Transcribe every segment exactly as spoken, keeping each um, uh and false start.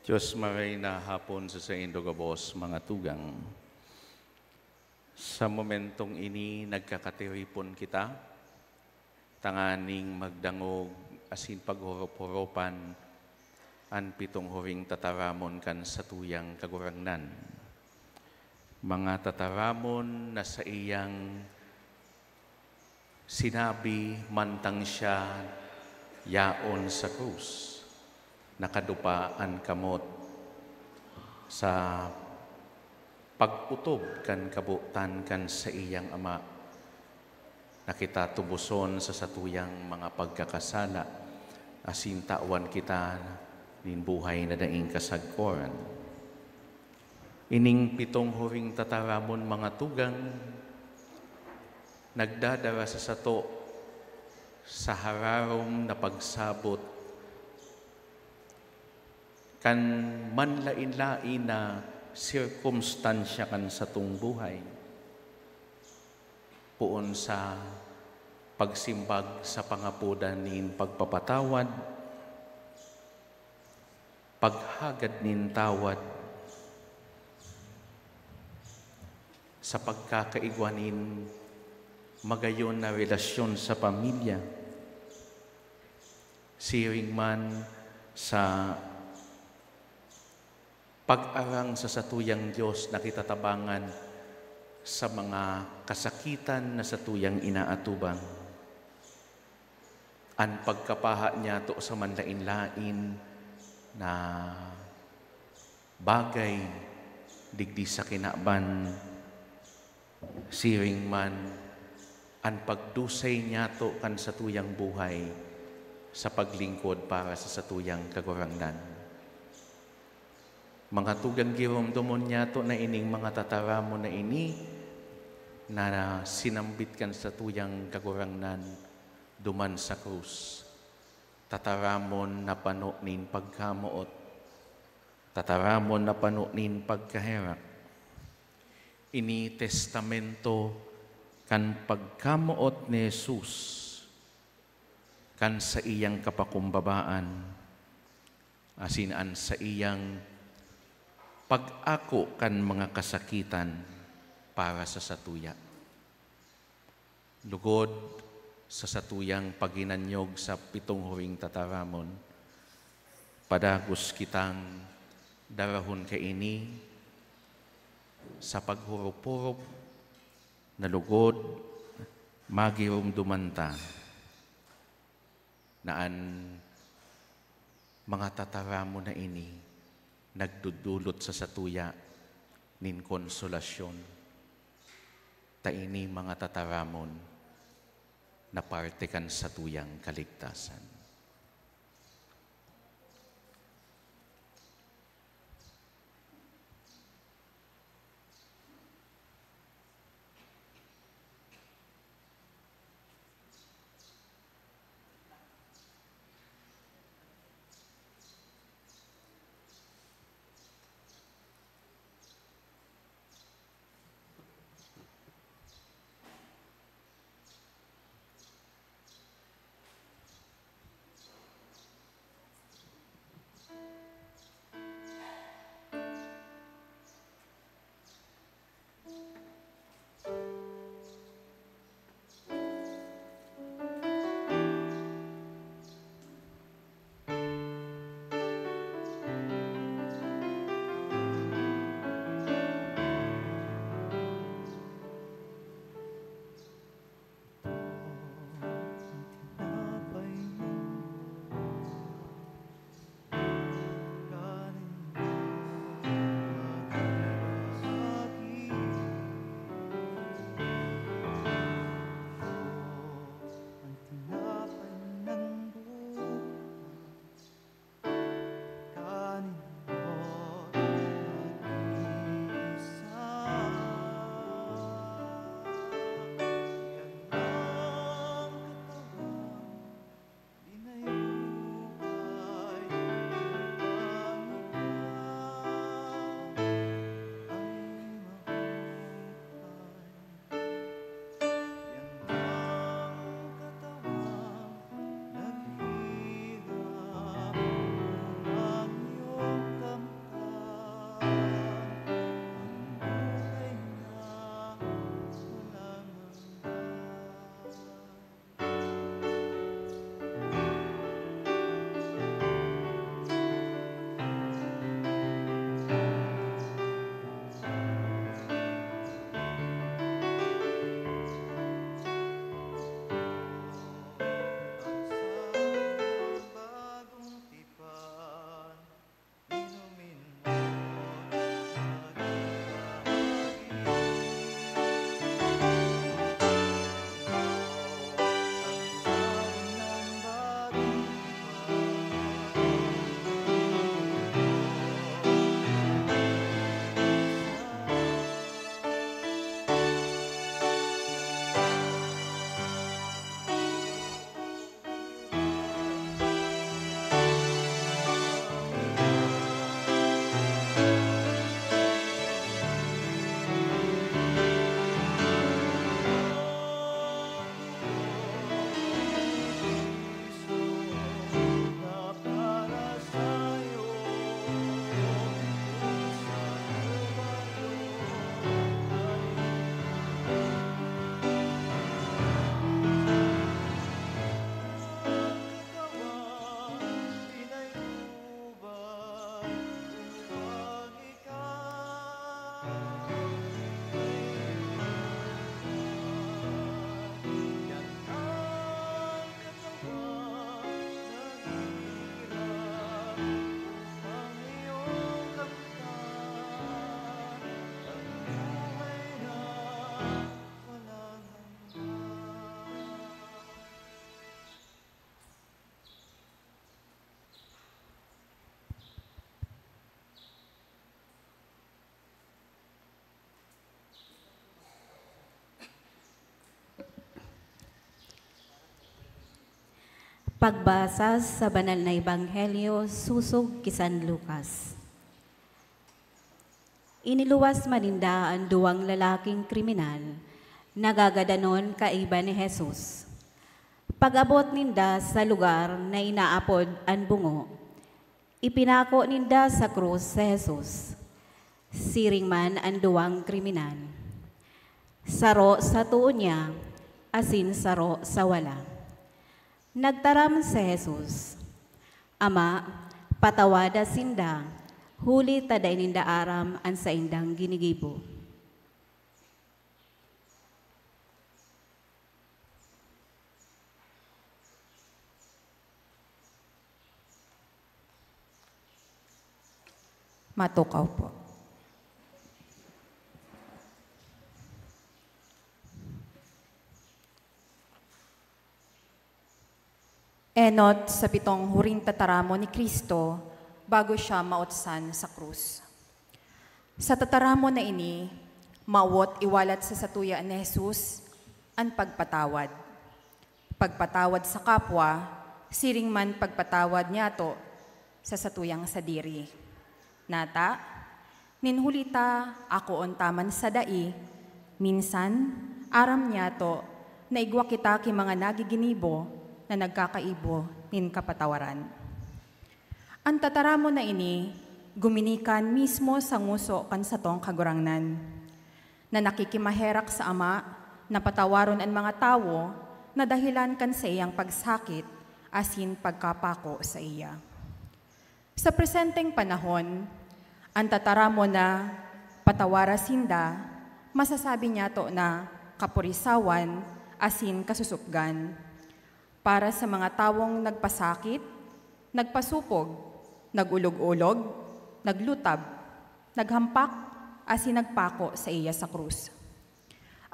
Diyos maray na hapon sa saindo gabos, mga tugang. Sa momentong ini, nagkakatiripon kita tanganing magdangog asin paghorop-horopan an pitong huring tataramon kan satuyang Kagurangnan. Mga tataramon na saiyang sinabi mantang siya yaon sa krus, nakadupa an kamot sa pag-otob kan kabotan kan saiyang Ama, na kita tuboson sa satuyang mga pagkakasala, asin tawan kita nin buhay na daing kasagkoran. Ining pitong huring tataramon, mga tugang, nagdadara sa sato sa hararom na pagsabot kan manlaen-laen na sirkumstansya kan satong buhay, poon sa pagsimbag sa pangapodan nin pagpapatawad, paghagad nin tawad, sa pagkakaigwa nin magayon na relasyon sa pamilya, siring man sa pag-arang sa satuyang Dios na kita tabangan sa mga kasakitan na satuyang inaatubang. An pagkapaha niyato sa manlaen-laen na bagay digdi sa kinaban, siring man an pagdusay niyato kan satuyang buhay sa paglingkod para sa satuyang Kagurangnan. Mga tugang, giromdomon niyato na ining mga tataramon na ini na sinambit kan satuyang Kagurangnan duman sa krus. Tataramon na pano nin pagkamoot, tataramon na pano nin pagkaherak. Ini testamento kan pagkamoot ni Jesus, kan saiyang kapakumbabaan, asin an saiyang pag-ako kan mga kasakitan para sa satuya. Lugod sa satuyang paghinanyog sa pitong huring tataramon, padagos kitang darahon kaini sa paghurop-hurop na lugod magiromdoman ta na an mga tataramon na ini nagdudulot sa satuya nin konsolasyon, ta ini mga tataramon na parte kan satuyang kaligtasan. Pagbasa sa Banal na Ebanghelyo sosog ki San Lucas. Iniluwas man ninda an duwang lalaking kriminal na gagadanon kaiba ni Jesus. Pag-abot ninda sa lugar na inaapod an Bungo, ipinako ninda sa krus si Jesus, siring man an duwang kriminal, saro sa too niya asin saro sa wala. Nagtaram si Jesus, "Ama, patawada sinda, huli ta dai ninda aram an saindang ginigibo." Matukaw po. Enot sa pitong huring tataramon ni Cristo bago siya mautsan sa krus. Sa tataramon na ini, mawot iwalat sa satuya ni Jesus an pagpatawad. Pagpatawad sa kapwa, siring man pagpatawad niyato sa satuyang sadiri. Nata, nin huli ta akoon ta man sa dai, minsan, aram niyato na igwa kita ki mga nagiginibo na nagkakaibo nin kapatawaran. An tataramon na ini guminikan mismo sa ngoso kan satong Kagurangnan, na nakikimaherak sa Ama na patawaron an mga tawo na dahelan kan saiyang pagsakit asin pagkapako saiya. Sa presenteng panahon, an tataramon na "Patawara sinda," masasabi niyato na kapurisawan asin kasusupgan para sa mga tawong nagpasakit, nagpasopog, nag-olog-olog, naglutab, naghampak, asin nagpako saiya sa krus.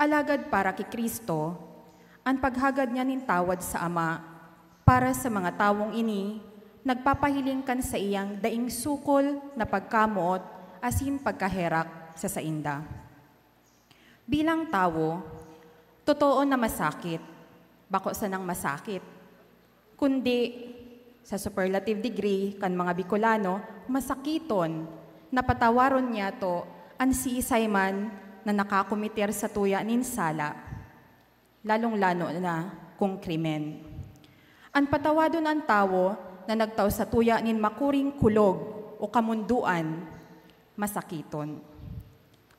Alagad para ki Cristo, an paghagad niya nin tawad sa Ama para sa mga tawong ini nagpapahiling kan saiyang daing sukol na pagkamoot asin pagkaherak sa sainda. Bilang tawo, totoo na masakit, bako sanang masakit, kundi, sa superlative degree kan mga Bicolano, masakiton na patawaron niyato an siisay man na nakakometer satuya nin sala, lalong-lalo na kung krimen. An patawadon an tawo na nagtao satuya nin makuring kulog o kamondoan, masakiton.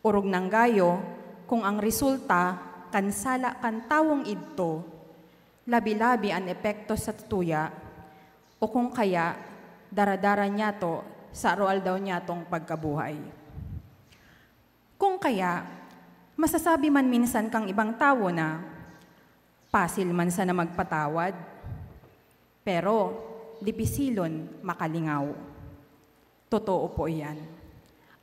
Orog nang gayo kung ang resulta kan sala kan tawong idto, labi-labi an epekto sa tuya, o kung kaya, daradara niyato sa aroaldaw niyatong pagkabuhay. Kung kaya, masasabi man minsan kang ibang tawo na, "Pasil man sana magpatawad, pero dipisilon makalingaw." Totoo po iyan.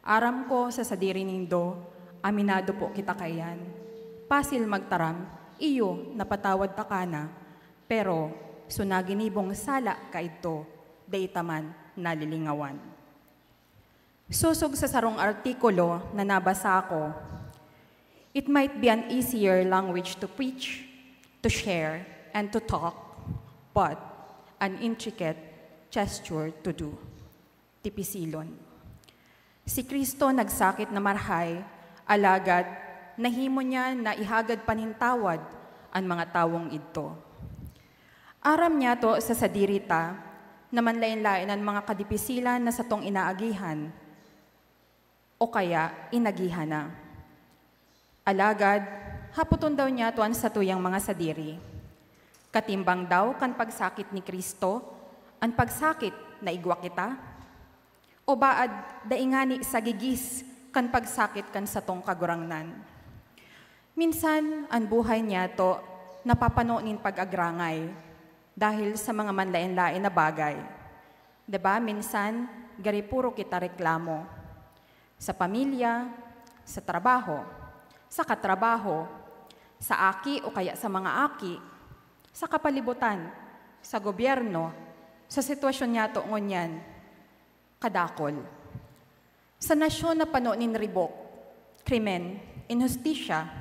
Aram ko sa sadiri nindo, aminado po kita kaiyan. Pasil magtaram, "Iyo, napatawad taka na." Pero, suna ginibong sala kaidto, dai ta man nalilingawan. Sosog sa sarong artikulo na nabasa ko, "It might be an easier language to preach, to share, and to talk, but an intricate gesture to do." Tipisilon. Si Cristo nagsakit na marhay, alagad nahimo niya na ihagad pa nin tawad an mga tawong idto. Aram niyato sa sadiri ta na manlaen-laen an mga kadipisilan na satong inaagihan o kaya inagihan na. Alagad, hapoton daw niyato an satuyang mga sadiri, "Katimbang daw kan pagsakit ni Cristo an pagsakit na igwa kita? O baad dai ngani sagigis kan pagsakit kan satong Kagurangnan?" Minsan, an buhay niyato napapano nin pag-agrangay dahil sa mga manlaen-laen na bagay. Diba, minsan, gari puro kita reklamo. Sa pamilya, sa trabaho, sa katrabaho, sa aki o kaya sa mga aki, sa kapalibutan, sa gobyerno, sa sitwasyon niyato ngunyan, kadakol. Sa nasyon na pano nin ribok, krimen, inhustisya,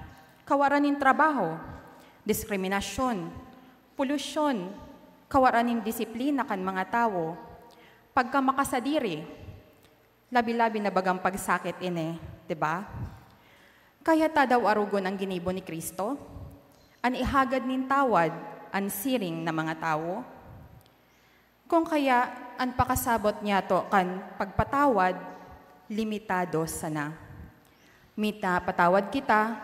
kawaran nin trabaho, diskriminasyon, polusyon, Kawaran nin disiplina kan mga tawo, pagkamakasadiri, labi-labi na bagang pagsakit ini, di ba? Kaya ta daw arogon an ginibo ni Cristo, an ihagad nin tawad an siring na mga tawo? Kung kaya, an pakasabot niyato kan pagpatawad, limitado sana. Minapatawad kita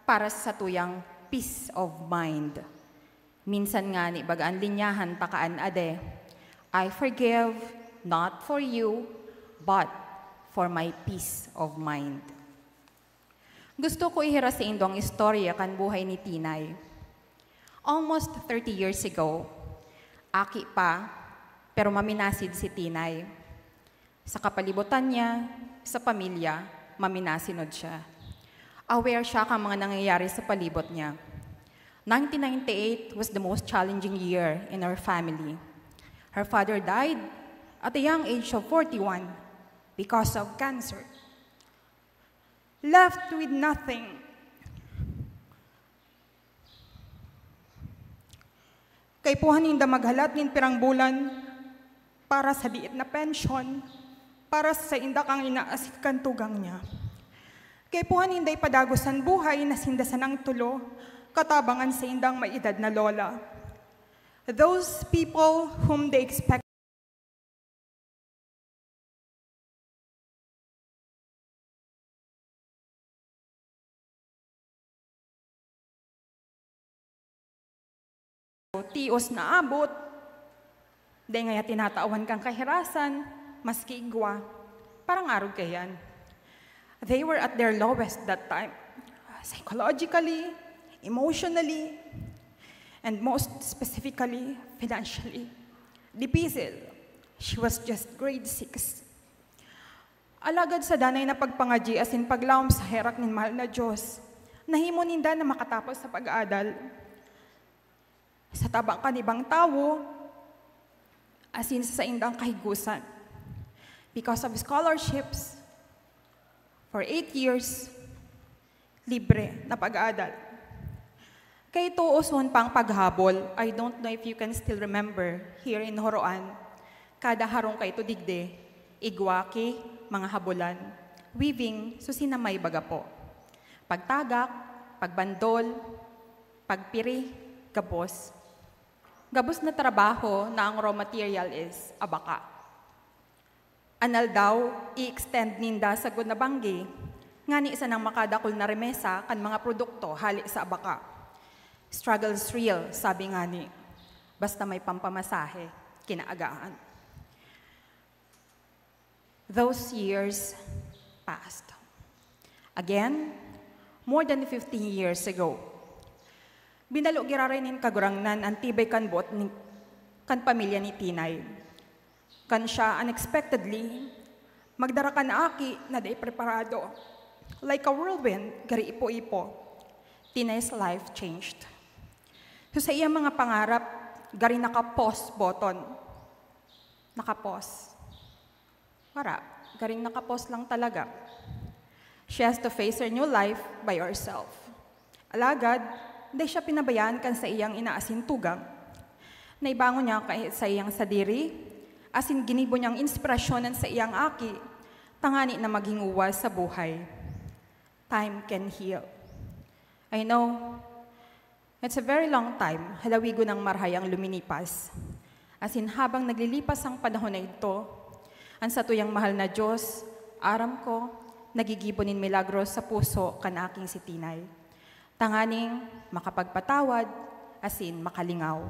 para sa satuyang peace of mind. Minsan ngani baga an linyahan ta kan ade, "I forgive, not for you, but for my peace of mind." Gusto ko ihiras saindo an istorya kan buhay ni Tinay. Almost thirty years ago, aki pa, pero maminasid si Tinay. Sa kapalibutan niya, sa pamilya, maminasinod siya. Aware siya kan mga nangyayari sa palibot niya. Nineteen ninety-eight was the most challenging year in our family. Her father died at a young age of forty-one because of cancer. Left with nothing. Kaipuhan ninda maghalat nin pirang bulan para sa liit na pensyon, para sa sainda kan ina asin kan tugang niya. Kaipuhan ninda ipadagos an buhay na sinda sanang tulo, katabang an saindang may edad na lola. Those people whom they expect tios na abot, dai ngaya tinatawan kan kahirasan, maski igwa. Parang arog kaiyan. They were at their lowest that time, psychologically, emotionally, and most specifically, financially. Dipisil. She was just grade six. Alagad sa danay na pagpangadyi asin paglaom sa herak nin mahal na Dios, nahimo ninda na makatapos sa pag-aadal. Sa tabang kan ibang tawo, asin sa saindang kahigosan. Because of scholarships, for eight years, libre na pag-aadal. Kaito usohon pang paghabol. I don't know if you can still remember, here in Joroan, kada harong kaito digdi, igwa ki mga habolan. Weaving, susinamay baga po. Pagtagak, pagbandol, pagpiri, gabos. Gabos na trabaho na ang raw material is abaka. An aldaw, i-extend ninda sagkod na banggi, ngani sanang makadakul na remesa kan mga produkto hale sa abaka. Struggle is real, sabi ngani. Basta may pampamasahe, kinaagaan. Those years passed. Again, more than fifteen years ago, binalo giraray nin Kagurangnan an tibay kan boot ni, kan pamilya ni Tinay. Kan siya, unexpectedly, magdara kan aki na dai preparado. Like a whirlwind, gari ipo-ipo. Tinay's life changed. So, sa iyang mga pangarap, gari naka-pause button. Naka-pause. Wara, garing naka-pause lang talaga. She has to face her new life by herself. Alagad, dai siya pinabayaan kan saiyang ina asin tugang. Naibangon niya ka-, saiyang sadiri, asin ginibo niyang inspirasyon an saiyang aki, tangani na maging uwas sa buhay. Time can heal. I know, it's a very long time, halawigon nang marahay ang luminipas. Asin habang naglilipas ang panahon na idto, an satuyang mahal na Dios, aram ko, nagigibo nin milagro sa puso kan aking si Tinay. Tanganing makapagpatawad, asin makalingaw.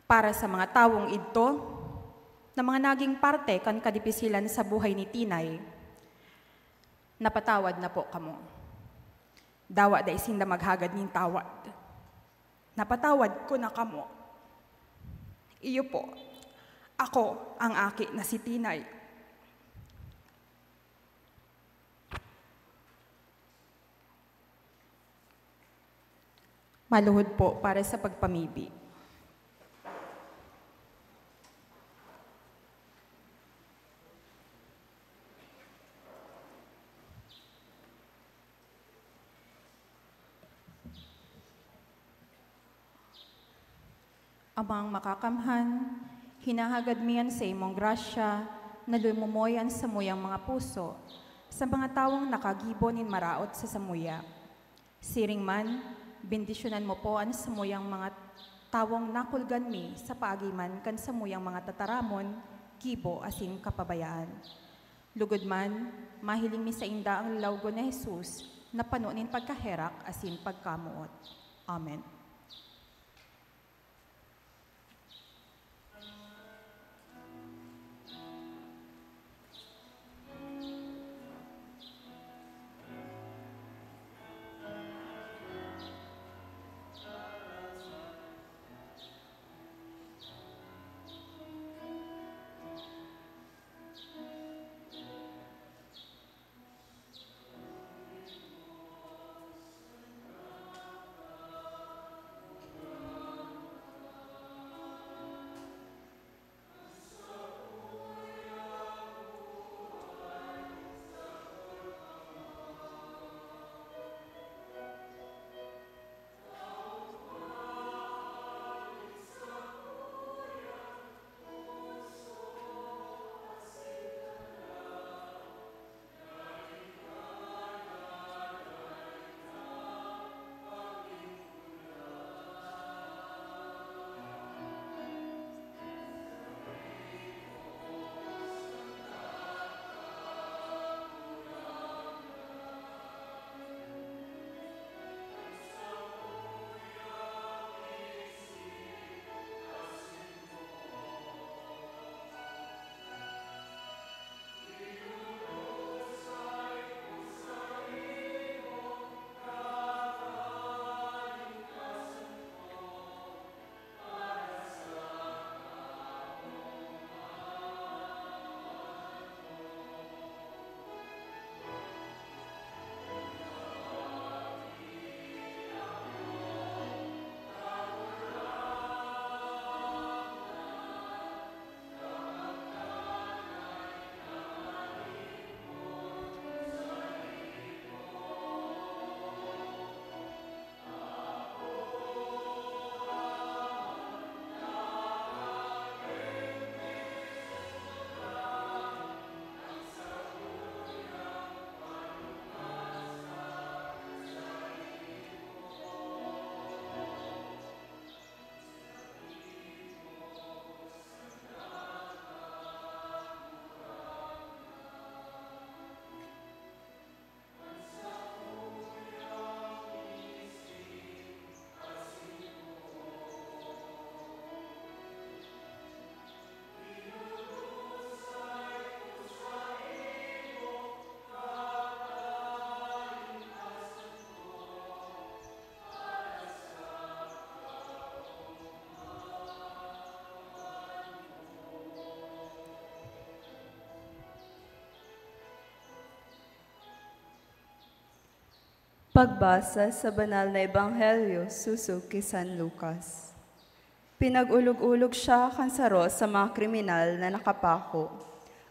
Para sa mga tawong idto, na mga naging parte kan kadipisilan sa buhay ni Tinay, napatawad na po kamo. Dawa dai sinda maghagad nin tawad. Napatawad ko na kamo. Iyo po, ako ang aki na si Tinay. Maluhod po para sa pagpamibi. Amang Makakamhan, hinahagad mi an saimong grasya na lumumoy an samuyang mga puso sa mga tawong nakagibo nin maraot sa samuya. Siring man, bendisyonan mo po an samuyang mga tawong nakulgan mi sa paagi man kan samuyang mga tataramon, gibo asin kapabayaan. Lugod man, mahiling mi sainda an lawgon ni Jesus na pano nin pagkaherak asin pagkamoot. Amen. Pagbasa sa Banal na Ebanghelyo sosog ki San Lucas. Pinag-olog-olog siya kan saro sa mga kriminal na nakapako,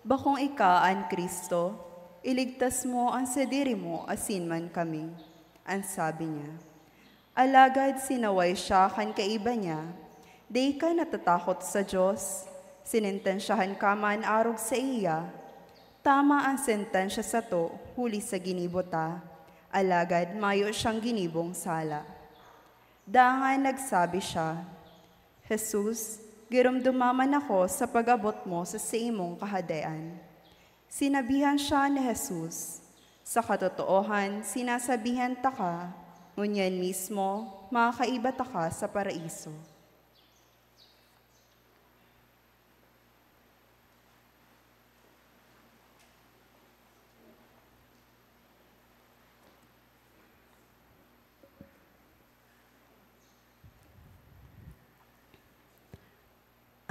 "Bakong ika an Cristo? Iligtas mo an sadiri mo asin man kami," an sabi niya. Alagad sinaway siya kan kaiba niya, "Dai ka natatakot sa Dios? Sinentensyahan ka man arog saiya. Tama an sentensya sato huli sa ginibo ta, alagad mayo siyang ginibong sala." Dangan nagsabi siya, "Jesus, giromdoma man ako sa pag-abot mo sa saimong Kahadean." Sinabihan siya ni Jesus, "Sa katotoohan, sinasabihan taka, ngunyan mismo, makakaiba taka sa Paraiso."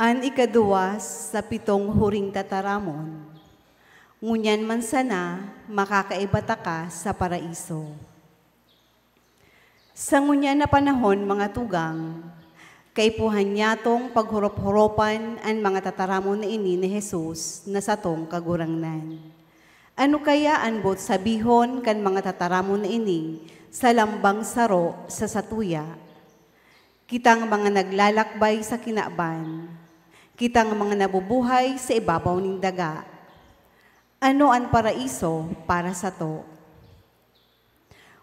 An ikaduwa sa pitong huring tataramon, ngunyan man sana makakaiba taka sa Paraiso. Sa ngunyan na panahon, mga tugang, kaipuhan nyatong paghorop-horopan an mga tataramon na ini ni Jesus na satong Kagurangnan. Ano kaya an boot sabihon kan mga tataramon na ini sa lambang saro sa satuya? Kitang mga naglalakbay sa kinaban, kitang mga nabubuhay sa ibabaw nin daga, ano an paraiso para sato?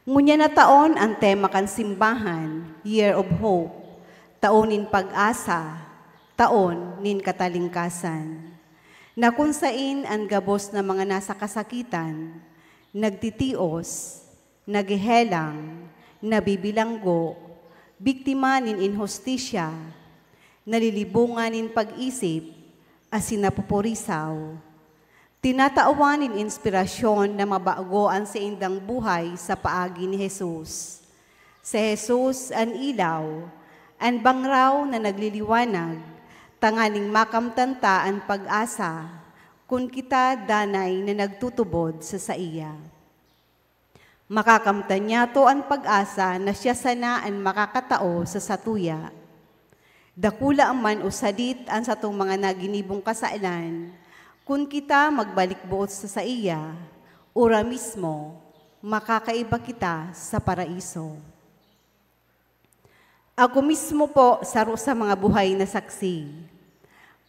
Ngunyan na taon an tema kan simbahan, Year of Hope, taon nin pag-asa, taon nin katalingkasan, na kun sain an gabos na mga nasa kasakitan, nagtitios, naghehelang, nabibilanggo, biktima nin inhustisya, nalilibongan nin pag-isip, asin napupurisaw. Tinatawan nin inspirasyon na mabago an saindang buhay sa paagi ni Jesus. Si Jesus an ilaw, an bangraw na nagliliwanag, tanganing makamtan ta an pag-asa, kun kita danay na nagtutubod sa saiya. Makakamtan niyato an pag-asa na siya sana an makakatao sa satuya. Dakula man o sadit an satong mga naginibong kasalan, kun kita magbalik boot sa saiya, ora mismo, makakaiba kita sa paraiso. Ako mismo po, saro sa mga buhay na saksi.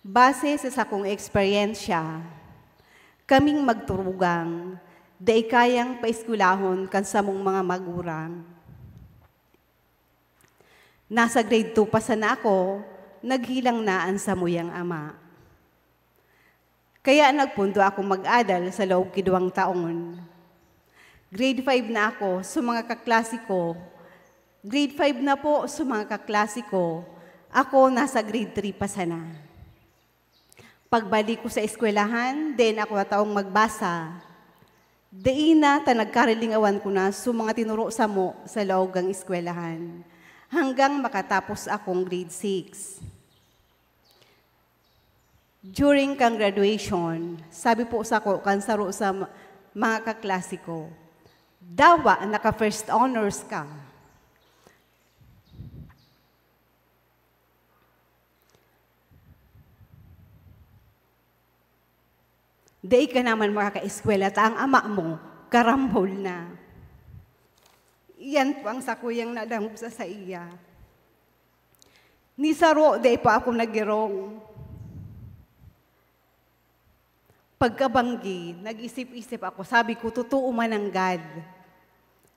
Base sa sakong eksperyensya, kaming magturugang, dai kayang paeskwelahon kan samong mga magurang. Nasa grade two pa sana ako, naghelang na an samuyang ama. Kaya nagpundo akong mag-adal sa laog ki duwang taon. Grade five na ako, so mga kaklase ko, grade five na po, so mga kaklase ko, ako nasa grade three pa sana. Pagbalik ko sa eskwelahan, dai na ako nataong magbasa. Dai na ta nagkarilingawan ko na so mga tinuro samo sa laog kan eskwelahan, hanggang makatapos akong grade six. During kan graduation, sabi po sako kan saro sa ma-, mga kaklase ko, "Dawa, naka-first honors ka." Dai ka naman makakaeskwela ta ang ama mo karambol na. Iyan po ang sakuyang nadangog sa saiya. Ni saro, dai pa ako nagirong. Pagkabanggi, nag-isip-isip ako, sabi ko, "Totoo man nanggad.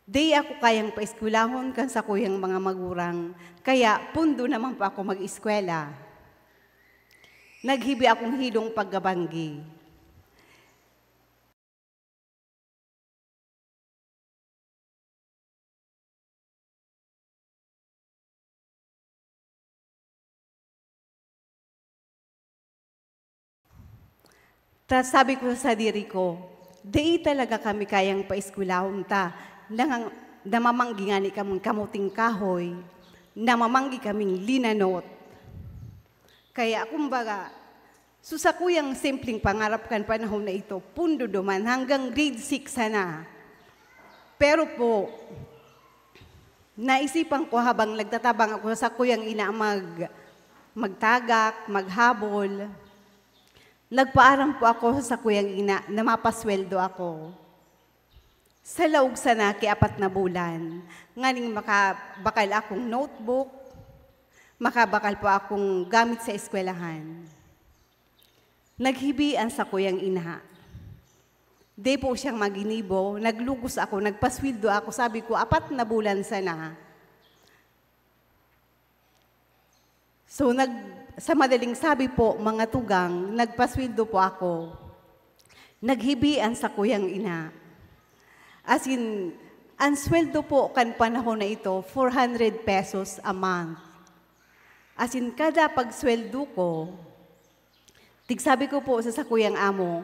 Dai ako kayang paeskwelahon kan sakuyang mga magurang, kaya pundo naman pa ako mag-eskwela." Naghibi akong hilong pagkabanggi. Ta sabi ko sa sadiri ko, "Dai talaga kami kayang paeskwelahon ta. Nangang-, namamanggi ngani kaming kamuting kahoy, namamanggi kaming linanot." Kaya, kumbaga, so, sakuyang simpleng pangarap kan panahon na ito, pundo duman hanggang grade six sana. Pero po, naisipan ko habang nagtatabang ako sa sakuyang ina mag-, magtagak, maghabol, nagpaaram po ako sa sakuyang ina na mapasweldo ako. Sa laog sana ki apat na bulan, nganing makabakal akong notebook, makabakal po akong gamit sa eskwelahan. Naghibi an sakuyang ina. Dai po siyang maginibo, naglugos ako, nagpasweldo ako, sabi ko, "Apat na bulan sana." So, nag-, sa madaling sabi po, mga tugang, nagpasweldo po ako. Naghibi an sakuyang ina. As in, ang sweldo po kan panahon na ito, four hundred pesos a month. As in, kada pagsweldo ko, tig-, sabi ko po sa sakuyang amo,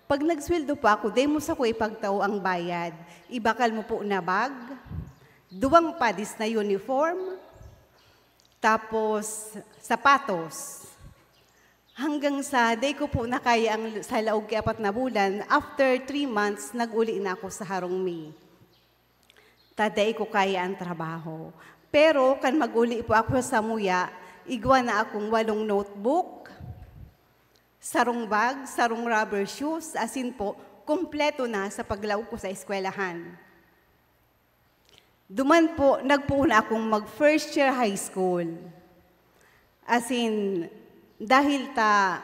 "Pag nagsweldo po ako, dai mo sako ipagtao ang bayad. Ibakal mo po na bag, duwang padis na uniform, tapos sapatos." Hanggang sa dai ko po na kaya ang sa laog ki apat na bulan, after three months, nag-uli na ako sa harong mi. Ta dai ko kaya ang trabaho. Pero kan mag-uli po ako sa samuya, igwa na akong walong notebook, sarong bag, sarong rubber shoes, as in po, kompleto na sa paglaog ko sa eskwelahan. Duman po, nagpoon na akong mag first year high school. As in, dahil ta,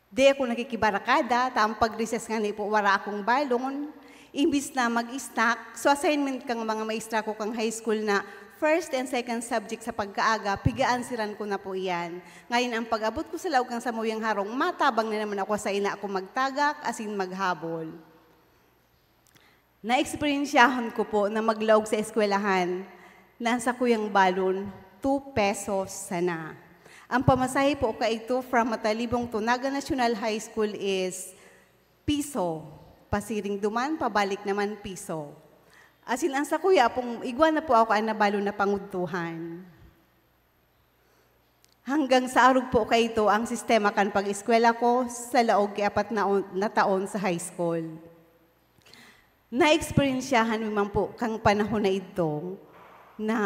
di ako nakikibarakada, ta ang pag-recess ngani po, wara akong balon. Imbis na mag-snack, so assignment kang mga maestra ko kang high school na first and second subject sa pagkaaga, pigaan siran ko na po iyan. Ngayon, ang pag-abot ko sa laog kang samuyang harong, matabang na naman ako sa ina ko magtagak, as in maghabol. Naeksperyensyahon ko po na maglaog sa eskwelahan na ang sakuyang balon, two pesos sana. Ang pamasahe po kaito from Matalibong to Naga National High School is piso. Pasiring duman, pabalik naman piso. As in, ang sakuya pong igwa na po ako an nabalon na pangudtuhan. Hanggang sa arog po kaito ang sistema kan pag-eskwela ko sa laog ki apat na on-, na taon sa high school. Naeksperyensyahan mi man po kang panahon na idto na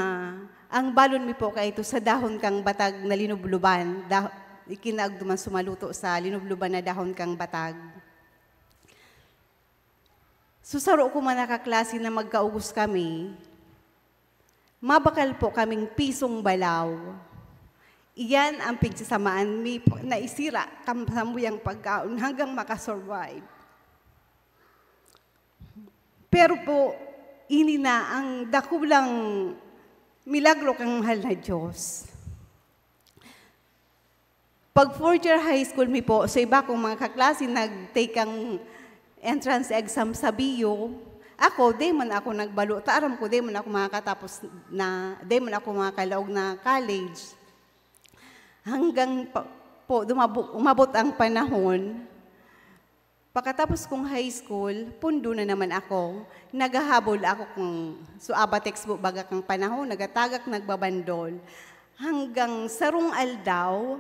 ang balon mi po kaito sa dahon kang batag na linubluban, dah-, ikinaagduman sumaluto sa linubluban na dahon kang batag. So, saro ko man nakaklase na magkaugos kami, mabakal po kaming pisong balaw. Iyan ang pigsasamaan mi po na isira kam-, samuyang pagkaon hanggang makasurvive. Pero po, ini na ang dakulang milagro kang mahal na Diyos. Pag fourth year high school mi po, so iba kong mga kaklase nag-take ang entrance exam sa B U. Ako, di man ako nagbalo. Ta aram ko, di man ako makakatapos na, di man ako makakalaog na college. Hanggang pa, po, dumabo-, umabot ang panahon, pakatapos kong high school, pundo na naman ako. Naghahabol ako kung, so, aba textbook baga kang panahon, nagatagak, nagbabandol. Hanggang sarong aldaw,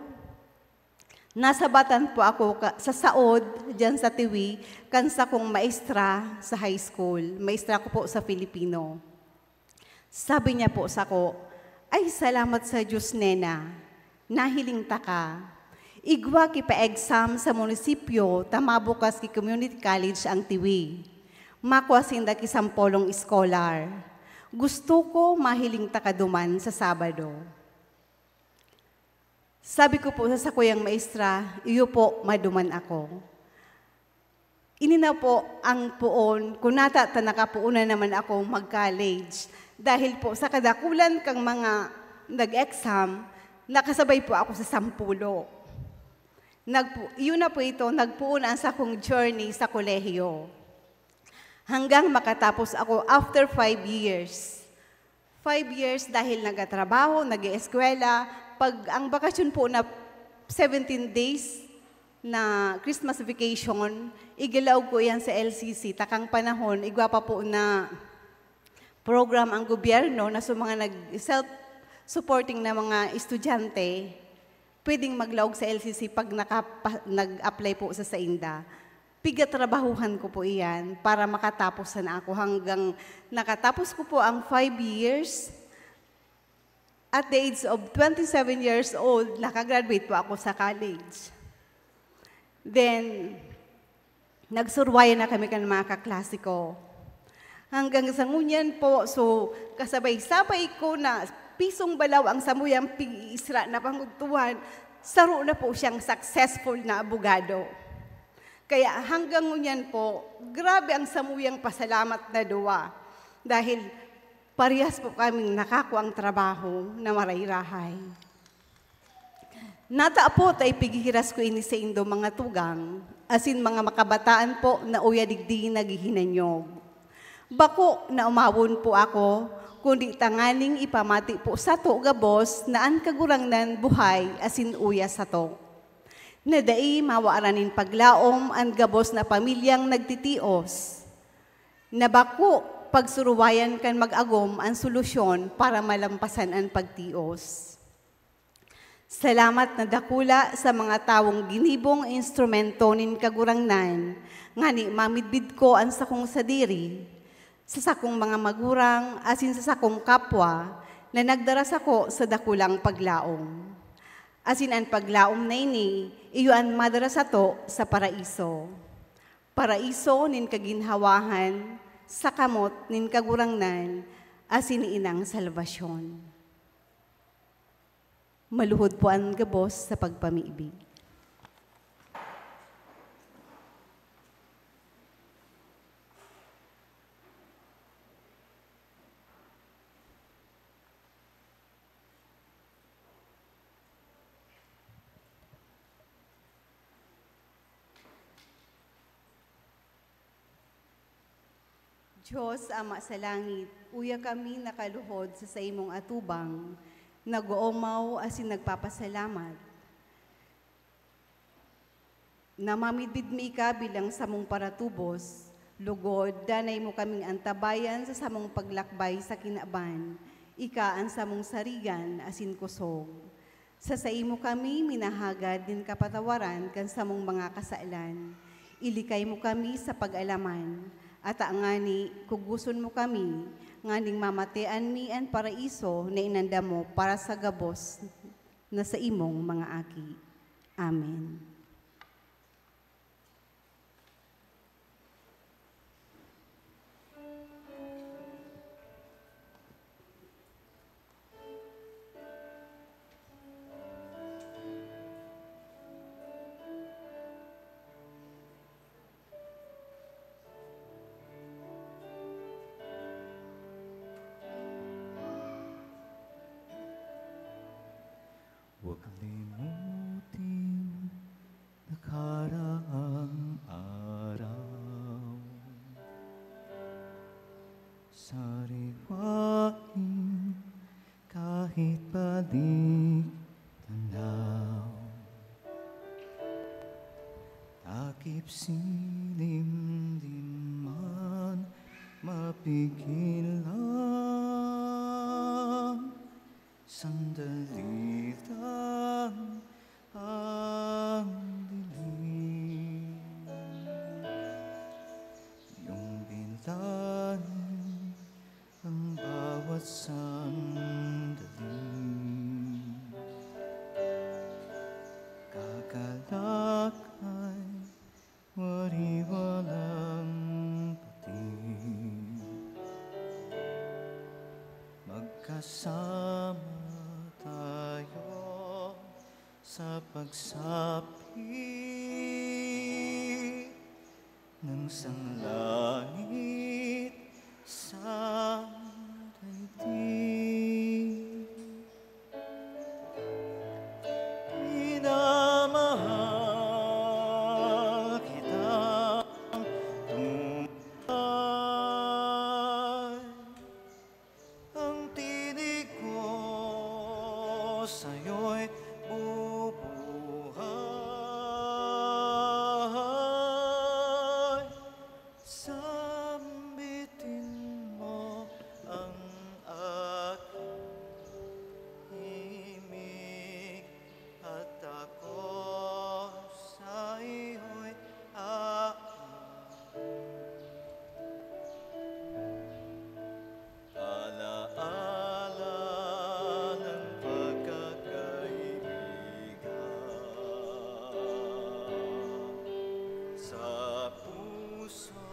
nasabatan po ako ka, sa saod, diyan sa Tiwi, kan sakong maestra sa high school. Maestra ko po sa Filipino. Sabi niya po sako, "Ay, salamat sa Diyos, nena. Nahiling taka. Igwa ki pa-exam sa munisipyo ta mabukas ki community college ang Tiwi. Makua sinda ki sampolong scholar. Gusto ko mahiling taka duman sa Sabado." Sabi ko po sa sakuyang maestra, "Iyo po, maduman ako." Ini na po ang poon, kung nata ta nakapoon na naman ako mag-college. Dahil po sa kadakulan kang mga nag-exam, nakasabay po ako sa sampulo. Nagpo-, yun na po ito, nagpoon ang sakong journey sa kolehiyo. Hanggang makatapos ako after five years. Five years dahil nagatrabaho, nag-eeskwela. Pag ang bakasyon po na seventeen days na Christmas vacation, igalaog ko iyan sa L C C. Takang panahon, igwa pa po na program ang gobyerno na sa mga nag-, self-supporting na mga estudyante, pwedeng maglaog sa L C C pag nakapa-, nag-apply po sa sainda. Pigatrabahuhan ko po iyan para makatapos sana ako hanggang nakatapos ko po ang five years. At the age of twenty-seven years old, nakagraduate po ako sa college. Then, nagsurwayan na kami kan mga kaklase ko. Hanggang sa ngunyan po, so, kasabay-sabay ko na pisong balaw ang samuyang pig-iisra na pangudtuhan, saro na po siyang successful na abogado. Kaya hanggang ngunyan po, grabe ang samuyang pasalamat na duwa. Dahil parehas po kaming nakakuang trabaho na maray-rahay. Nata po ta ipighihiras ko ini saindo, mga tugang, asin mga makabataan po na uya digdi naghihinanyog. Bako na umawon po ako, kundi tanganing ipamati po sato gabos na an Kagurangnan buhay asin uya sato, na dai mawaran nin paglaom an gabos na pamilyang nagtitios, na bako pagsuruwayan kan mag-agom an solusyon para malampasan an pagtios. Salamat na dakula sa mga tawong ginibong instrumento nin Kagurangnan, ngani mamidbid ko an sakong sadiri, sa sakong mga magurang, asin sa sakong kapwa na nagdara sako sa dakulang paglaom. Asin an paglaom na ini, iyo an madara sato sa paraiso. Paraiso nin kaginhawahan, sa kamot nin Kagurangnan, asin ni Inang Salvacion. Maluhod po an gabos sa pagpamibi. Dios, Ama sa langit, uya kami nakaluhod sa saimong atubang, nag-oomaw asin nagpapasalamat. Namamidbid mi ika bilang samong paratubos, lugod danay mo kaming antabayan sa samong paglakbay sa kinaban, ika an samong sarigan asin kosog. Sa saimo kami minahagad nin kapatawaran kan samong mga kasalan. Ilikay mo kami sa pag-alaman, ata ngani kugoson mo kami nganing mamatean mi an paraiso na inandam mo para sa gabos na saimong mga aki. Amen. Huwag limutin nakaraang araw. Sariwain kahit balik tanaw. Takip silim di man mapigilan. Sandali lang pagdilim. Iyong bilangin ang bawat sandali. Kakalakay, wari walang patig. Magkasama tayo sa pagsapi ng sanglangit sa daigdig. Minamahal kitang tunay. Ang tinig ko sa'yo'y bubuhay. Sambitin mo ang aking himig at ako sa'yo'y aabot. Alaala ng pagkakaibigan sa puso,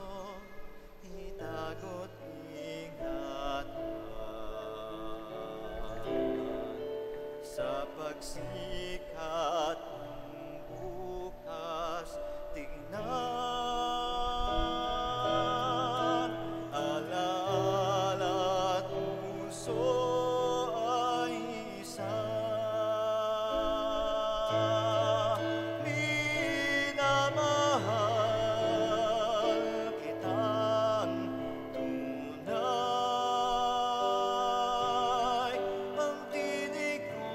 itago't ingatan sa pagsikat ng bukas. Tignan, alaala at puso ay isa. Minamahal kitang tunay. Ang tinig ko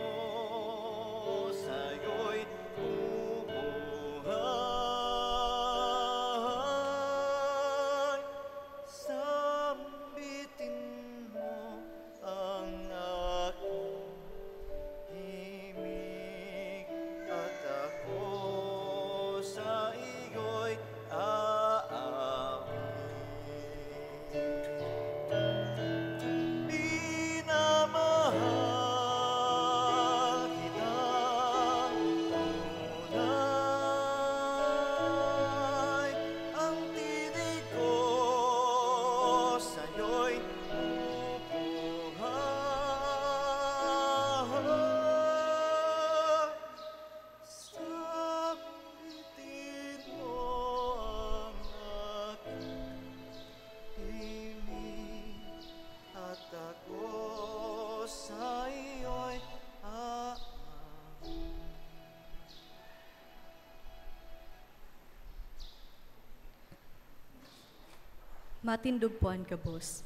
Matindog po an gabos.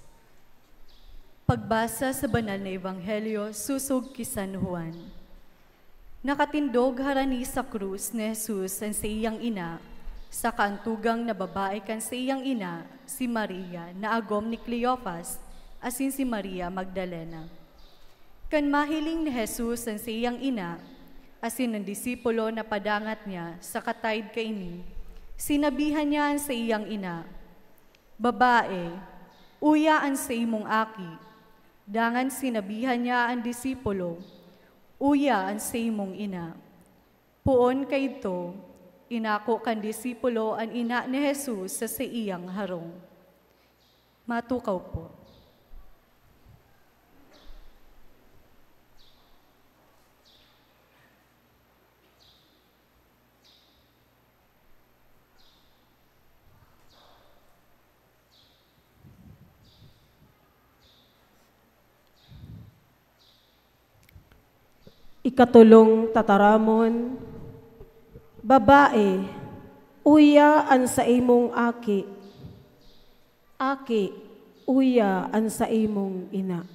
Pagbasa sa Banal na Ebanghelyo sosog ki San Juan. Nakatindog harani sa krus ni Jesus an saiyang ina, saka an tugang na babae kan saiyang ina, si Maria na agom ni Cleofas, asin si Maria Magdalena. Kan mahiling ni Jesus an saiyang ina, asin an disipulo na padangat niya sa kataed kaini, sinabihan niya an saiyang ina, "Babae, uya an saimong aki." Dangan sinabihan niya an disipulo, "Uya an saimong ina." Poon kaidto, inako kan disipulo an ina ni Jesus sa saiyang harong. Matukaw po. Ikatulong tataramon, babae, uya an saimong aki. Aki, uya an saimong ina.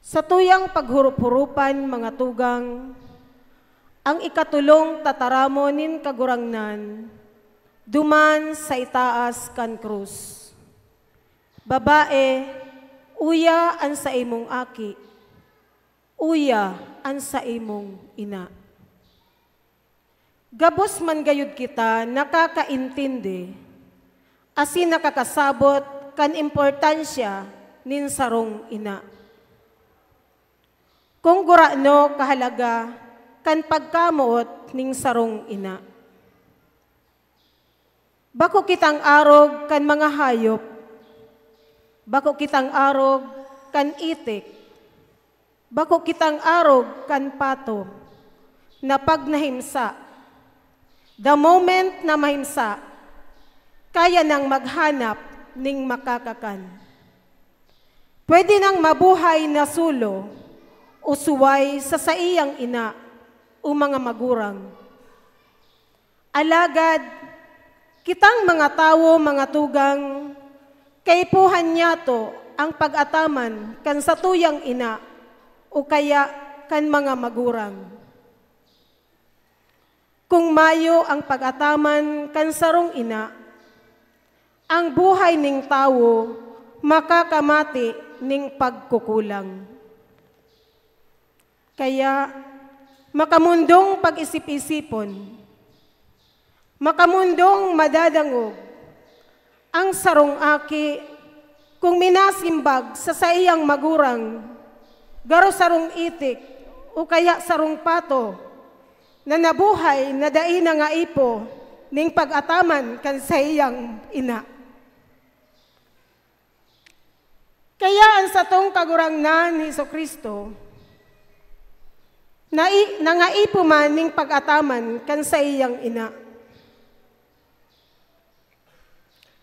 Sa tuyang paghurup-hurupan, mga tugang, ang ikatulong tataramon nin Kagurangnan duman sa itaas kan krus. Babae, uya an saimong aki, uya an saimong ina. Gabos man gayud kita nakakaintindi asin nakakasabot kan importansya nin sarong ina. Kung gurano kahalaga kan pagkamoot ning sarong ina. Bako kitang arog kan mga hayop. Bako kitang arog kan itik. Bako kitang arog kan pato, na pag nahimsa, the moment na mahimsa, kaya nang maghanap ning makakakan. Pwede nang mabuhay na solo o suway sa saiyang ina o mga magurang. Alagad, kitang mga tawo, mga tugang, kaipuhan niyato ang pag-ataman kan satuyang ina o kaya kan mga magurang. Kung mayo ang pag-ataman kan sarong ina, ang buhay ning tawo makakamati ning pagkukulang. Kaya, makamundong pag-isip-isipon, makamundong madadangog, ang sarong aki, kung minasimbag sa saiyang magurang, garo sarong itik o kaya sarong pato na nabuhay na dai nangaipo ning pag-ataman kan saiyang ina. Kaya an satong Kagurangnan, Jesu-Cristo, nai-, nangaipo man ning pag-ataman kan saiyang ina.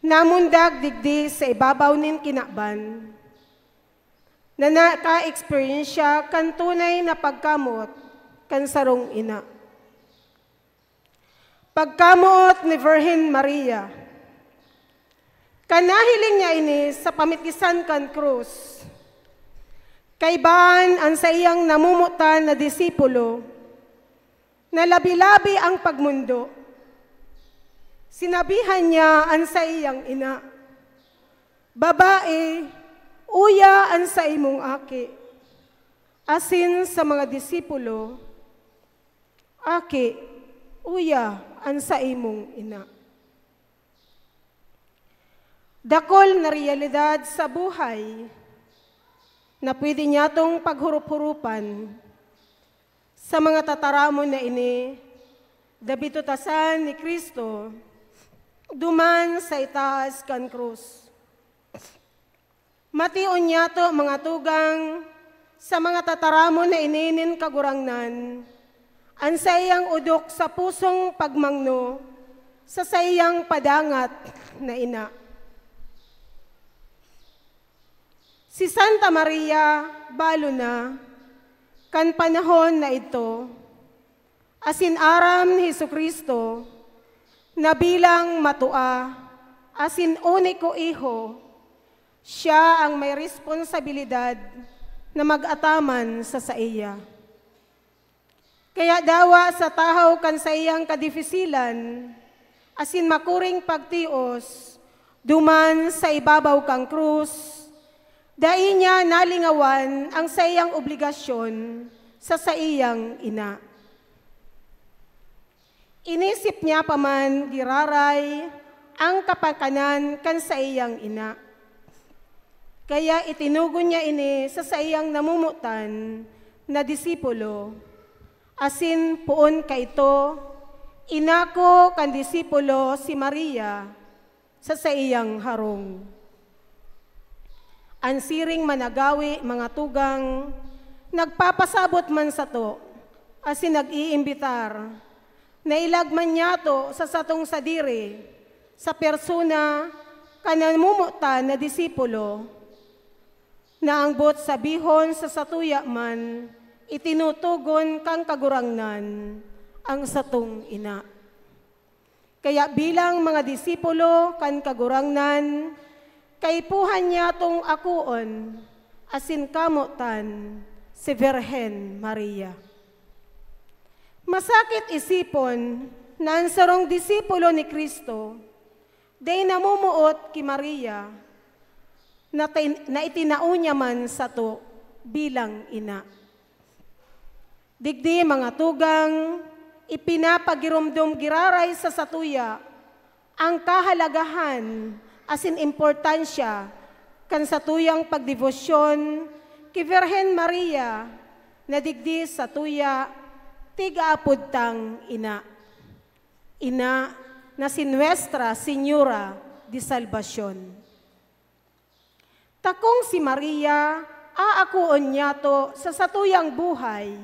Namundag digdi sa ibabaw nin kinaban, na naka-eksperyensya kan tunay na pagkamoot kan sarong ina. Pagkamoot ni Virgen Maria. Kan nahiling niya ini sa pamitisan kan krus, kaibahan an saiyang namomotan na disipulo, na labi-labi ang pagmondo. Sinabihan niya an saiyang ina, "Babae, uya an saimong aki." Asin sa mga disipulo, "Aki, uya an saimong ina." Dakul na realidad sa buhay na pwede niyatong paghurup-hurupan sa mga tataramon na ini, dapit tutasan ni Cristo duman sa itaas kan krus. Mation niyato, mga tugang, sa mga tataramon na ini nin Kagurangnan, an saiyang odok sa pusong pagmangno sa saiyang padangat na ina. Si Santa Maria, balo na, kan panahon na idto, asin aram ni Jesu-Cristo na bilang matua asin uniko iho, siya ang may responsabilidad na mag-ataman sa saiya. Kaya dawa sa tahaw kan saiyang kadifisilan asin makuring pagtios duman sa ibabaw kan krus, dai niya nalingawan ang saiyang obligasyon sa saiyang ina. Inisip niya pa man giraray ang kapakanan kan saiyang ina. Kaya itinugon niya ini sa saiyang namomotan na disipulo, asin poon kaito, inako kan disipulo si Maria sa saiyang harong. An siring managawi, mga tugang, nagpapasabot man sato asin nag-iimbitar na ilagman niyato sa satong sadiri, sa persona kan namomotan na disipulo, na ang boot sabihon sa satuya man, itinutugon kan Kagurangnan ang satong ina. Kaya bilang mga disipulo kan Kagurangnan, kaipuhan niyatong akoon asin kamotan si Birhen Maria. Masakit isipon na an sarong disipulo ni Cristo dai namumuot ki Maria na tin-, na itinao niya man sato bilang ina. Digdi, mga tugang, ipinapagiromdom giraray sa satuya ang kahalagahan asin importansya kan satuyang pagdebosyon ki Virgen Maria, na digdi satuya tig-aapod tang ina. Ina na si Nuestra Señora de Salvacion. Ta kung si Maria aakoon niyato sa satuyang buhay,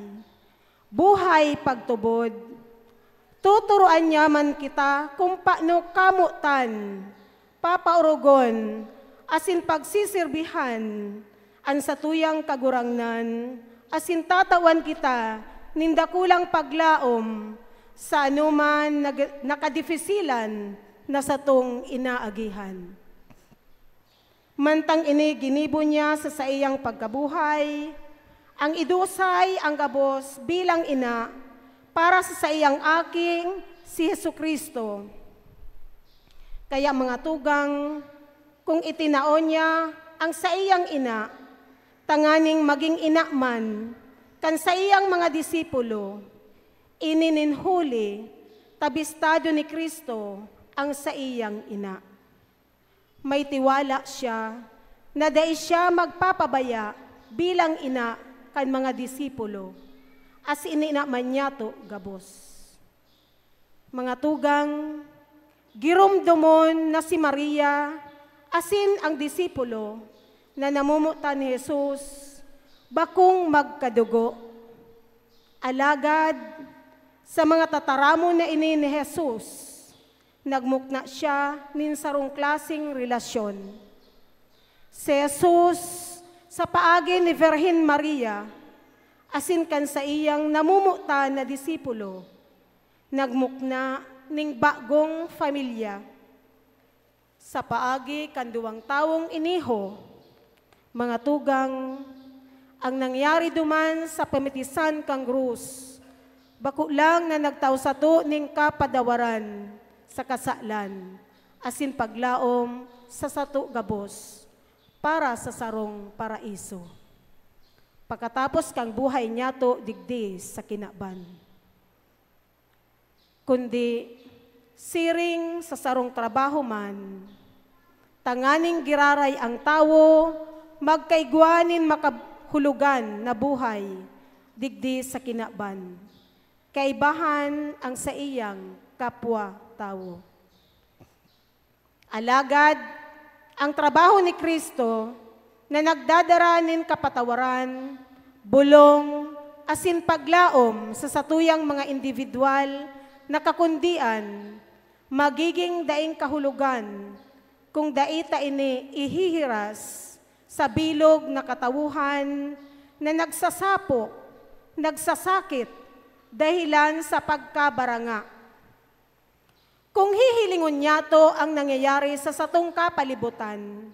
buhay pagtubod, tuturoan niya man kita kung paano kamotan, papaorogon, asin pagsisirbihan an satuyang Kagurangnan, asin tatawan kita nin dakulang paglaom sa anoman na, na kadifisilan na satong inaagihan. Mantang ini ginibo niya sa saiyang pagkabuhay, ang idusay ang gabos bilang ina para sa saiyang aking si Jesu-Cristo. Kaya, mga tugang, kung itinao niya ang saiyang ina tanganing magin ina man kan saiyang mga disipulo, ini nin huli, tabistado ni Cristo ang saiyang ina. May tiwala siya na dai siya magpapabaya bilang ina kan mga disipulo, asin ina man niyato gabos. Mga tugang, giromdomon na si Maria asin ang disipulo na namomotan ni Jesus bakong magkadugo. Alagad, sa mga tataramon na ini ni Jesus, nagmukna siya nin sarong klaseng relasyon. Si Jesus, sa paagi ni Virgen Maria, asin kan saiyang namomotan na disipulo, nagmukna ning bagong pamilya. Sa paagi kan duwang tawong iniho, mga tugang, ang nangyari duman sa pamitisan kan krus, bako lang na nagtao sato nin kapadawaran sa kasalan, asin paglaom sa sato gabos para sa sarong paraiso, pakatapos kan buhay niyato digdi sa kinaban. Kundi siring sa sarong trabaho man, tanganing giraray ang tawo magkaigwa nin makahulugan na buhay digdi sa kinaban, kaibahan ang saiyang kapwa-tawo. Alagad, ang trabaho ni Cristo na nagdadara nin kapatawaran, bolong, asin paglaom sa satuyang mga indibidwal na kakundian, magiging daing kahulogan kung dai ta ini ihihiras sa bilog na katawuhan na nagsasapo, nagsasakit, dahelan sa pagkabaranga. Kung hihilingon nyato ang nangyayari sa satong kapalibutan,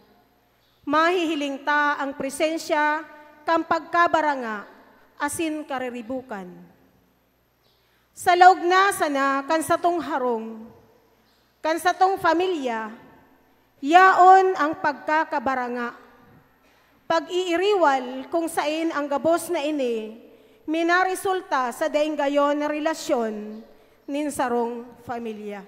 mahihiling ta ang presensya kan pagkabaranga asin kariribukan. Sa laog na sana kan satong harong, kan satong pamilya, yaon ang pagkakabaranga, pag-iiriwal kung saen ang gabos na ini minaresulta sa daing gayon na relasyon nin sarong pamilya.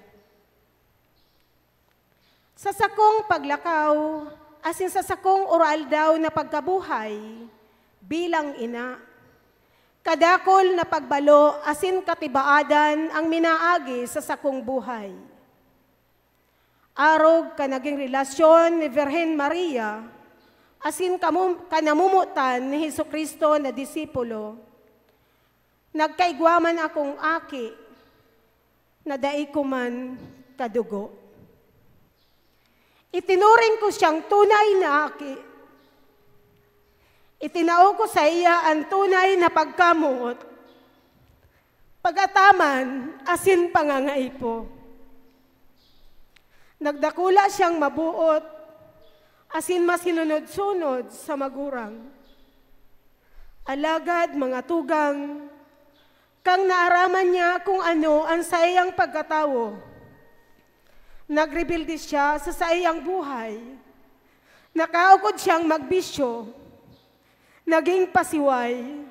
Sa sakong paglakaw asin sa sakong oroaldaw na pagkabuhay bilang ina, kadakul na pagbalo asin katibaadan ang minaagi sa sakong buhay. Arog kan nagin relasyon ni Virgen Maria asin kamu-, kan namomotan ni Jesu-Cristo na disipulo, nagkaigwa man akong aki na dai ko man kadugo. Itinuring ko siyang tunay na aki. Itinao ko saiya an tunay na pagkamoot, pag-ataman asin pangangaipo. Nagdakula siyang maboot asin masinunod-sunod sa magurang. Alagad, mga tugang, kan naaraman niya kung ano an saiyang pagkatawo, nagrebelde siya sa saiyang buhay. Nakaukod siyang magbisyo, naging pasiway,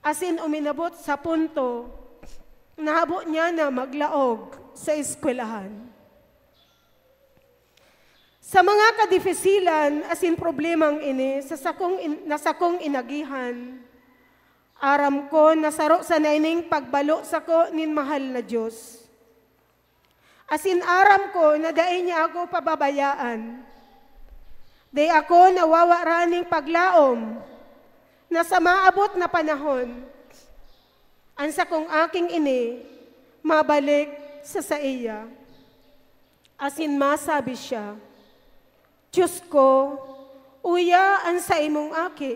asin uminabot sa punto na habo niya na maglaog sa eskwelahan. Sa mga kadifisilan asin problemang ini sa sakong in-, na sakong inagihan, aram ko na saro sana ining pagbalo sako nin mahal na Dios. Asin aram ko na dai niya ako pababayaan. Dai ako nawawaran nin paglaom na sa maabot na panahon, an sakong aking ini mabalik sa saiya. Asin masabi siya, "Diyos ko, uya an saimong aki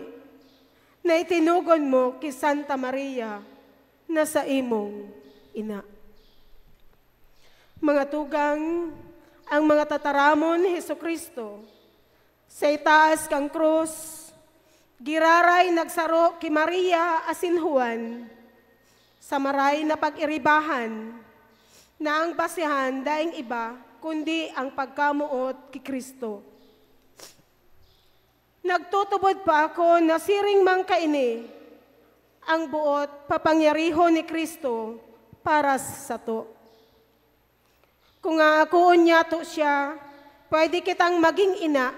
na itinugon mo ki Santa Maria na saimong ina." Mga tugang, ang mga tataramon ni Jesu-Cristo sa itaas kan krus, giraray nagsaro ki Maria asin Juan sa maray na pag-iribahan na ang basehan daing iba kundi ang pagkamoot ki Cristo. Nagtutubod pa ako na siring man kaini ang boot papangyarihon ni Cristo para sato. Kung aakoon nyato siya, pwede kitang maging ina,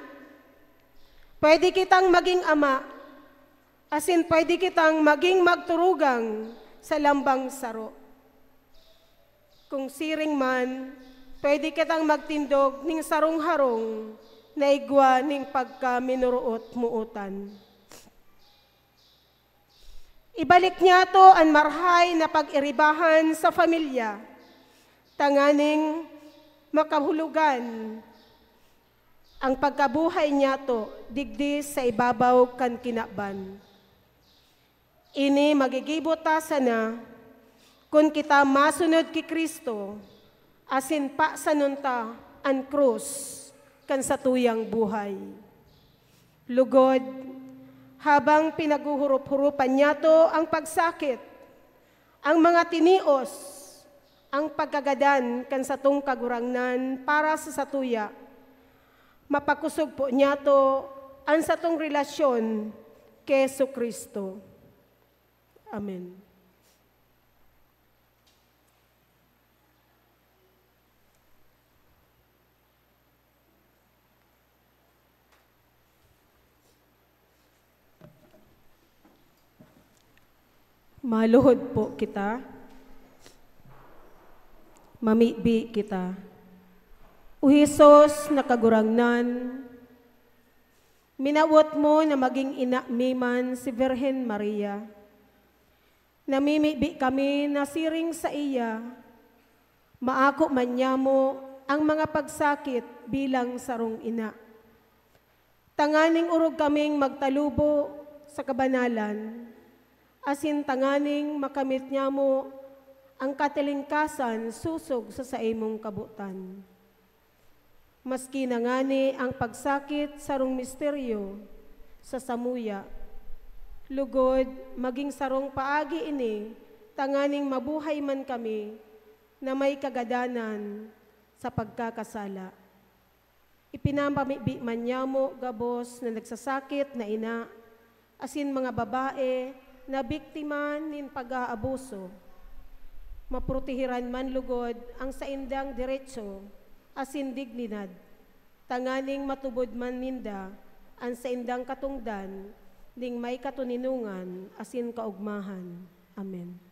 pwede kitang maging ama, asin pwede kitang maging magturugang sa lambang saro. Kung siring man, pwede kitang magtindog ning sarong harong na igwa ning pagkaminoroot-mootan. Ibalik nyato an marhay na pag-iribahan sa pamilya, tanganing makahulogan ang pagkabuhay nyato digdi sa ibabaw kan kinaban. Ini magigibo ta sana kun kita masunod ki Cristo asin pasanon ta an krus kan satuyang buhay. Lugod, habang pinaghuhurop-huropan nyato ang pagsakit, ang mga tinios, ang pagkagadan kan satong Kagurangnan para sa satuya, mapakosog po nyato an satong relasyon ki Jesu-Cristo. Amen. Maluhod po kita. Mamibi kita. O Jesus na Kagurangnan, minawot mo na maging ina mi man si Virgen Maria. Namimibi kami na siring saiya, maako man nyamo ang mga pagsakit bilang sarong ina. Tanganing orog kaming magtalubo sa kabanalan, asin tanganing makamit nyamo Ang katilingkasan sosog sa saimong kabotan. Maski na ngani ang pagsakit sarong misteryo sa samuya, lugod magin sarong paagi ini tanganing mabuhay man kami na may kagadanan sa pagkakasala. Ipinamamibi man nyamo gabos na nagsasakit na ina asin mga babae na biktima nin pag-aabuso. Maprotehiran man lugod ang saindang deretso asin dignidad, tanganing matubod man ninda an saindang katongdan ning may katoninongan asin kaogmahan. Amen.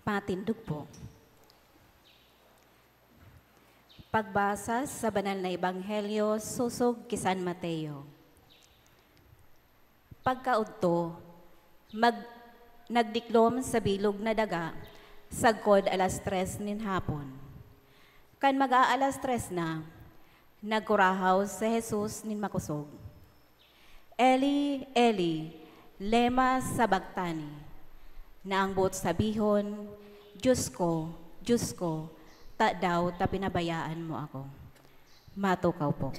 Patindog po. Pagbasa sa Banal na Ebanghelyo sosog ki San Mateo. Pagkaudto, mag-, nagdiklom sa bilog na daga sagkod alas tres nin hapon. Kan mag-aalas tres na, nagkurahaw si Jesus nin makosog, "Eli, Eli, lema sabactani?" Na ang boot sabihon, "Dios ko, Dios ko, tadaw ta pinabayaan mo ako?" Matukaw po.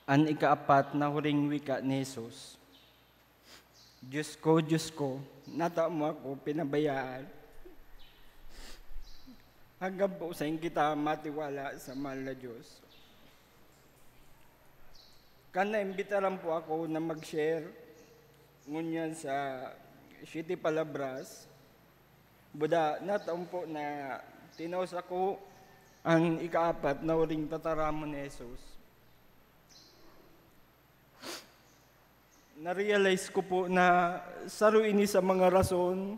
An ikaapat na huring wika ni Jesus, "Diyos ko, Diyos ko, nata mo ako pinabayaan?" Hanggang po sain kita matiwala sa mahal na Diyos. Kan naimbitaran po ako na mag-share ngunyan sa Siete Palabras, buda, nataon po na tinao sako an ikaapat na huring tataramon ni Jesus. Na-realize ko po na saro ini sa mga rason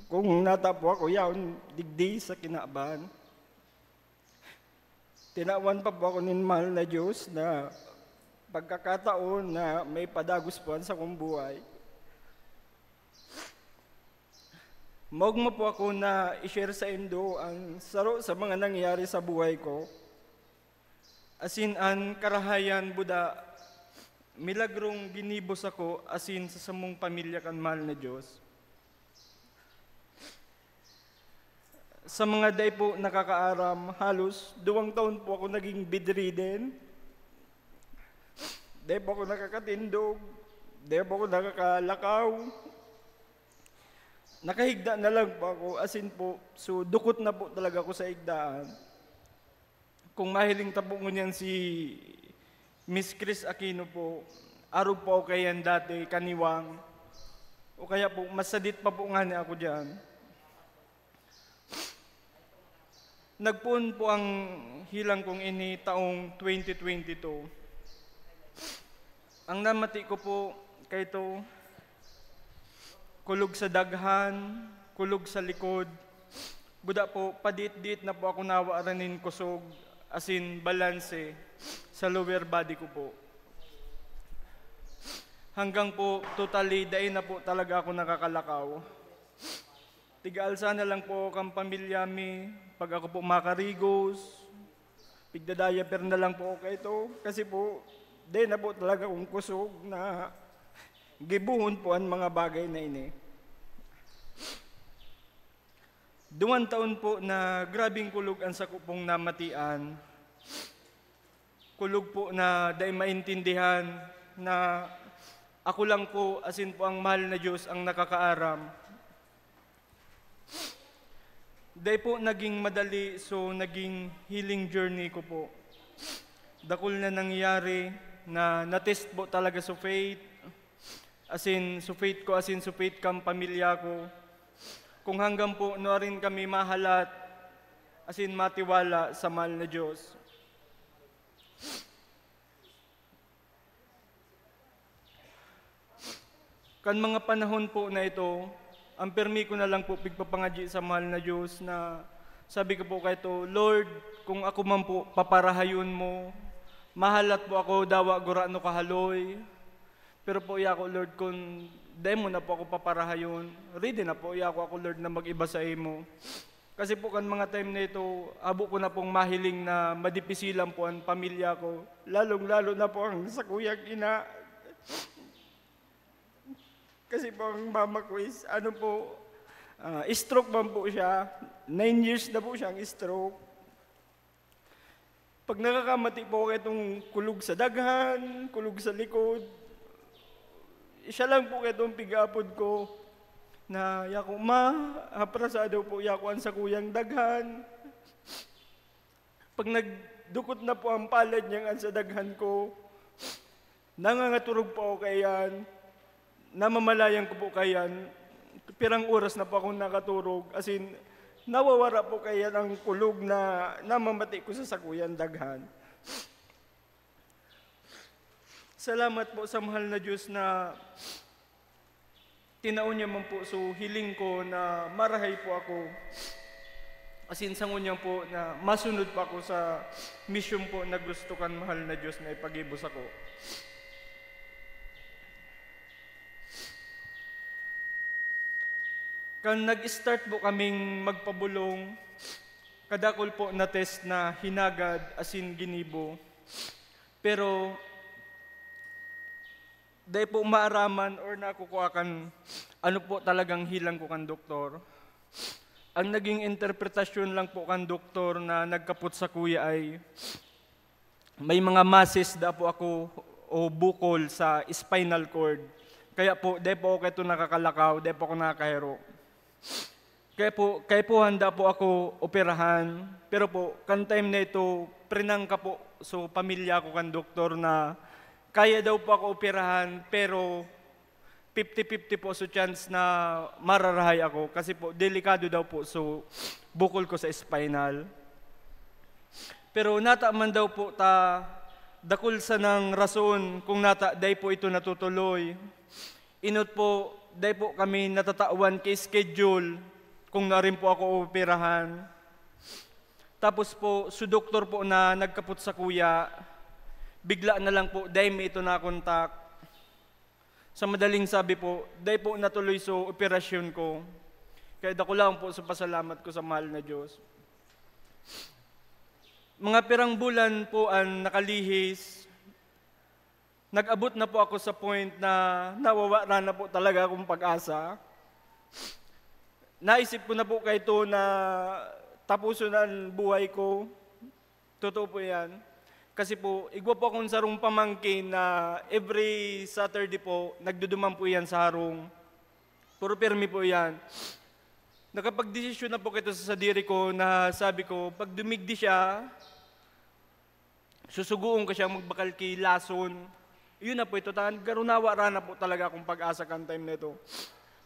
kung nata po ako yaon digdi sa kinaban. Tinawan pa po ako nin mahal na Diyos na pagkakataon na maipadagos po an sakong buhay. Maogma po ako na i-share saindo an saro sa mga nangyari sa buhay ko, asin an karahayan buda, milagrong ginibo sako asin sa samong pamilya kan mahal na Diyos. Sa mga dai po nakakaaram, halos duwang taon po ako naging bedridden. Dai po ako nakakatindog, dai po ako nakakalakaw. Nakahigda na lang po ako, asin po, so, dukot na po talaga ako sa higdaan. Kung mahiling ta po ngunyan si Miss Chris Aquino po, arog po ako kaiyan dati, kaniwang, o kaya po, mas sadit pa po ngani ako diyan. Nagpoon po ang hilang kong ini taong twenty twenty-two. Ang namati ko po, kaito, kulog sa daghan, kulog sa likod. Buda po, padiit-diit na po ako nawaran nin kusog, asin balanse sa lower body ko po. Hanggang po, totally, dai na po talaga ako nakakalakaw. Tig-aalsa na lang po kan pamilya mi, pag ako po makarigos, pigda-diaper na lang po ako kaito. Kasi po, dai na po talaga akong kusog na gibohon po an mga bagay na ini. Duwang taon po na grabeng kulog an sako pong namatian. Kulog po na dai maintindihan na ako lang po, asin po ang mahal na Diyos ang nakakaaram. Dai po naging madali, so naging healing journey ko po. Dakul na nangyari na na-test po talaga sa faith. Asin sa faith ko, asin sa faith kan pamilya ko. Kung hanggang po nuarin kami mahalat, asin matiwala sa mahal na Diyos. Kan mga panahon po na ito, ang pirmi ko na lang po pigpapangadyi sa mahal na Diyos na sabi ko po kaito, "Lord, kung ako man po paparahayon mo, mahalat po ako, dawa gurano kahaloy. Pero po, iya ko, Lord, kun dai mo na po ako paparahayon, ready na po, iya ko ako, Lord, na mag-iba saimo." Kasi po, kan mga time na ito, habo ko na pong mahiling na madipisilan po an pamilya ko, lalong-lalo na po ang sakuyang ina. Kasi po, ang mama ko is, ano po, ah, stroke man po siya. Nine years na po siyang stroke. Pag nakakamati po ako kaitong kulog sa daghan, kulog sa likod, siya lang po kaitong pig-aapod ko na, "Yako, ma, aprasado po, yako an sakuyang daghan." Pag nagdukot na po ang palad niyang an sa daghan ko, nangangaturog po ako kaiyan. Namamalayan ko po kayan, pirang oras na po akong nakaturog. As in, nawawara po kayan ang kulog na namamati ko sa sakuyan daghan. Salamat po sa mahal na Diyos na tinao niya man po. So, hiling ko na marahay po ako. As in, sa ngunyan po na masunod pa ako sa mission po na gusto kan mahal na Diyos na ipagibos ako. Kan nag-start po kaming magpabolong, kadakol po na test na hinagad asin ginibo. Pero dai po maaraman or nakukua kan ano po talagang hilang ko kan doktor. Ang naging interpretasyon lang po kan doktor na nagkapot sakuya ay may mga masses daw po ako o bukol sa spinal cord. Kaya po, dai po ako kaito nakakalakaw, dai po ako nakakahiro. Kaya po, kaipuhan daw po ako operahan. Pero po, kan time na ito, prinangka po. So, pamilya ko kan doktor na kaya daw po ako operahan, pero fifty fifty po so chance na mararahay ako. Kasi po, delikado daw po so bukol ko sa spinal. Pero nata man daw po ta dakul sanang rason kung nata dai po ito natutuloy. Inot po, dai po kami natatawan ki schedule kung narin po ako operahan. Tapos po, so doktor po na nagkapot sakuya, bigla na lang po, dai mi ito nakontak. Sa madaling sabi po, dai po natuloy so operasyon ko. Kaya dakulaon po sa pasalamat ko sa mahal na Diyos. Mga pirang bulan po ang nakalihis, nag-abot na po ako sa point na nawawara na po talaga akong pag-asa. Naisip ko na po kaito na tapuson an buhay ko. Totoo po yan. Kasi po, igwa po akong sarong pamangkin na every Saturday po, nagduduman po yan sa harong. Pero pirmi po yan. Nakapagdesisyon na po kaito sa sadiri ko na sabi ko, pag dumigdi siya, susugoon ko siya magbakal ki lason. Yun na po ito, tan-, garo nawara na po talaga akong pag-asa kan time na ito.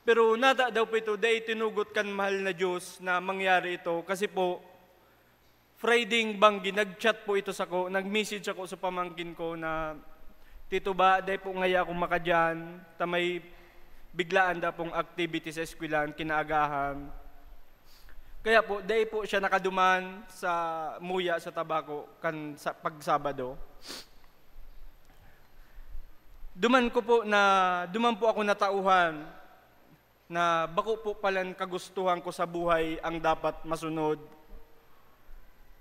Pero nata daw po ito, dai tinugot kan mahal na Diyos na mangyari ito. Kasi po, Friday banggi, nag-chat po ito sako, nag-message ako sa pamangkin ko na, "Tito ba, dai po ngaya ako makadiyan, ta may biglaan da pong activity sa eskwelahan, kinaagahan." Kaya po, dai po siya nakaduman sa muya sa tabako kan sa pag-Sabado. Duman ko po na, duman po ako natauhan na bako po palan kagustuhan ko sa buhay ang dapat masunod,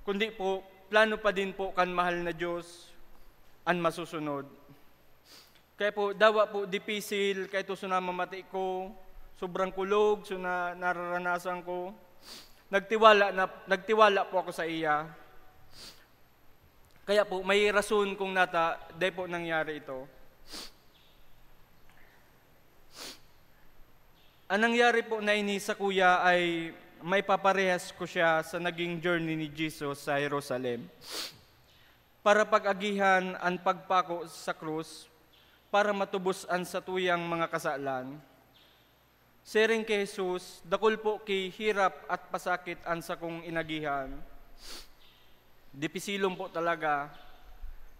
kundi po plano pa din po kan mahal na Diyos an masusunod. Kaya po, dawa po dipisil, kaya ito so namamati ko, sobrang kulog, so na, nararanasan ko. Nagtiwala na, nagtiwala po ako sa iya. Kaya po, may rason kung nata, dai po nangyari ito. Ang nangyari po na ini sa kuya ay maipaparehas ko siya sa naging journey ni Jesus sa Jerusalem para pag-agihan an pagpako sa krus para matubos an satuyang mga kasalan. Siring ki Jesus, dakul po ki hirap at pasakit an sakong inagihan. Dipisilon po talaga.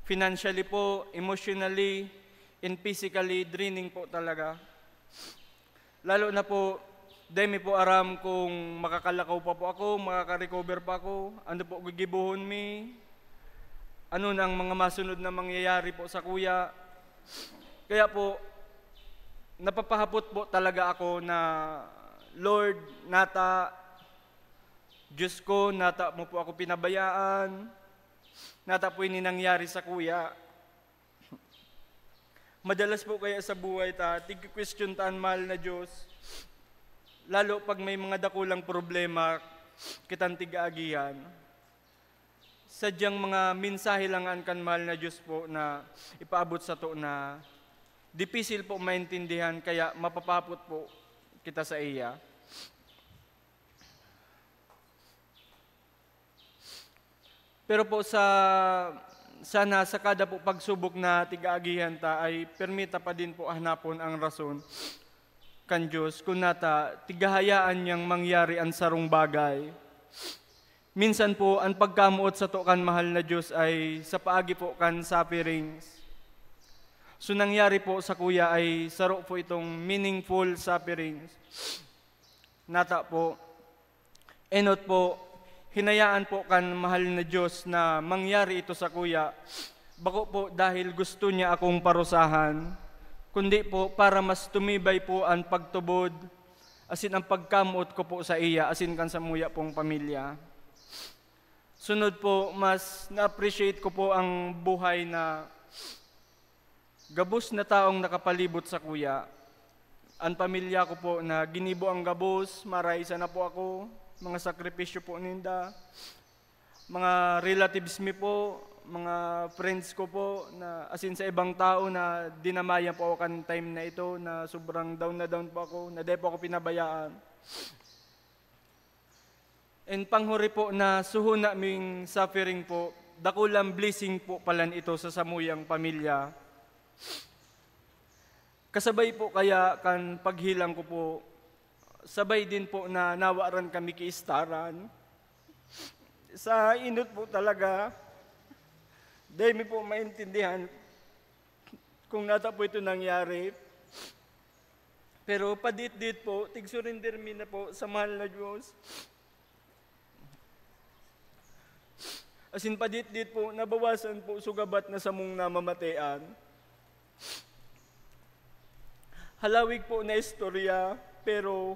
Financially po, emotionally, and physically draining po talaga. Lalo na po, dai mi po aram kung makakalakaw pa po ako, makaka-recover pa ako, ano po gigibohon mi, ano na ang mga masunod na mangyayari po sa kuya. Kaya po, napapahapot po talaga ako na, "Lord, nata, Diyos ko, nata mo po ako pinabayaan, nata po ini nangyari sa kuya." Madalas po kaya sa buhay ta, tig-question ta an mahal na Diyos, lalo pag may mga dakulang problema kitang tig-aagihan. Sadyang mga mensahe lang an kan mahal na Diyos po na ipaabot sato na dipisil po maintindihan, kaya mapapapot po kita sa iya. Pero po sa, Sana sa kada po pagsubok na tig-aagihan ta ay permita pa din po hanapon ang rason kan Diyos, kun nata tigahayaan niyang mangyari an sarong bagay. Minsan po, an pagkamoot sato kan mahal na Diyos ay sa paagi po kan sufferings. So, nangyari po sa kuya ay saro po itong meaningful sufferings. Nata po, enot po, hinayaan po kan mahal na Diyos na mangyari ito sa kuya. Bako po dahil gusto niya akong parusahan, kundi po para mas tumibay po an pagtubod asin ang pagkamoot ko po sa iya asin kan samuya pong pamilya. Sunod po, mas na-appreciate ko po ang buhay na gabos na taong nakapalibot sa kuya. An pamilya ko po na ginibo ang gabos, maraisa na po ako, mga sakripisyo po ninda. Mga relatives mi po, mga friends ko po, na, as in, sa ibang tao na dinamayan po ako kan time na ito, na sobrang down na down po ako, na dai po ako pinabayaan. And panghuri po na suhon naming suffering po, dakulang blessing po palan ito sa samuyang pamilya. Kasabay po kaya kan paghelang ko po, sabay din po na nawaran kami kiistaran. Sa inot po talaga, dai mi po maintindihan kung nata po ito nangyari. Pero padit-dit po, tig-surrender mi na po sa mahal na Diyos. As in, padit-dit po, nabawasan po sugabat na samong namamatean. Halawig po na istorya, pero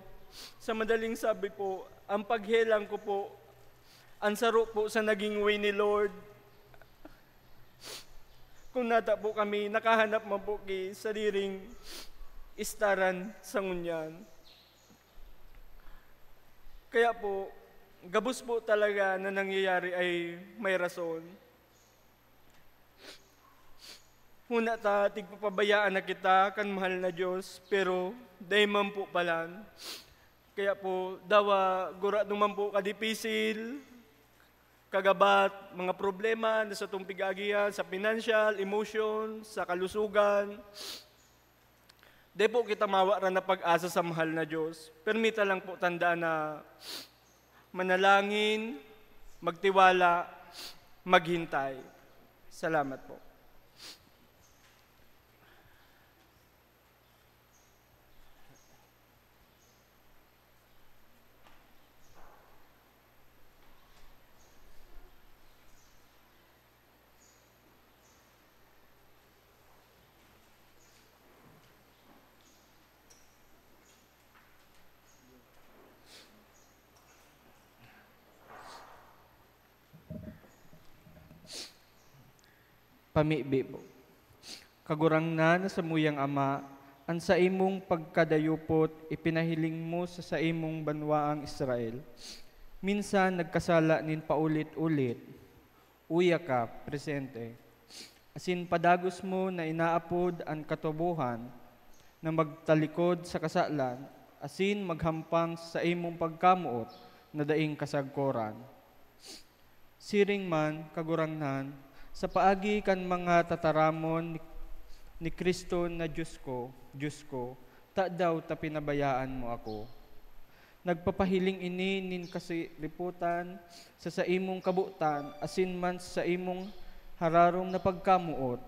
sa madaling sabi po, ang paghelang ko po, ang saro po sa naging way ni Lord. Kung nata po kami, nakahanap man po ki sadiring istaran sa ngunyan. Kaya po, gabos po talaga na nangyayari ay may rason. Huna ta, tigpapabayaan na kita kan mahal na Diyos, pero dai man po palan. Kaya po, dawa, gurano man po kadipisil, kagabat, mga problema na satong pig-aagihan sa pinansyal, emosyon, sa kalusugan. Di po kita mawaran na pag-asa sa mahal na Diyos. Permita lang po tandaan na manalangin, magtiwala, maghintay. Salamat po. Pamibi po. Kagurangnan na samuyang Ama, an saimong pagkadayupot ipinahiling mo sa saimong banwaang Israel. Minsan nagkasala nin paulit-ulit. Uya ka, presente. Asin padagos mo na inaapod an katubohan na magtalikod sa kasalan asin maghampang sa saimong pagkamoot na daing kasagkoran. Siring man, Kagurangnan, sa paagi kan mga tataramon ni, ni Cristo na, "Dios ko, Dios ko, tadaw ta pinabayaan mo ako?" Nagpapahiling ini nin kasiripotan sa saimong kabotan asin man sa saimong hararom na pagkamoot,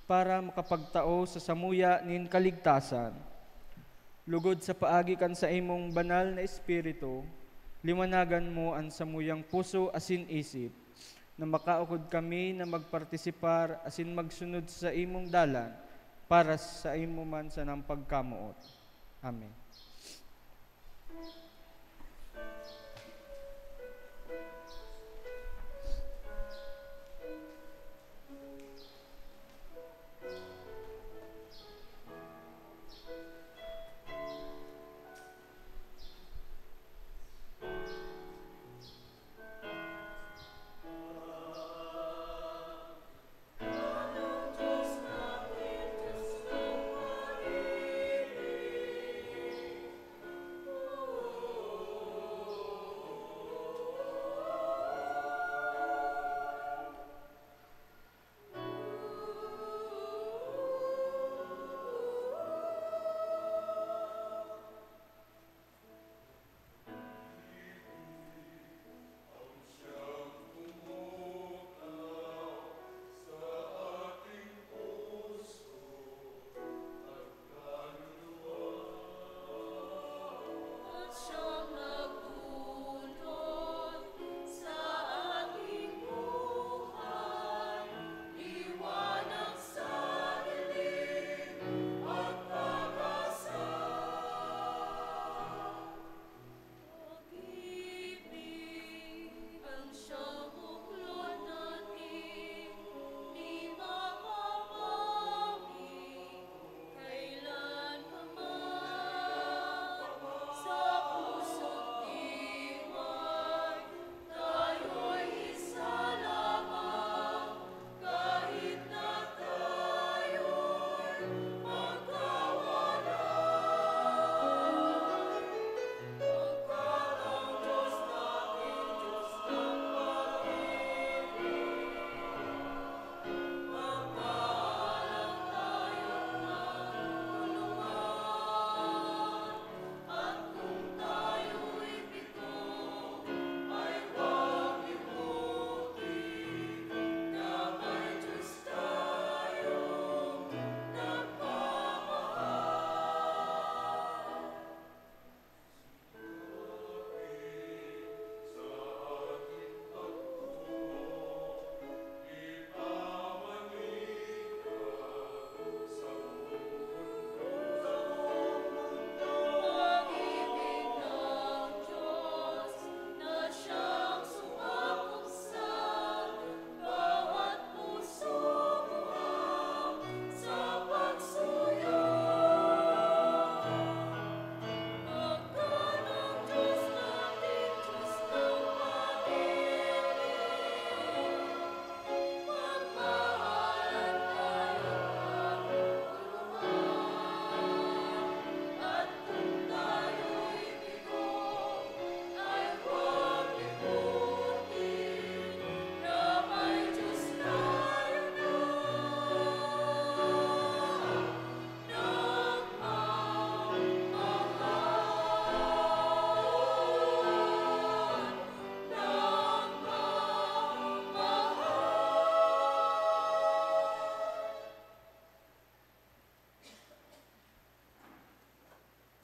para makapagtao sa samuya nin kaligtasan. Lugod sa paagi kan saimong banal na Espiritu, liwanagan mo an samuyang puso asin isip, na makaukod kami na magpartisipar asin magsunod sa saimong dalan para sa saimo man sanang pagkamoot. Amen.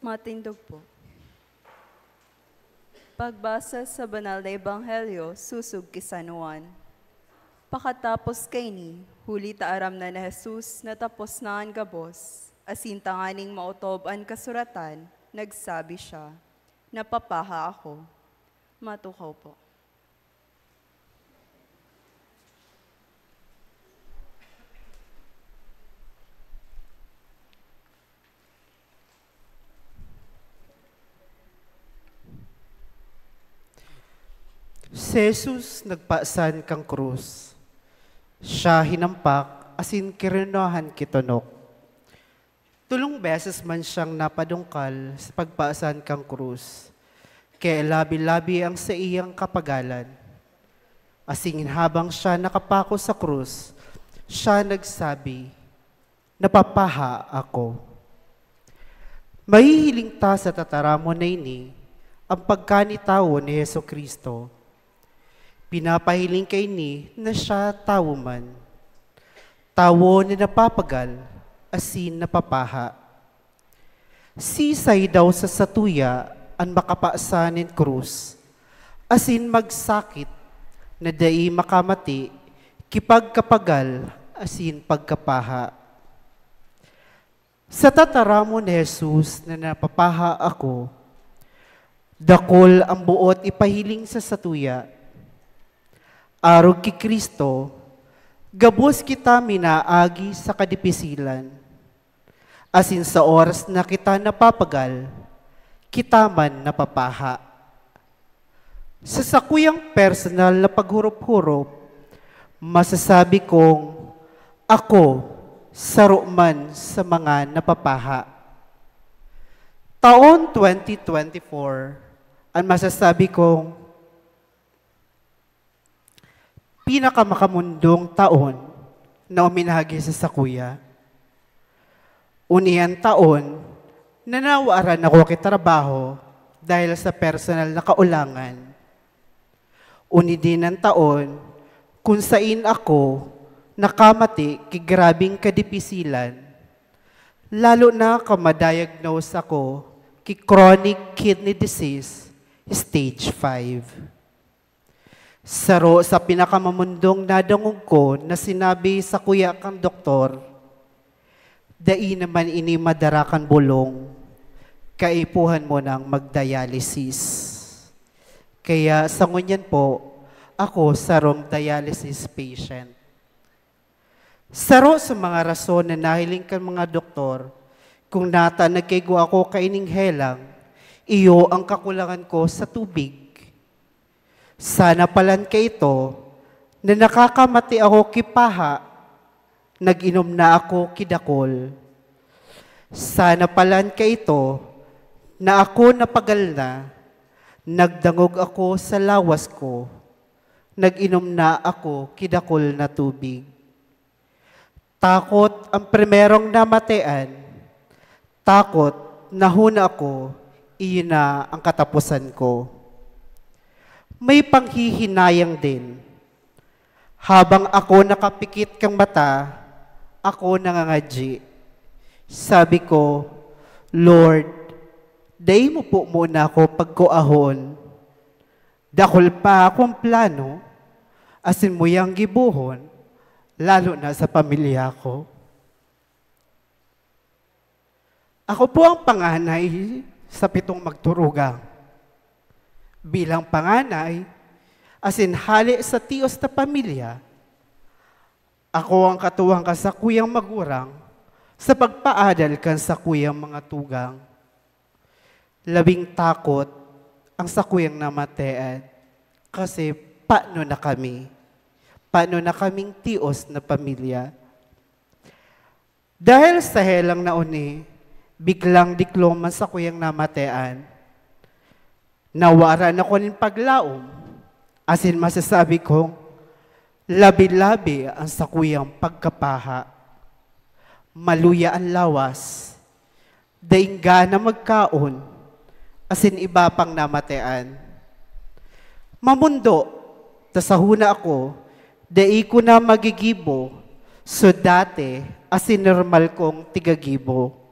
Matindog po. Pagbasa sa Banal na Ebanghelyo sosog ki San Juan. Pakatapos kaini, huli ta aram na ni Jesus na tapos na an gabos, asin tanganing maotob an kasuratan, nagsabi siya, "Napapaha ako." Matukaw po. Si Jesus nagpasan kan krus. Siya hinampak asin kirunahan ki tonok. Tolong beses man siyang napadungkal sa pagpasan kan krus, kaya labi-labi ang saiyang kapagalan. Asin habang siya nakapako sa krus, siya nagsabi, "Napapaha ako." Mahihiling ta sa tataramon na ini ang pagkanitawo ni Jesu-Cristo. Pinapahiling kaini na siya tawo man. Tawo na napapagal asin napapaha. Siisay daw sa satuya an makapasan nin krus, asin magsakit na dai makamati ki pagkapagal asin pagkapaha? Sa tataramon ni Jesus na napapaha ako, dakul ang boot ipahiling sa satuya. Arog ki Cristo, gabos kita minaagi sa kadipisilan. Asin sa oras na kita napapagal, kita man napapaha. Sa sakuyang personal na paghurop-hurop, masasabi kong ako saro man sa mga napapaha. Taon twenty twenty-four, an masasabi kong pinakamakamundong taon na uminagi sa sakuya. Uni an taon na nawaran ako ki trabaho dahil sa personal na kaulangan. Uni din an taon kun sain ako nakamati ki grabeng kadipisilan, lalo na kan ma-diagnose ako ki chronic kidney disease, stage five. Saro sa pinakamamundong nadangog ko na sinabi sakuya kan doktor, "Dai naman ini madara kan bolong, kaipuhan mo nang mag-dialysis." Kaya sa ngunyan po, ako sarong dialysis patient. Saro sa mga rason na nahiling kan mga doktor, kung nata nagkaigwa ako kaining helang, iyo ang kakulangan ko sa tubig. Sana palan kaito na nakakamati ako ki paha, nag-inom na ako ki dakul. Sana palan kaito na ako napagal na, nagdangog ako sa lawas ko, nag-inom na ako ki dakul na tubig. Takot ang primerong namatean, takot na huna ako, iyo na ang kataposan ko. May panghihinayang din. Habang ako nakapikit kan mata, ako nangangadyi. Sabi ko, "Lord, dai mo po muna ako pagkuahon. Dakul pa akong plano, asin mo yang gibohon, lalo na sa pamilya ko." Ako po ang panganay sa pitong magturugang. Bilang panganay, asin hale sa tios na pamilya, ako ang katuwang kan sakuyang magurang sa pagpaadal kan sakuyang mga tugang. Labing takot ang sakuyang namatean, kasi paano na kami? Paano na kaming tios na pamilya? Dahil sa helang na uni, biglang diklom an sakuyang namatean. Nawaran ako nin paglaom, asin masasabi kong labi-labi an sakuyang pagkapaha. Maluya an lawas, daing gana magkaon, asin iba pang namatean. Mamondo, ta sa huna ako, dai ko na magigibo, so dati asin normal kong tigagibo.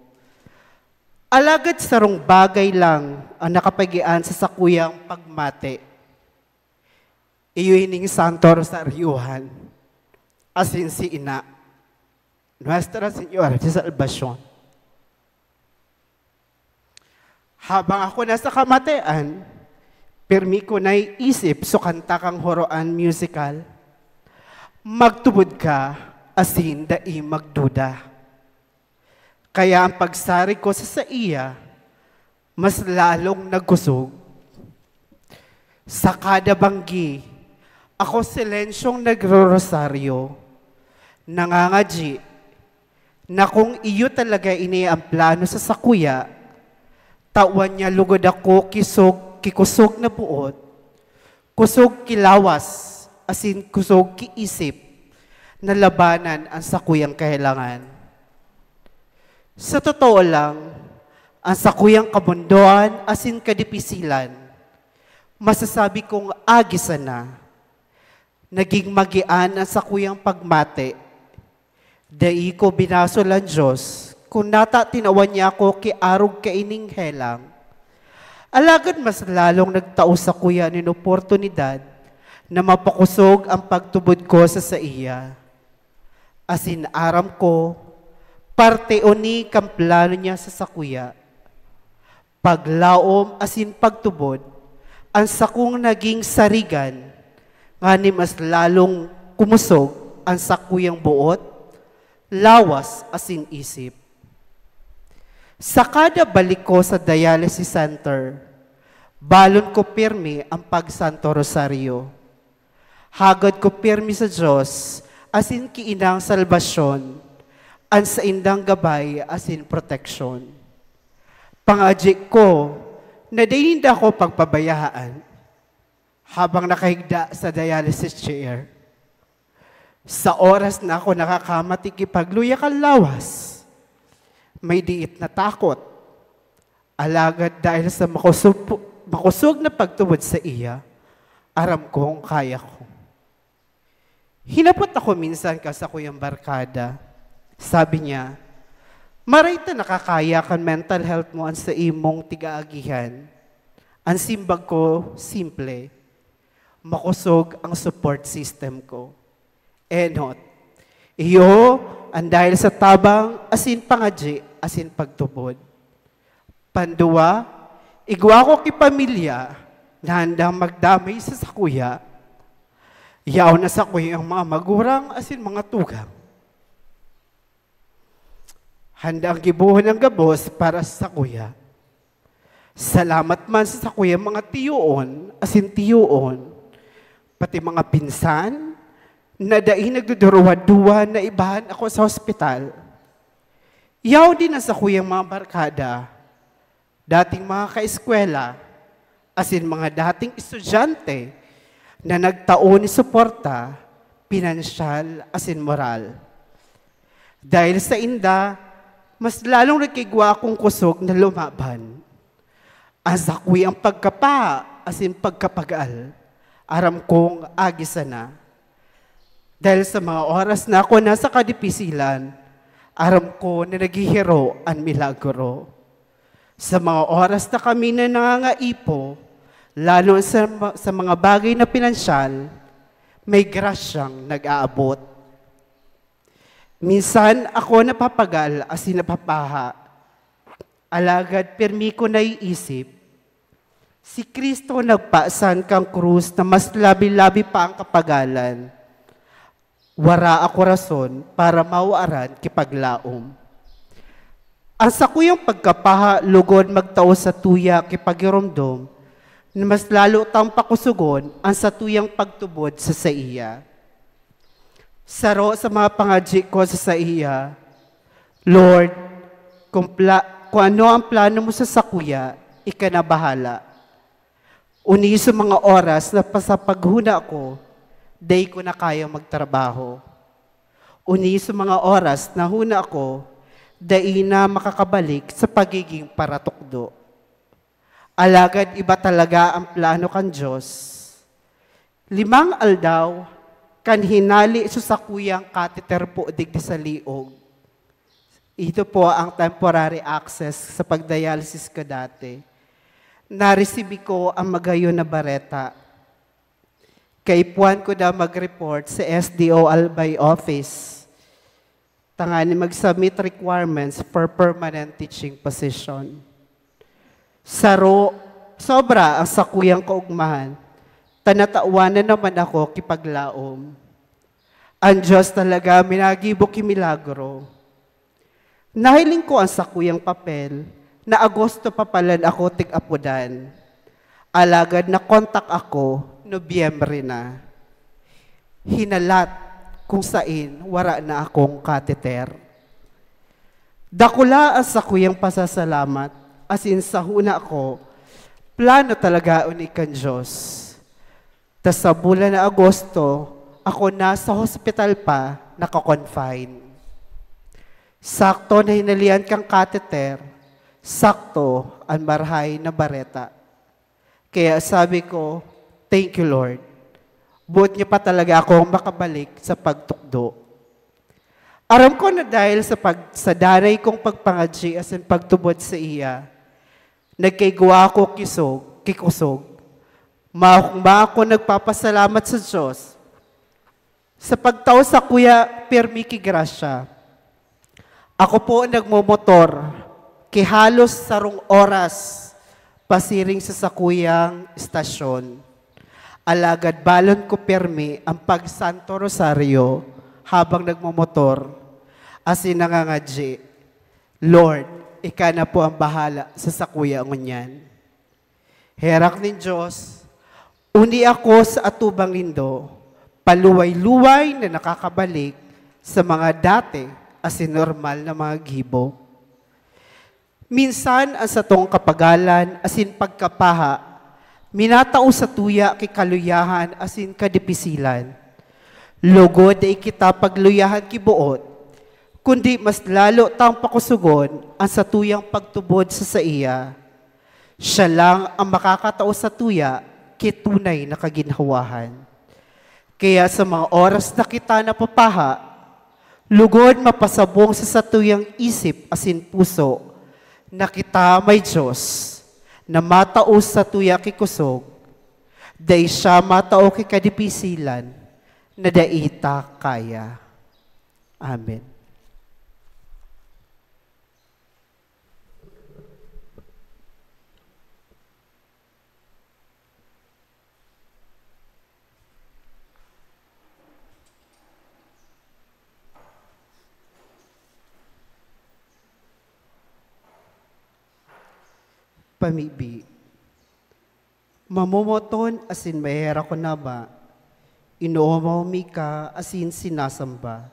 Alagad sarong bagay lang ang nakapagian sa sakuyang pagmati. Iyo ining Santo Rosaryohan, asin si Ina, Nuestra Señora de Salvacion. Habang ako nasa kamatian, pirmi ko naiisip so kanta kan Horoan Musical, "Magtubod ka, asin dai magduda." Kaya ang pagsarig ko sa saiya, mas lalong nagkusog. Sa kada banggi, ako silensyong nagrorosaryo, nangangadyi, na kung iyo talaga ini ang plano sa sakuya, tawan niya lugod ako kisog, kikusog na buot, kusog ki lawas, asin kusog ki isip, na labanan ang sakuyang kahelangan. Sa totoo lang, ang sakuyang kabondoan asin kadipisilan, masasabi kong agi sana. Naging magian ang sakuyang pagmati. Dai ko binasol an Dios, kun nata tinawan niya ako ki arog kaining helang. Alagad mas lalong nagtao sakuya nin oportunidad na mapakosog an pagtubod ko sa saiya. Asin aram ko, parte ini kan plano niya sa sakuya. Paglaom asin pagtubod, an sakong naging sarigan, ngani mas lalong kumusog an sakuyang boot, lawas asin isip. Sa kada balik ko sa dialysis center, balon ko pirmi an pag-Santo Rosaryo. Hagad ko pirmi sa Dios asin ki Inang Salbasyon, an saindang gabay asin proteksyon. Pangadyi ko na dai ninda ako pagpabayaan habang nakahigda sa dialysis chair. Sa oras na ako nakakamati ki pagluya kan lawas, may diit na takot. Alagad dahil sa makusog, makusog na pagtubod saiya, aram kong kaya ko. Hinapot ako minsan kan sakuyang barkada. Sabi niya, "Maray ta nakakaya kan mental health mo an saimong tig-aagihan." An simbag ko, simple, "Makosog ang support system ko." Enot, iyo an dahil sa tabang asin pangadyi asin pagtubod. Panduwa, igwa ko ki pamilya na handang magdamay sa sakuya. Yaon na sakuyang mga magurang asin mga tugang. Handang gibohon an gabos para sa sakuya. Salamat man sa sakuyang mga tiyoon asin tiyoon, pati mga pinsan na dai nagduduruwa-duwa na ibahan ako sa hospital. Yaon din an sakuyang mga barkada, dating mga kaeskwela, asin mga dating estudyante na nagtao nin suporta, pinansyal, asin moral. Dahil sainda, mas lalong nagkaigwa akong kusog na lumaban. An sakuyang pagkapaha asin pagkapagal, aram kong agi sana. Dahil sa mga oras na ako nasa kadipisilan, aram ko na naghihiro an milagro. Sa mga oras na kami na nangangaipo, lalo sa, sa mga bagay na pinansyal, may grasyang nag-aabot. Minsan ako napapagal asin napapaha, alagad pirmi ko naiisip, si Cristo nagpasan kan krus na mas labi-labi pa an kapagalan. Wara ako rason para mawaran ki paglaom. An sakuyang pagkapaha logod magtao sa tuya ki pagiromdom na mas lalo tang pakosogon an satuyang pagtubod sa saiya. Saro sa mga pangadyi ko sa saiya, "Lord, kung pla-, kung ano ang plano mo sa sakuya, ika na bahala." Oni sa mga oras na pa sa paghuna ko, dai ko na kayang magtrabaho. Oni sa mga oras na huna ko, dai na makakabalik sa pagiging paratukdo. Alagad iba talaga ang plano kan Dios. Limang aldaw kan hinali sa sakuyang catheter po digdi sa liog. Ito po ang temporary access sa pagdialysis ko dati. Naresibi ko ang magayon na bareta. Kaipuhan ko daw mag-report sa S D O Albay office, tanganing mag-submit requirements for permanent teaching position. Saro, sobra ang sakuyang kaugmahan, ta natawan na naman ako ki paglaom. An Diyos talaga minagibo ki milagro. Nahiling ko an sakuyang papel na Agosto pa palan ako tig-apodan. Alagad nakontak ako, Nobyembre na. Hinalat kung sain wara na akong catheter. Dakula an sakuyang pasasalamat, asin sa huna ko, plano talaga ini kan Diyos. Ta sa bulan na Agosto, ako nasa hospital pa, naka-confine. Sakto na hinalian kang catheter, sakto an marahay na bareta. Kaya sabi ko, "Thank you, Lord. Boot niyo pa talaga akong makabalik sa pagtukdo." Aram ko na dahil sa pag-, sa danay kong pagpangadyi asin pagtubod saiya, nagkaigwa ako kisog, ki kusog. Maokma ako nagpapasalamat sa Diyos sa pagtao sakuya pirmi ki grasya. Ako po nagmomotor ki halos sarong oras pasiring sa sakuyang estasyon. Alagad balon ko pirmi ang pag-Santo Rosario habang nagmomotor, asin nangangadyi, "Lord, ika na po ang bahala sa sakuya ngunyan." Herak nin Diyos, uni ako sa atubang nindo, paluway-luway na nakakabalik sa mga dati asin normal na mga gibo. Minsan, an satong kapagalan asin pagkapaha minatao satuya ki kaluyahan asin kadipisilan. Logod dai kita pagluyahan ki boot, kundi mas lalo tang pakusogon an satuyang pagtubod sa saiya. Siya lang ang makakatao satuya ki tunay na kaginhawahan. Kaya sa mga oras na kita napapaha, lugod mapasabong sa satuyang isip asin puso na kita may Diyos na matao satuya ki kusog, dai siya matao ki kadipisilan na dai ta kaya. Amen. Pamibi. Mamomoton asin maherak ko na ba? Inoomaw mi ka asin sinasamba.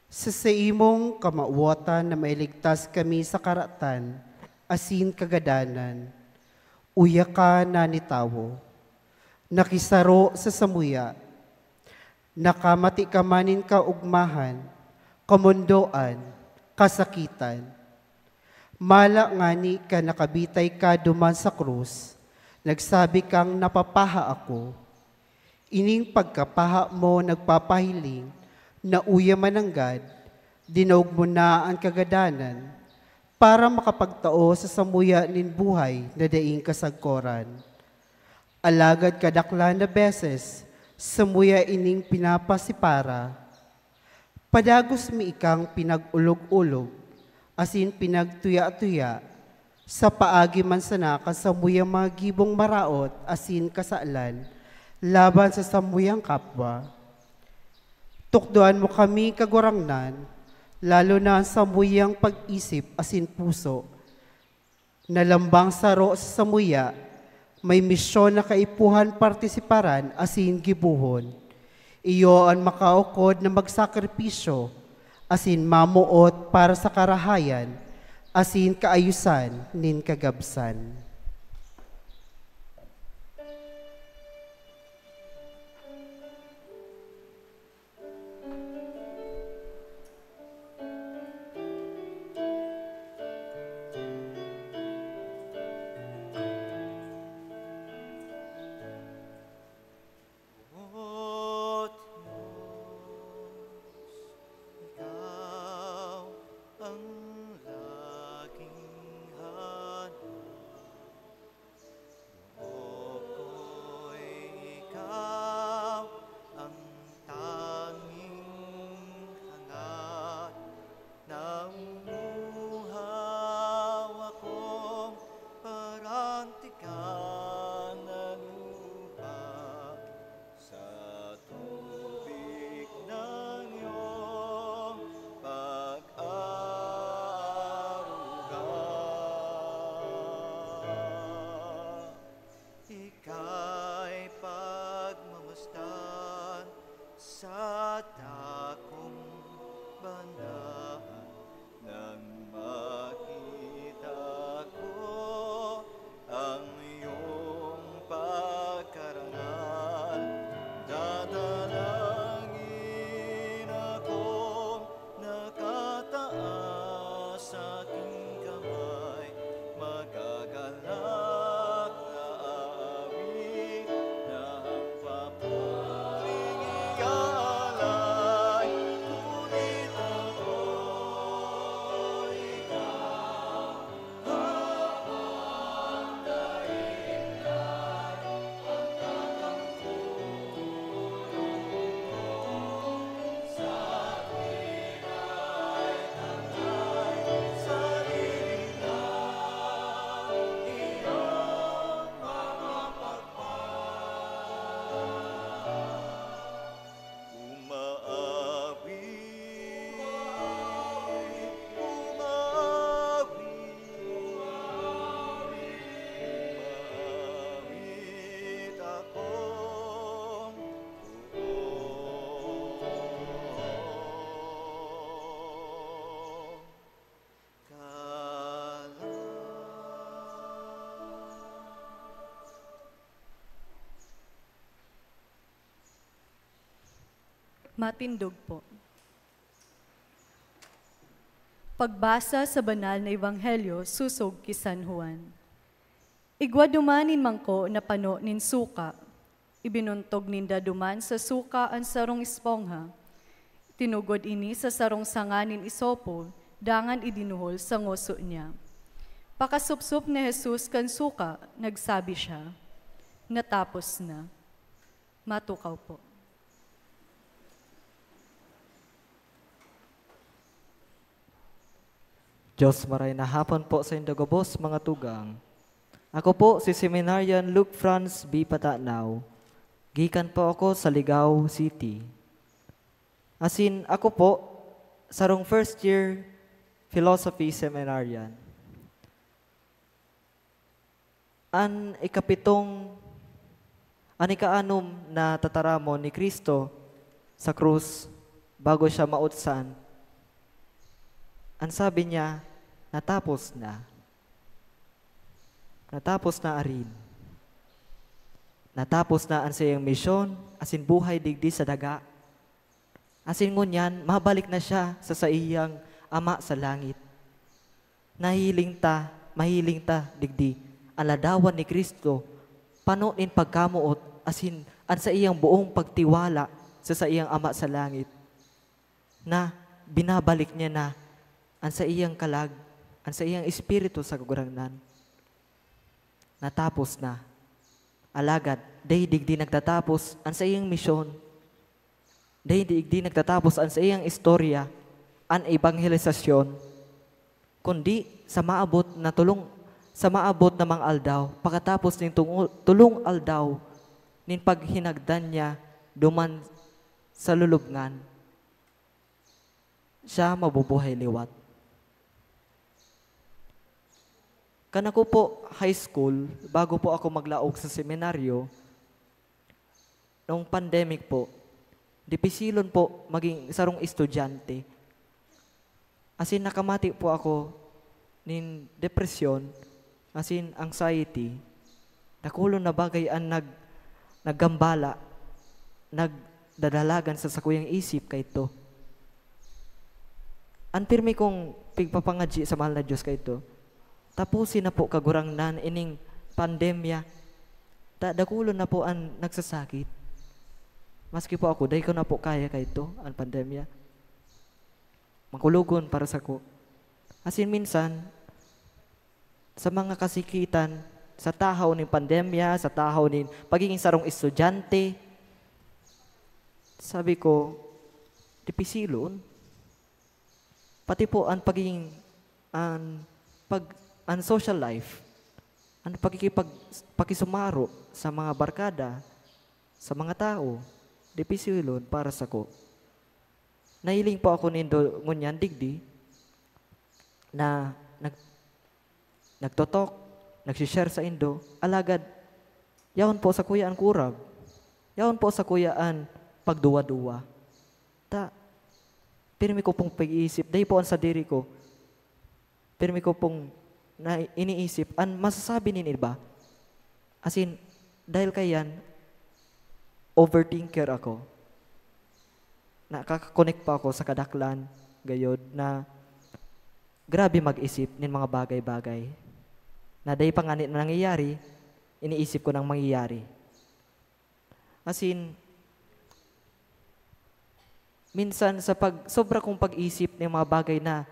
Sa saimong kamawotan na mailigtas kami sa karatan asin kagadanan, uya ka na ni tawo. Nakisaro sa samuya. Nakamati ka man nin kaogmahan, kamondoan, kasakitan. Mala ngani kan nakabitay ka duman sa krus, nagsabi kang, "Napapaha ako." Ining pagkapaha mo nagpapahiling na uya mananggad, dinaog mo na an kagadanan para makapagtao sa samuya nin buhay na daing kasagkoran. Alagad kadaklan na beses, samuya ining pinapasipara. Padagos mi ikang pinag-olog-olog asin pinagtuya-tuya, sa paagi man sana kan samuyang mga gibong maraot asin kasalan laban sa samuyang kapwa. Tukdoan mo kami, Kagurangnan, lalo na an samuyang pag-isip asin puso, na lambang saro sa samuya, may misyon na kaipuhan partisiparan asin gibohon. Iyo an makaukod na magsakripisyo asin mamoot para sa karahayan asin kaayosan nin kagabsan. Dakong banal nang makita ko ang iyong pagkarangal. Dadalangin akong nakataas sa aking kamay, magagalak na aawit na ang papuling iaalay. Ngunit ako, ikaw, Umaawit, umaawit, umaawit akong buong kalag. Matindog po. Pagbasa sa Banal na Ebanghelyo sosog ki San Juan. Igwa duman nin mangko na pano nin suka. Ibinuntog ninda duman sa suka an sarong espongha. Tinugod ini sa sarong sanga nin isopo, dangan idinuhol sa ngoso niya. Pakasupsop ni Jesus kan suka, nagsabi siya, "Natapos na." Matukaw po. Diyos, maray na hapon po saindo gabos, mga tugang. Ako po si Seminarian Luke Franz B. Patanaw. Gikan po ako sa Ligao City. Asin ako po, sarong first year philosophy seminarian. An ikapitong, an ikaanom na tataramon ni Cristo sa krus, bago siya mautsan, an sabi niya, "Natapos na." Natapos na arin. Natapos na an saiyang misyon asin buhay digdi sa daga. Asin ngunyan, mabalik na siya sa saiyang Ama sa langit. Nahiling ta, mahiling ta digdi an ladawan ni Cristo, pano nin pagkamoot asin an saiyang buong pagtiwala sa saiyang Ama sa langit, na binabalik niya na an saiyang kalag, an saiyang espiritu sa Kagurangnan. Natapos na. Alagad, dai digdi nagtatapos an saiyang misyon. Dai digdi nagtatapos an saiyang istorya, an ebanghelisasyon, kundi sa maabot na tulong, sa maabot na mga aldaw, pakatapos nin tungo-, tulong aldaw nin paghinagdan niya duman sa lulubngan, siya mabubuhay liwat. Kan ako po high school, bago po ako maglaog sa seminaryo, noong pandemic po, dipisilon po maging sarong estudyante. Asin nakamati po ako nin depresyon, asin anxiety. Dakulon na bagay an nag-, naggambala, nagdadalagan sa sakuyang isip kaito. An pirmi kong pigpapangadyi sa mahal na Diyos kaito, tapusin na po, Kagurangnan, ining pandemya. Ta-, dakulon na po an nagsasakit. Maski po ako, dai ko na po kaya kaito, an pandemya. Makulogon para sako. Asin minsan, sa mga kasikitan, sa tahaw nin pandemya, sa tahaw nin pagiging sarong estudyante, sabi ko, dipisilon. Pati po an pagiging, an pag-, an social life, an pagkikipag-, pakisumaro sa mga barkada, sa mga tawo, dipisilon para sako. Nahiling po ako nindo ngunyan digdi na nag-, nagtotok, nagsishare saindo, alagad yaon po sakuya an kurag, yaon po sakuya an pagduwa-duwa. Pirmi ko pong pag-iisip, dai po an sadiri ko. Pirmi ko pong na-, iniisip an masasabi nin iba. As in, dahil kaiyan, overthinker ako. Nakaka-connect pa ako sa kadaklan, gayod, na grabe mag-isip nin mga bagay-bagay na dai pa ngani nangyayari, iniisip ko nang mangyayari. As in, minsan sa pag-, sobra kong pag-isip nin mga bagay na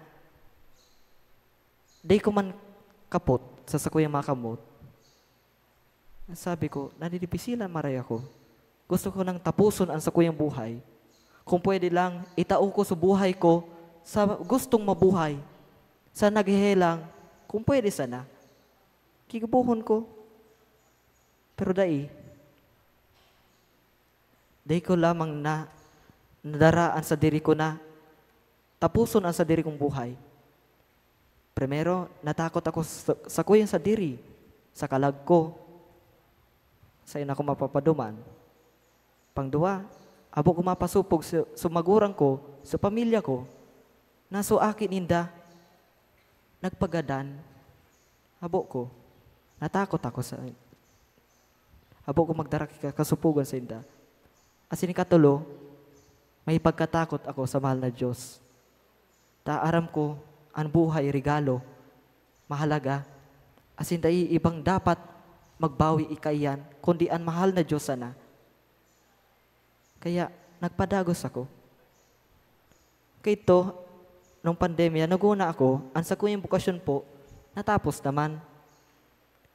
dai ko man kapot sa sakuyang mga kamot, sabi ko, "Nadidipisilan maray ako. Gusto ko nang tapuson an sakuyang buhay. Kung pwede lang, itao ko sa buhay ko sa gustong mabuhay, sa naghehelang, kung pwede sana. Gigibohon ko." Pero dai. Dai ko lamang na nadara an sadiri ko na tapuson an sadiri kong buhay. Primero, natakot ako sa, sakuyang sadiri, sa kalag ko. Sain ako mapapaduman. Pangduwa, habo ko mapasupog sa, sa magurang ko, sa pamilya ko, na so aki ninda nagpagadan. Habo ko, natakot ako sa, habo ko magdara ki ka-, kasupogan sainda. Asin ikatulo, may pagkatakot ako sa mahal na Diyos. Ta aram ko, an buhay regalo, mahalaga, asin dai ibang dapat magbawi kaiyan, kundi an mahal na Diyos sana. Kaya, nagpadagos ako. Kaito, nung pandemya, naguna ako, an sakuyang bokasyon po, natapos naman.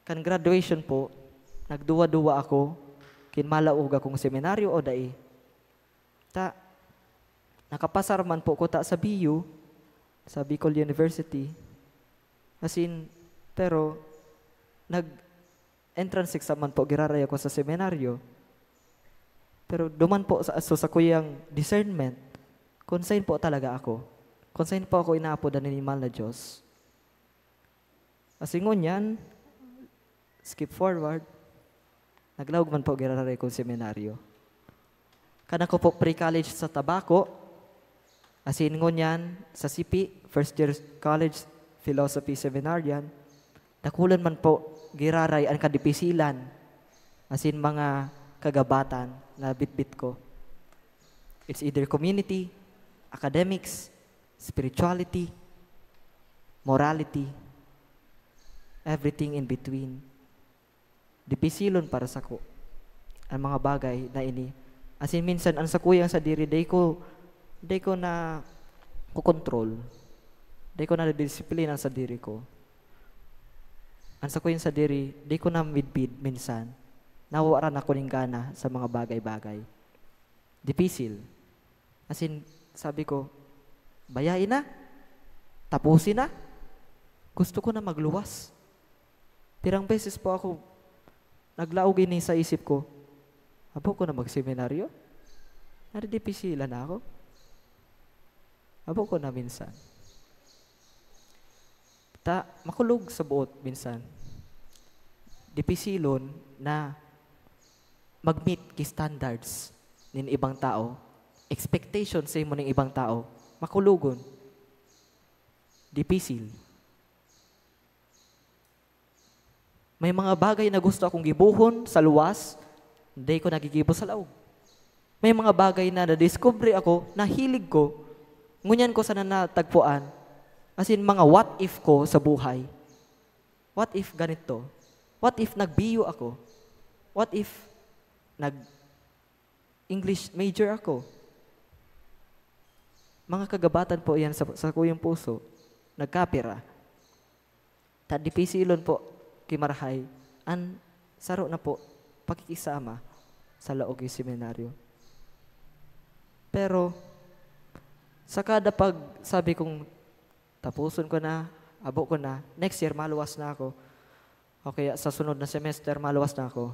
Kan graduation po, nagduwa-duwa ako, kin malaog akong seminaryo o dai. Ta, nakapasar man po ko ta sa B U, sa Bicol University. As in, pero, nag-entrance exam man po giraray ako sa seminaryo. Pero duman po sa, sa sakuyang discernment, kung sain po talaga ako. Kung sain po ako inaapodan ni mahal na Diyos. Asin ngunyan, skip forward, naglaog man po giraray kong seminaryo. Kan ako po pre-college sa Tabaco, asin ngunyan sa C P, first year college, philosophy seminarian, dakulan man po giraray an kadipisilan, asin mga kagabatan na bitbit ko. It's either community, academics, spirituality, morality, everything in between. Dipisilon para sako an mga bagay na ini. Asin minsan, an sakuyang sadiri, dai ko, dai ko nakokontrol. Dai ko nadidisiplina an sadiri ko. An sakuyang sadiri, dai ko namidbid minsan. Nawawaran ako nin gana sa mga bagay-bagay. Dipisil. As in, sabi ko, "Bayai na. Tapusin na. Gusto ko na magluwas." Pirang beses po ako naglaog ini sa isip ko, "Habo ko na magseminaryo? Nadidipisilan na ako." Habo ko na minsan. Ta, makulog sa boot minsan. Dipisilon na mag-meet ki standards nin ibang tao, expectation sa imo ning ibang tao, makulogon. Dipisil. May mga bagay na gusto akong gibohon sa luwas, dai ko nagigibo sa laog. May mga bagay na nadiskubre ako, nahilig ko, ngunyan ko sana natagpuan, as in, mga what if ko sa buhay. What if ganito? What if nagbiyo ako? What if nag-English major ako? Mga kagabatan po yan sa, sa kuyang puso. Nagkapira. Ta dipisilon po ki marahay an saro na po pakikisama sa laog ki seminaryo. Pero, sa kada pag sabi kong, "Tapuson ko na, habo ko na, next year maluwas na ako, o kaya sa sunod na semester maluwas na ako,"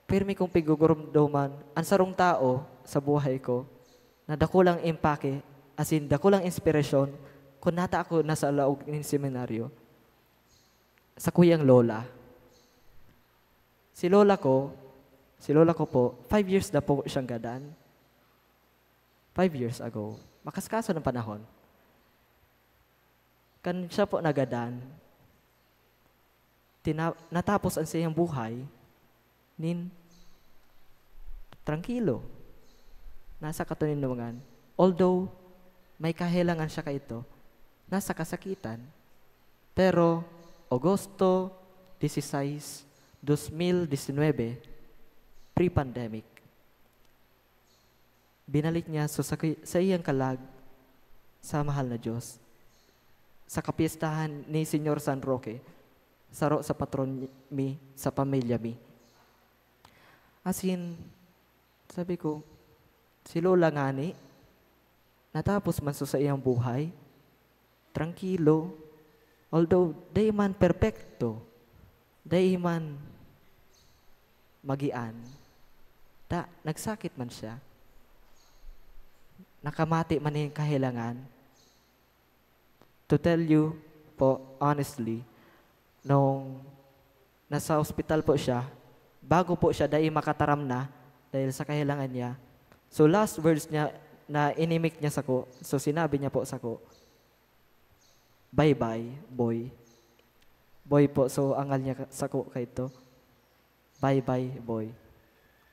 pirmi kong pigugurumdoman an sarong tao sa buhay ko na dakulang impake, as in, dakulang inspirasyon, kun nata ako na sa laog nin seminaryo, sakuyang lola. Si lola ko, si lola ko po, five years na po siyang gadan. five years ago. Makaskaso ng panahon. Kan siya po nagadan, tina-, natapos ang saiyang buhay nin trangkilo. Nasa katoninongan. Although, may kahelangan siya kaito, nasa kasakitan. Pero, Agosto dieciséis, dos mil diecinuebe, pre-pandemic, binalik niya so sa, sa iyang kalag sa mahal na Diyos. Sa kapiestahan ni Señor San Roque, saro sa patron mi, sa pamilya mi. Asin, sabi ko, si Lola ngani, natapos man so sa iyang buhay, trangkilo, although dai man perpekto, dai man magian, ta nagsakit man siya. Nakamati man nin kahelangan. To tell you po, honestly, nung nasa ospital po siya, bago po siya dai makataram na dahil sa kahelangan niya. So, last words niya na inimik niya sako, so sinabi niya po sako, "Bye-bye, boy." Boy po, so angal niya ka-, sako kaito. "Bye-bye, boy."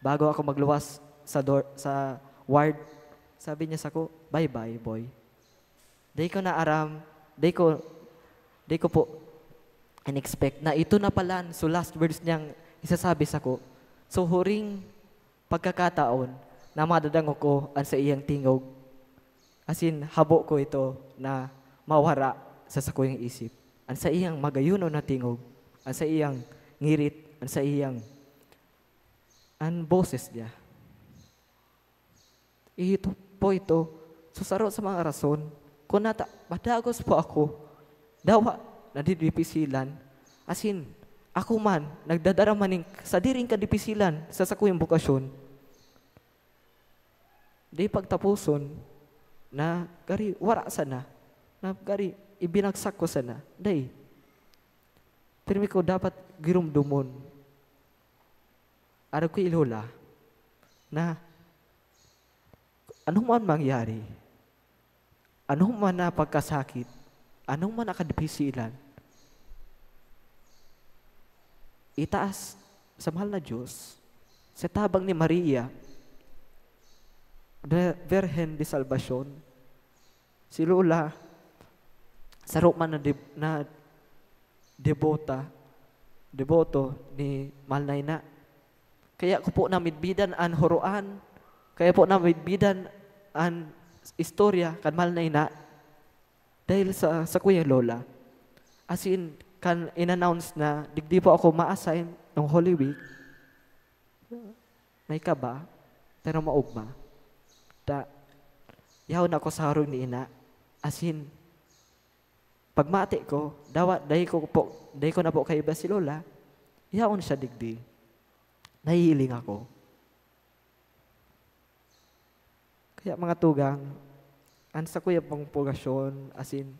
Bago ako magluwas sa door, sa ward, sabi niya sako, "Bye-bye, boy." Dai ko naaram, dai ko, dai ko po in-expect na ito na pala, so last words niyang isasabi sako. So, huring pagkakataon na madadangog ko an saiyang tingog, asin habo ko ito na mawara sa sakuyang isip. An saiyang magayonon na tingog, an saiyang ngirit, an saiyang, an boses niya. Ito po ito. So, saro sa mga rason, kun nata-, padagos po ako, dawa, nadidipisilan. Asin, ako man, nagdadarama nin sadiring kadipisilan sa sakuyang bukasyon. Di pagtaposon na gari, wara sana. Na gari, ibinagsak ko sana. Dai. Pirmi ko dapat giromdomon. Arog ko i Lola na ano man mangyari, ano man na pagkasakit, ano man na kadipisilan, itaas sa mahal na Diyos, sa tabang ni Maria, Be-, Birhen de Salvacion, si Lola, saro man na deb-, na debota, deboto ni Mahal na Ina. Kaya ko po namidbidan an horoan, kaya po namidbidan an istorya kan Mahal na Ina dahil sa, sakuyang lola. As in, kan in-announce na digdi po ako ma-assign ng Holy Week, may kaba, pero maogma. Da, yaon ako sa harong ni Ina. As in, pagmati ko, dawa, dai ko po, dai ko na po kaiba si Lola, yaon siya digdi. Nahihiling ako. Kaya, mga tugang, an sakuya pong purgasyon, as in,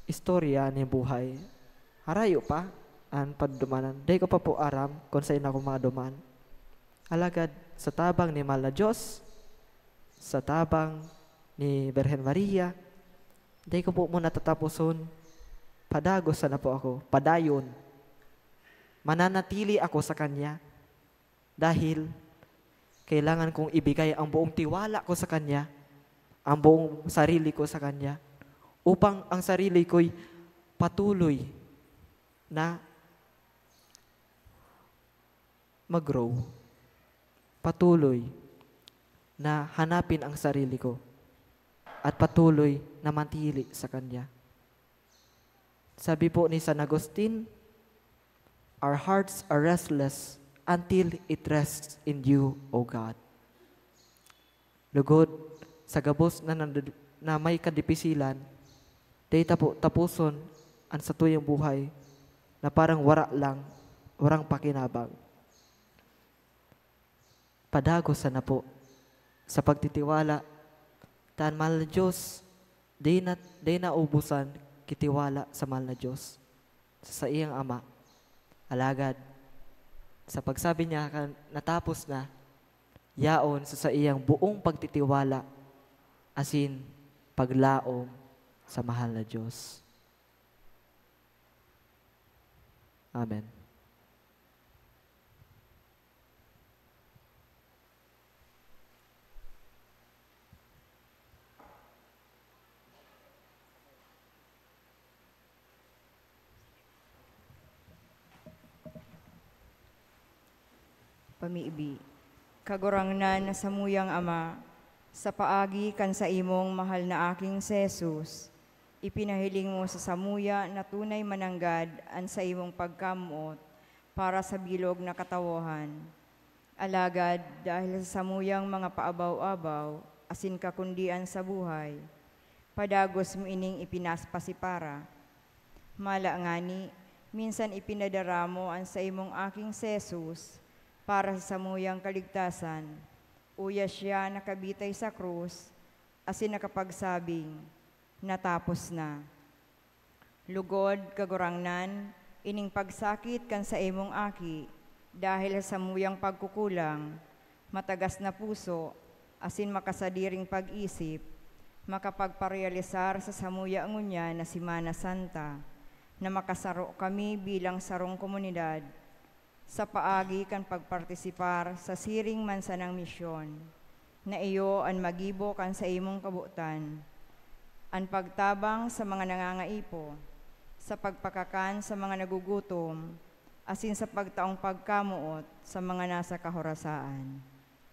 istorya nin buhay, harayo pa an padumanan. Dai ko pa po aram kun saen ako maduman. Alagad sa tabang ni mahal na Diyos, sa tabang ni Birhen Maria, dai ko po muna tataposon. Padagos sana po ako, padayon. Mananatili ako sa Kanya. Dahil kailangan kong ibigay ang buong tiwala ko sa Kanya, ang buong sarili ko sa Kanya, upang ang sarili ko'y patuloy na mag-grow, patuloy na hanapin ang sarili ko, at patuloy na manatili sa Kanya. Sabi po ni San Agustin, "Our hearts are restless until it rests in you, O God." Lugod, sa gabos na nandad-, na may kadipisilan, dai tapo-, taposon an satuyang buhay na parang wara lang, warang pakinabang. Padagos sana po sa pagtitiwala, ta an mahal na Diyos, di na, di naubusan kitiwala sa mahal na Diyos, sa saiyang Ama. Alagad, sa pagsabi niya kan natapos na, yaon sa saiyang buong pagtitiwala asin paglaom sa mahal na Dios. Amen. Pamibi. Kagurangnan na samuyang Ama, sa paagi kan saimong mahal na Aking si Jesus, ipinahiling mo sa samuya na tunay mananggad an saimong pagkamoot para sa bilog na katawohan. Alagad dahil sa samuyang mga paabaw-abaw asin kakundian sa buhay, padagos mo ining ipinaspasipara. Mala ngani, minsan ipinadara mo an saimong Aking si Jesus para sa samuyang kaligtasan. Uya siya nakabitay sa krus asin nakapagsabing, "Natapos na." Lugod, Kagurangnan, ining pagsakit kan saimong Aki, dahil sa samuyang pagkukulang, matagas na puso, asin makasadiring pag-isip, makapagparealisar sa samuya ngunyan na Semana Santa, na makasaro kami bilang sarong komunidad, sa paagi kan pagpartisipar sa siring man sanang misyon, na iyo an magibo kan saimong kabotan, an pagtabang sa mga nangangaipo, sa pagpakakan sa mga nagugutom, asin sa pagtaong pagkamoot sa mga nasa kahorasaan.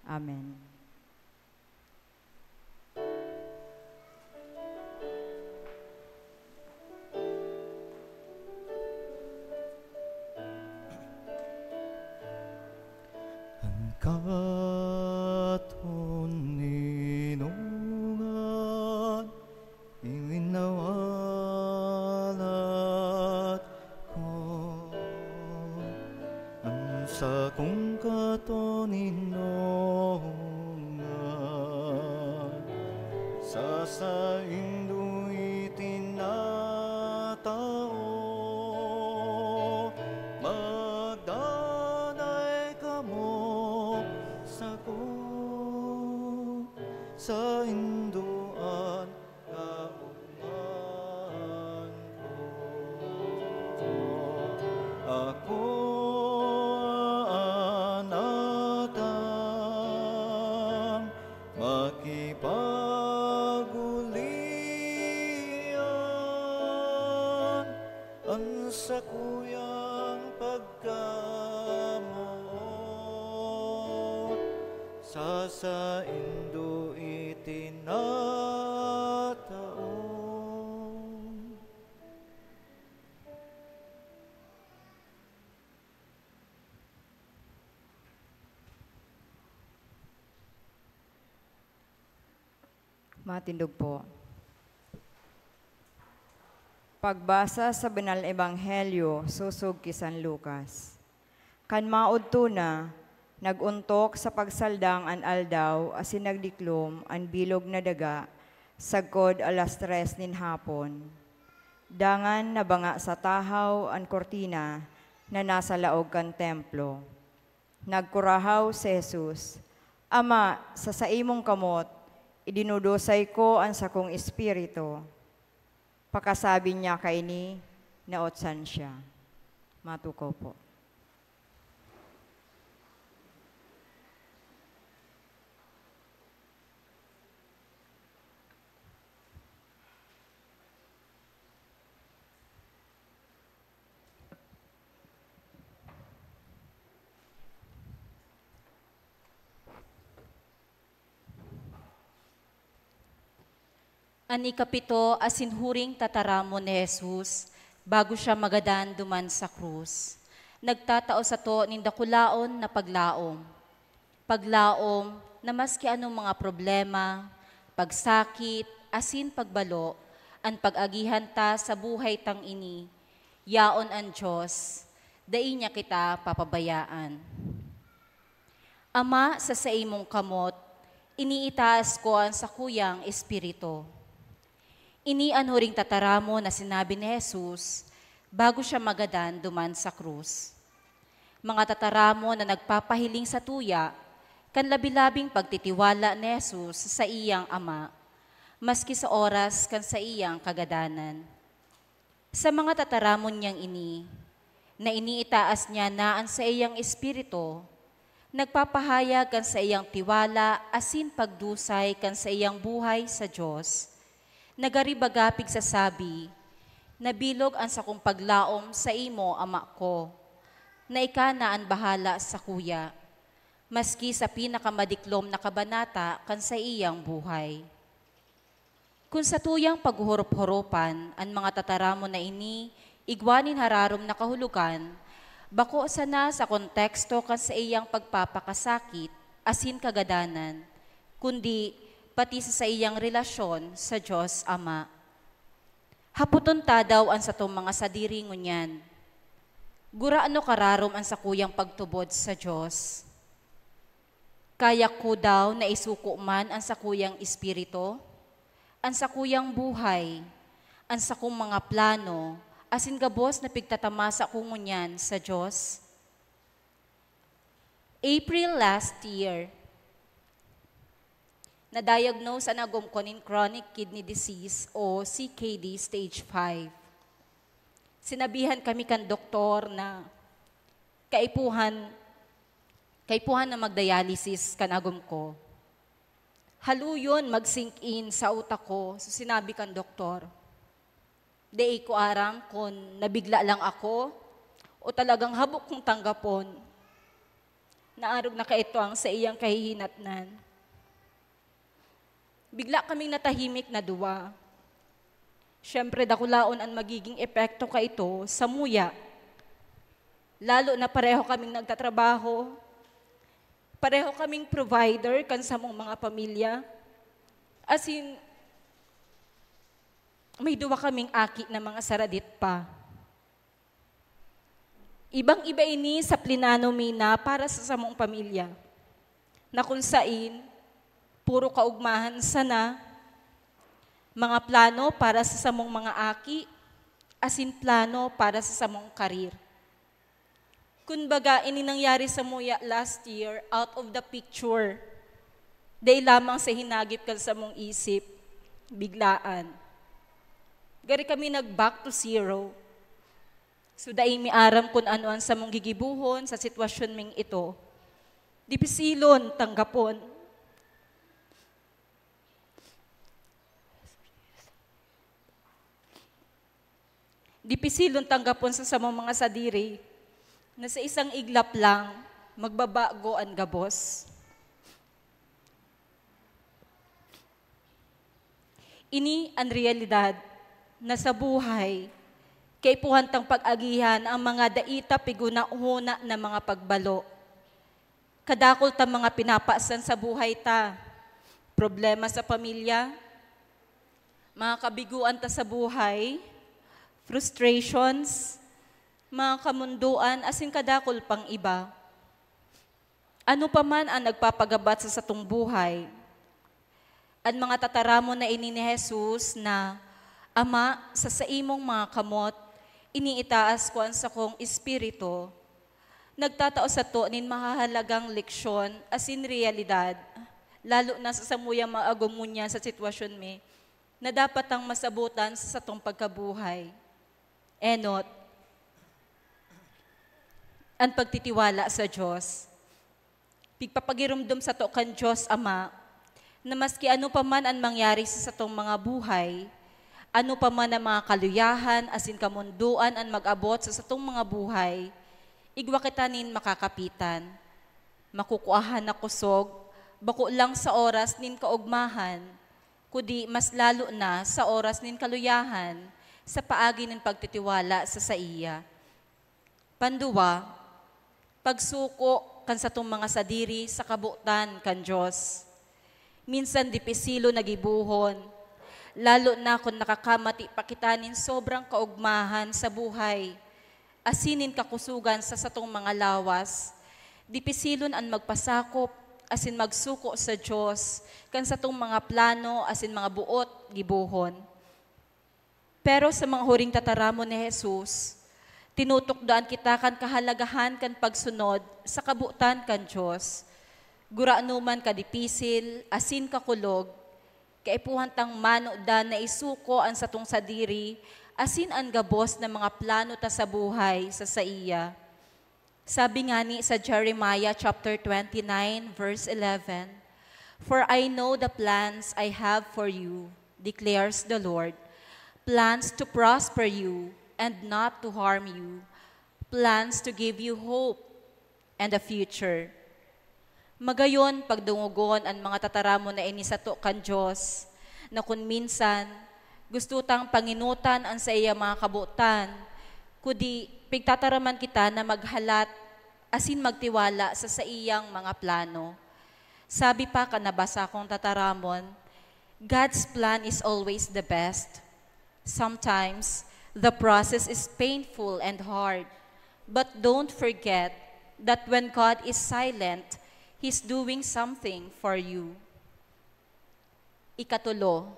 Amen. An katoninongan, iwinawalat ko. An sakong katoninongan, sa saindo itinatao, magdanay kamo sako, saindo an kaogmahan ko. Ako an atang makipag-ulian, an sakuyang pagkamoot, sa saindo itinatao. Matindog po. Pagbasa sa Banal na Ebanghelyo sosog ki San Lucas. Kan maodto na, nag-ontok sa pagsaldang an aldaw asin nagdiklom an bilog na daga sagkod alas tres nin hapon. Dangan nabanga sa tahaw an kurtina na nasa laog kan Templo. Nagkurahaw si Jesus, "Ama, sa saimong kamot, idinudusay ko an sakong espiritu." Pakasabi niya kaini, naotsan siya. Matukaw po. An ikapito asin huring tataramon ni Jesus bago siya magadan duman sa krus, nagtatao sato nin dakulaon na paglaom. Paglaom na maski anong mga problema, pagsakit, asin pagbalo an pag-agihan ta sa buhay tang ini, yaon an Dios, dai niya kita papabayaan. Ama, sa saimong kamot, iniitaas ko an sakuyang espiritu. Ini an huring tataramon na sinabi ni Jesus bago siya magadan duman sa krus. Mga tataramon na nagpapahiling satuya kan labi-labing pagtitiwala ni Jesus sa saiyang Ama, maski sa oras kan saiyang kagadanan. Sa mga tataramon niyang ini, na iniitaas niya na an saiyang espiritu, nagpapahayag kan saiyang tiwala asin pagdusay kan saiyang buhay sa Dios. Nagaribaga pigsasabi, "Nabilog an sakong paglaom saimo, Ama ko, na ika na an bahala sakuya, maski sa pinakamadiklom na kabanata kan saiyang buhay." Kun satuyang paghuhorop-horopan an mga tataramon na ini igwa nin hararom na kahulogan, bako sana sa konteksto kan saiyang pagpapakasakit asin kagadanan, kundi pati sa saiyang relasyon sa Dios Ama. Hapoton ta daw an satong mga sadiri ngunyan, "Gurano kararom an sakuyang pagtubod sa Dios? Kaya ko daw na isuko man an sakuyang espiritu, an sakuyang buhay, an sakong mga plano, asin gabos na pigtatamasa ko ngunyan sa Dios?" April last year, na-diagnose an agom ko nin chronic kidney disease o C K D stage five. Sinabihan kami kan doktor na kaipuhan, kaipuhan na magdialysis kan agom ko. Haluyon mag-sink in sa utak ko, so sinabi kan doktor. Dai ko aram kun nabigla lang ako o talagang habo kong tanggapon na arog na kaito ang saiyang kahihinatnan. Bigla kaming natahimik na duwa. Siyempre, dakulaon an magiging epekto kaito samuya. Lalo na pareho kaming nagtatrabaho, pareho kaming provider kan samong mga pamilya. Asin, may duwa kaming aki na mga saradit pa. Ibang-iba ini sa plinano mi na para sa samong pamilya, na kun sain puro kaugmahan sana, mga plano para sa samong mga aki, asin plano para sa samong karir. Kun baga, ini nangyari samuya last year, out of the picture. Dai lamang sa hinagip kan samong isip, biglaan. Gari kami nag-back to zero. So, dai mi aram kun ano an samong gigibohon sa sitwasyon ming ito. Dipisilon tanggapon. Dipisilon tanggapon sa samong mga sadiri na sa isang iglap lang, magbabago an gabos. Ini an realidad na sa buhay, kaipuhan tang pag-agihan ang mga dai ta pigunahuna na mga pagbalo. Kadakul ta mga pinapasan sa buhay ta. Problema sa pamilya, mga kabiguan ta sa buhay, frustrations, mga kamundoan, asin kadakul pang iba. Ano pa man an nagpapagabat sa satong buhay, an mga tataramon na ini ni Jesus na, "Ama, sa saimong mga kamot, iniitaas ko an sakong espiritu," nagtatao sato nin mahahalagang leksyon asin realidad, lalo na sa samuyang mga agom ngunyan sa sitwasyon mi, na dapat tang masabotan sa satong pagkabuhay. Enot, an pagtitiwala sa Dios. Pigpapagiromdom sato kan Dios Ama na maski ano pa man an mangyari sa satong mga buhay, ano pa man an mga kaluyahan asin kamundoan an mag-abot sa satong mga buhay, igwa kita nin makakapitan. Makukuahan na kosog, bako lang sa oras nin kaogmahan, kundi mas lalo na sa oras nin kaluyahan sa paagi nin pagtitiwala sa saiya. Panduwa, pagsuko kan satong mga sadiri sa kabotan kan Dios. Minsan dipisilon na gibohon, lalo na kun nakakamati pa kita nin sobrang kaogmahan sa buhay asin nin kakusogan sa satong mga lawas. Dipisilon an magpasakop asin magsuko sa Dios kan satong mga plano asin mga boot gibohon. Pero sa mga huring tataramon ni Jesus, tinutukdoan kita kan kahalagahan kan pagsunod sa kabotan kan Dios. Gurano man kadipisil asin kakulog, kaipuhan tang manudan na isuko an satong sadiri asin an gabos na mga plano ta sa buhay sa saiya. Sabi ngani sa Jeremiah chapter twenty-nine, verse eleven, "For I know the plans I have for you, declares the Lord, plans to prosper you and not to harm you, plans to give you hope and a future." Magayon, pagdungogon an mga tataramon na ini sato kan Dios, na kun minsan, gusto tang panginutan an saiyang mga kabotan, kundi pigtataraman kita na maghalat asin magtiwala sa saiyang mga plano. Sabi pa kan nabasa kong tataramon, "God's plan is always the best." Sometimes, the process is painful and hard, but don't forget that when God is silent, He's doing something for you. Ikatulo,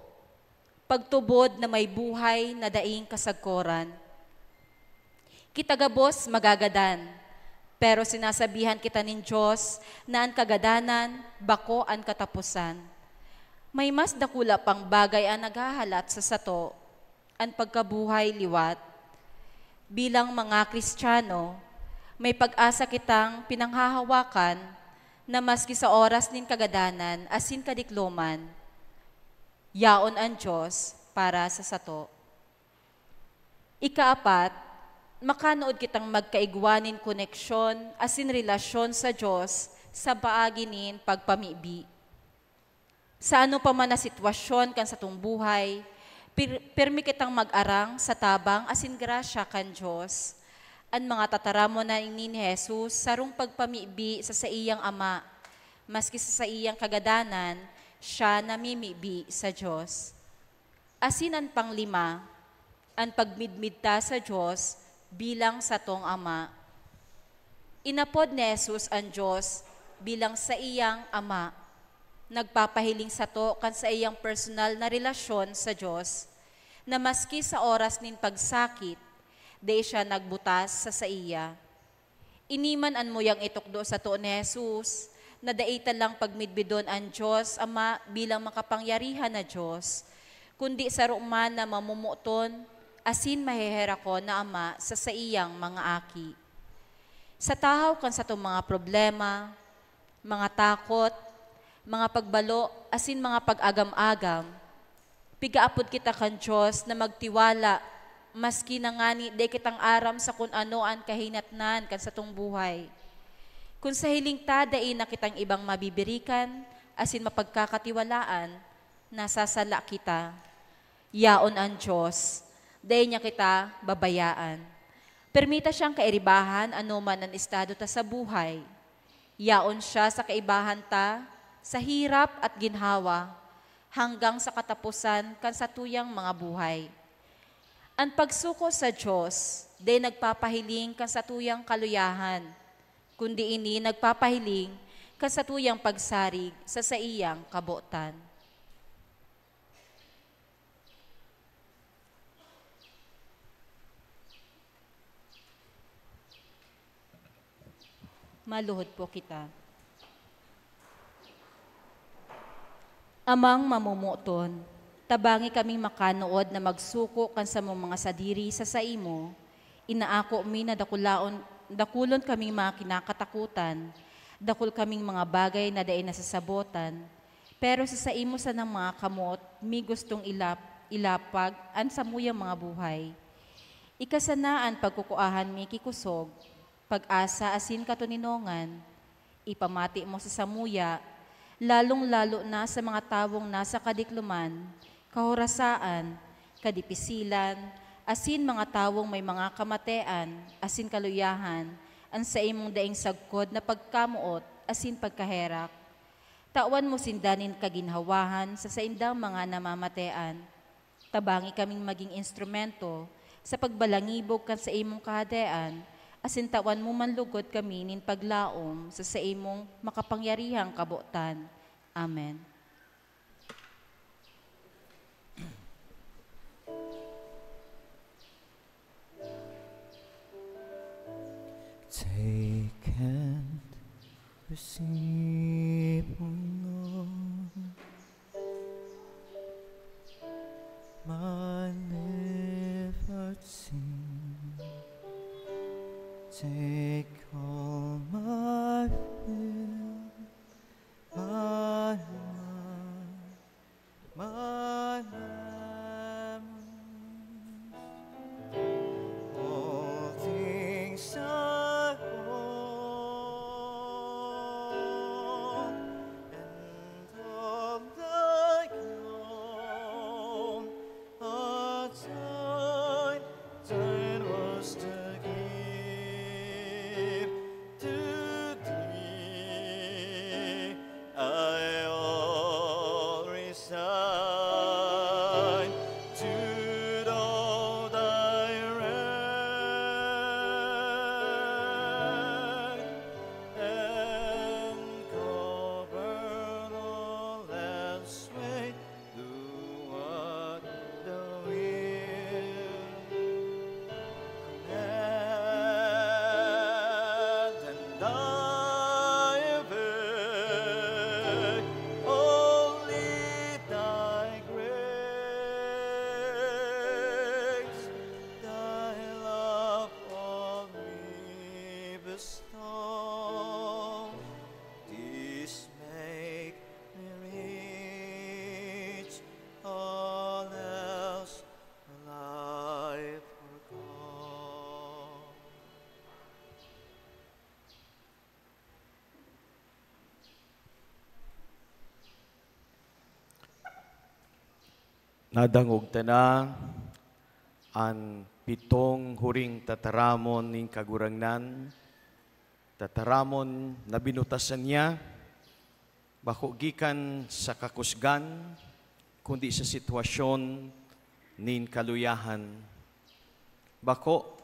pagtubod na may buhay na daing kasagkoran. Kita gabos magagadan, pero sinasabihan kita nin Dios na an kagadanan bako an kataposan. May mas dakula pang bagay an naghahalat sa sato, an pagkabuhay liwat. Bilang mga Kristiyano, may pag-asa kitang pinanghahawakan na maski sa oras nin kagadanan asin kadikloman, yaon an Dios para sa sato. Ikaapat, makanood kitang magkaigwa nin koneksyon asin relasyon sa Dios sa paagi nin pagpamibi. Sa ano pa man na sitwasyon kan satong buhay, pir-, pirmi kitang mag-arang sa tabang asin grasya kan Dios. An mga tataramon na ini ni Jesus sarong pagpamibi sa saiyang Ama. Maski sa saiyang kagadanan, siya namimibi sa Dios. Asin an panglima, an pagmidmid ta sa Dios bilang satong Ama. Inapod ni Jesus an Dios bilang saiyang Ama. Nagpapahiling sato kan saiyang personal na relasyon sa Dios, na maski sa oras nin pagsakit, dai siya nagbutas sa saiya. Ini man an muyang itukdo sato ni Jesus, na dai ta lang pagmidbidon an Dios Ama bilang makapangyarihan na Dios, kundi saro man na mamomoton asin maheherakon na Ama sa saiyang mga aki. Sa tahaw kan satong mga problema, mga takot, mga pagbalo, asin mga pag-agam-agam, pigaapod kita kan Dios na magtiwala, maski na ngani dai kitang aram sa kun ano an kahinatnan kan satong buhay. Kun sa hiling ta dai na kitang ibang mabibirikan asin mapagkakatiwalaan, nasasala kita. Yaon an Dios, dai niya kita babayaan. Pirmi ta siyang kairibahan anoman an estado ta sa buhay. Yaon siya sa kaibahan ta, sa hirap at ginhawa, hanggang sa kataposan kan satuyang mga buhay. An pagsuko sa Dios dai nagpapahiling kan satuyang kaluyahan, kundi ini nagpapahiling kan satuyang pagsarig sa saiyang kabotan. Maluhod po kita. Amang mamomoton, tabangi kaming makanood na magsuko kan samong mga sadiri sa saimo. Inaako mi na dakulaon, dakulon kaming mga kinakatakutan, dakul kaming mga bagay na dai nasasabotan, pero sa saimo sanang mga kamot, mi gustong ilap-, ilapag an samuyang mga buhay. Ika sana an pagkukuahan mi ki kusog, pag-asa asin katoninongan. Ipamati mo sa samuya, lalong-lalo na sa mga tawong nasa kadikloman, kahorasaan, kadipisilan, asin mga tawong may mga kamatean asin kaluyahan, an saimong daing sagkod na pagkamoot asin pagkaherak. Tawan mo sinda nin kaginhawahan sa saindang mga namamatean. Tabangi kaming magin instrumento sa pagbalangibog kan saimong Kahadean, asin tawan mo man lugod kami nin paglaom sa saimong makapangyarihang kabotan. Amen. Take and receive. My liver sing, take all my fill, my life, my memories, all things I hold, and all thy glory. A time, time was to give to thee. I all resign to thou direct, and cover all else with do what thou wilt. Command and thy will, only thy grace, thy love on me bestow. This make me reach, all else will I forego. Nadangog ta na an pitong huring tataramon nin Kagurangnan, tataramon na binutasan niya, bako gikan sa kakusgan, kundi sa sitwasyon nin kaluyahan. Bako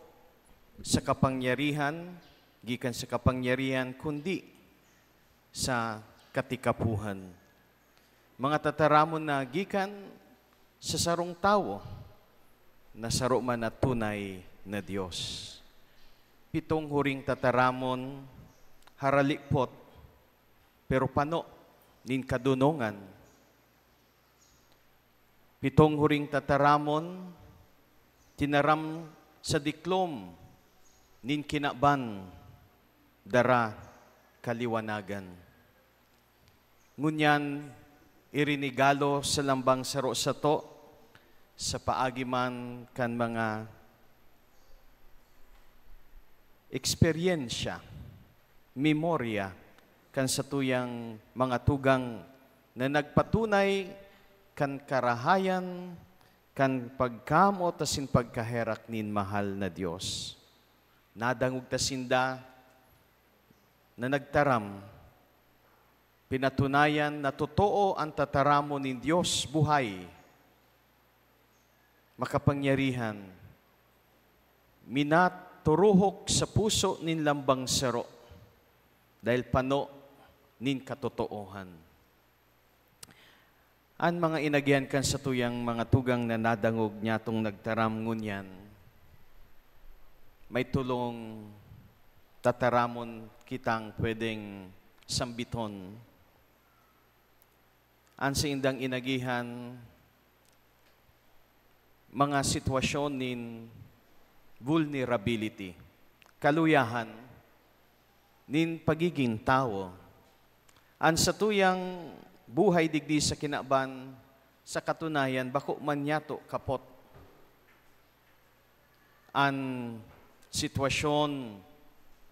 sa kapangyarihan, gikan sa kapangyarihan, kundi sa katikapohan. Mga tataramon na gikan sa sarong tawo na saro man na tunay na Dios. Pitong huring tataramon, haralipot, pero pano nin kadonongan. Pitong huring tataramon, tinaram sa diklom nin kinaban, dara kaliwanagan. Ngunyan, irinigalo sa lambang saro sato, sa paagi man kan mga eksperyensya, memorya kan satuyang mga tugang na nagpatunay kan karahayan, kan pagkamot asin pagkaherak nin mahal na Dios. Nadangog ta sinda na nagtaram, pinatunayan na totoo an tataramon nin Dios buhay, makapangyarihan, minaturuhok sa puso nin lambang saro, dahil pano nin katotoohan. An mga inagihan kan satuyang mga tugang na nadangog nyatong nagtaram ngunyan, may tolong tataramon kitang pwedeng sambiton. An saindang inagihan, mga sitwasyon nin vulnerability, kaluyahan nin pagiging tawo. An satuyang buhay digdi sa kinaban, sa katunayan, bako man nyato kapot. An sitwasyon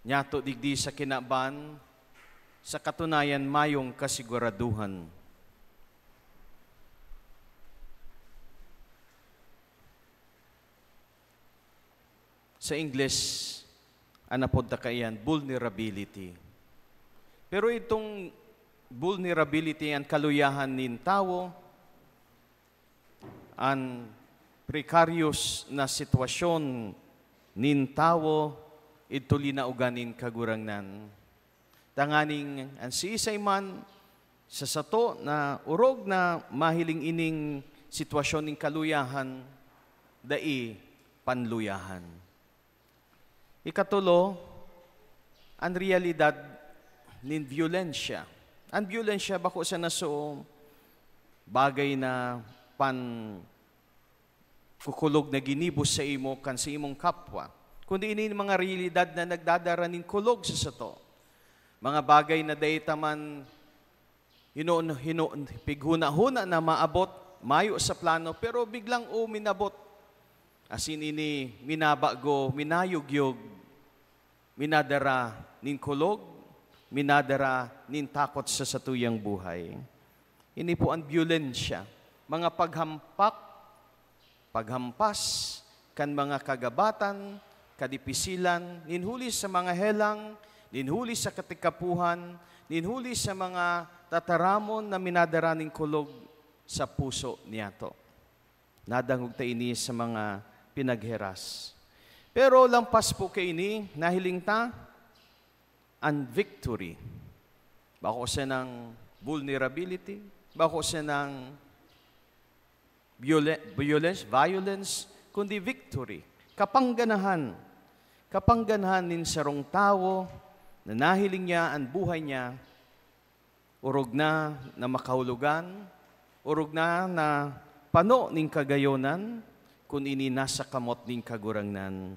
nyato digdi sa kinaban, sa katunayan, mayong kasiguraduhan. Sa Ingles, an apod ta kaiyan, vulnerability. Pero itong vulnerability, an kaluyahan nin tawo, an precarious na sitwasyon nin tawo, idto linaogan nin Kagurangnan. Tanganing an siisay man sa sato na orog na mahiling ining sitwasyon nin kaluyahan, dai panluyahan. Ikatulo, an realidad nin byolensya. An byolensya bako sana so bagay na pan-, kukulog na ginibo sa imo kan sa imong kapwa, kundi ini mga realidad na nagdadara nin kulog sa sato. Mga bagay na dai ta man hino-, hino-, pighuna-huna na maabot, mayo sa plano, pero biglang uminabot. Asin ini minabago, minayugyog, minadara nin kulog, minadara nin takot sa satuyang buhay. Ini po an byolensya, mga paghampak, paghampas kan mga kagabatan, kadipisilan, nin huli sa mga helang, nin huli sa katikapuhan, nin huli sa mga tataramon na minadara nin kulog sa puso niyato. Nadangog ta ini sa mga pinagheras. Pero lampas po kaini, nahiling ta an victory. Bako sanang vulnerability, bako sanang viole-, violence, violence, kundi victory. Kapangganahan. Kapangganahan nin sarong tawo na nahiling niya an buhay niya, orog na na makahulogan, orog na na pano nin kagayonan, kun ini nasa kamot nin Kagurangnan.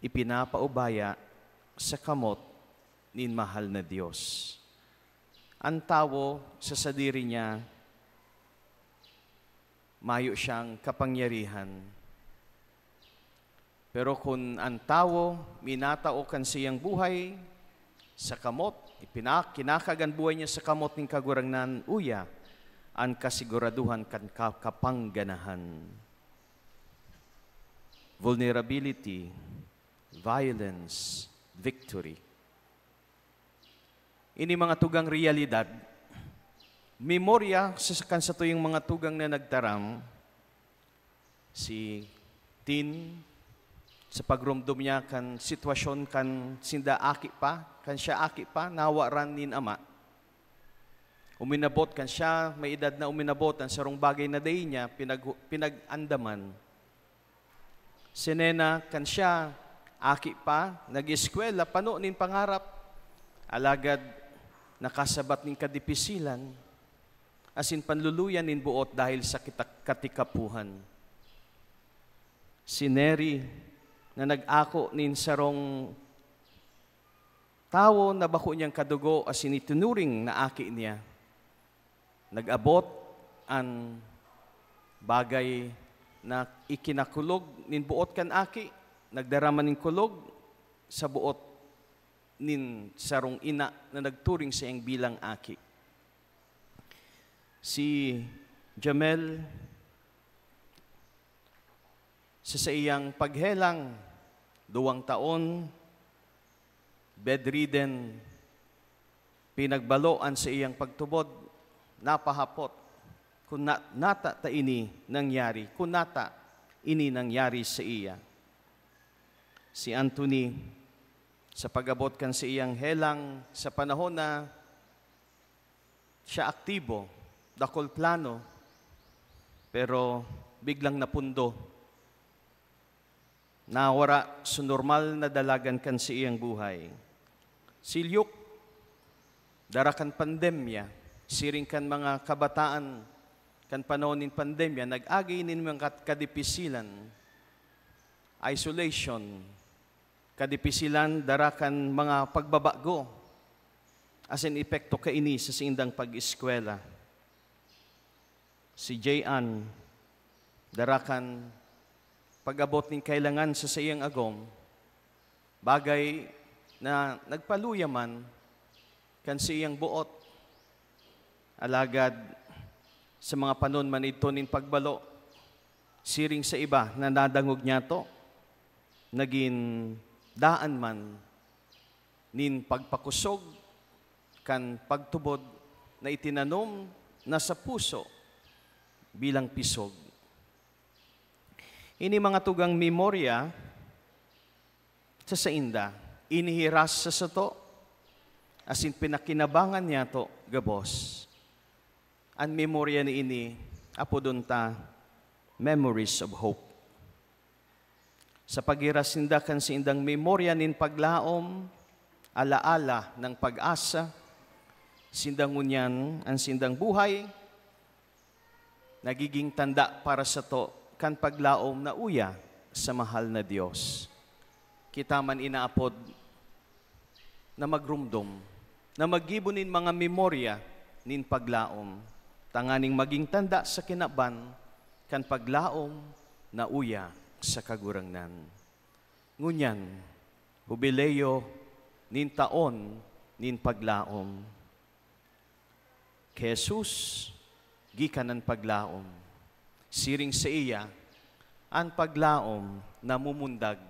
Ipinapaubaya sa kamot nin mahal na Dios. An tawo sa sadiri niya, mayo siyang kapangyarihan. Pero kun an tawo minatao kan saiyang buhay sa kamot, ipina-, kinakag an buhay niya sa kamot nin Kagurangnan, uya an kasiguraduhan kan ka-, kapangganahan. Vulnerability, violence, victory. Ini mga tugang realidad, memorya sa, kan satuyang mga tugang na nagtaram, si Tin, sa pagromdom niya kan sitwasyon kan sinda aki pa, kan siya aki pa, nawaran nin ama. Uminabot kan siya, may edad na, uminabot an sarong bagay na dai niya pinag-, pinag-andaman. Si Nena, kan siya aki pa, nag-eskwela, pano nin pangarap, alagad nakasabat nin kadipisilan, asin panluluyan nin boot dahil sa kita-, katikapuhan. Si Neri, na nag-ako nin sarong tawo na bako niyang kadugo asin itinuring na aki niya. Nag-abot an bagay na ikinakulog nin boot kan aki, nagdara man nin kulog sa boot nin sarong ina na nagturing saiyang bilang aki. Si Jamel, sa saiyang paghelang, duwang taon, bedridden, pinagbalo an saiyang pagtubod, napahapot kun na-, nata ta ini nangyari, kun nata ini nangyari sa iya. Si Anthony, sa pag-abot kan saiyang helang, sa panahon na siya aktibo, dakul plano, pero biglang napundo. Nawara sa normal na dalagan kan saiyang buhay. Si Luke, dara kan pandemya, siring kan mga kabataan kan panahon nin pandemya, nag-agi nin mga kat-, kadipisilan, isolation, kadipisilan, dara kan mga pagbabago, asin epekto kaini sa saindang pag-eskwela. Si Jay Ann, dara kan pag-abot nin kailangan sa saiyang agom, bagay na nagpaluya man kan saiyang boot. Alagad sa mga panon man idto nin pagbalo, siring sa iba na nadangog niyato, nagin daan man nin pagpakosog kan pagtubod na itinanom na sa puso bilang pisog. Ini mga tugang memorya sa sainda, inihiras sa sato, asin pinakinabangan niyato gabos. An memorya na ini, apodon ta, memories of hope. Sa paghiras ninda kan saindang memorya nin paglaom, alaala ng pag-asa, sinda ngunyan an sindang buhay, nagiging tanda para sato kan paglaom na uya sa mahal na Dios. Kita man inaapod na magromdom, na maggibo nin mga memorya nin paglaom, tanganing magin tanda sa kinaban kan paglaom na uya sa Kagurangnan. Ngunyan, Hubileo nin taon nin paglaom. Ki Jesus, gikan an paglaom. Siring saiya, an paglaom namumundag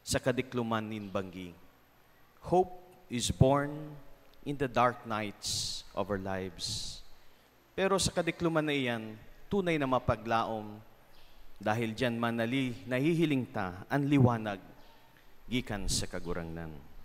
sa kadikloman nin banggi. Hope is born in the dark nights of our lives. Pero sa kadikloman na iyan, tunay na mapaglaom, dahil diyan man nali-, nahihiling ta an liwanag gikan sa Kagurangnan.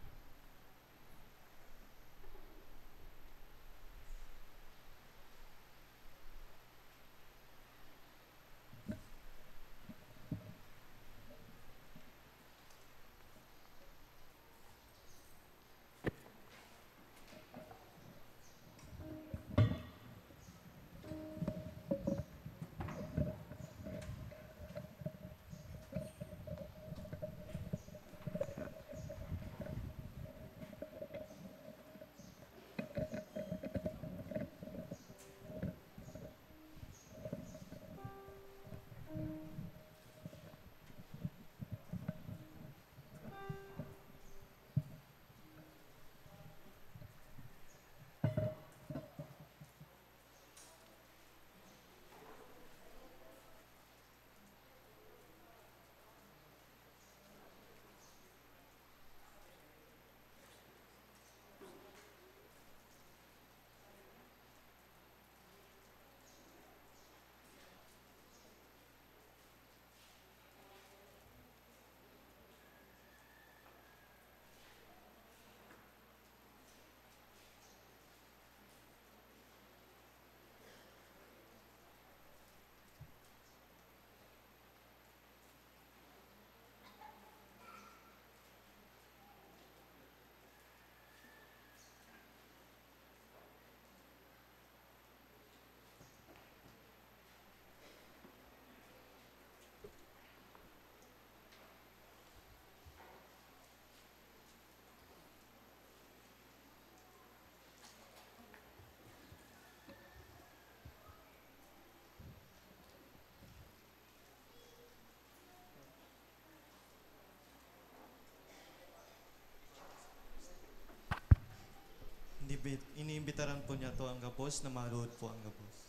Inibi-, iniimbitaran po niya to ang gabos na maluhod po ang gabos.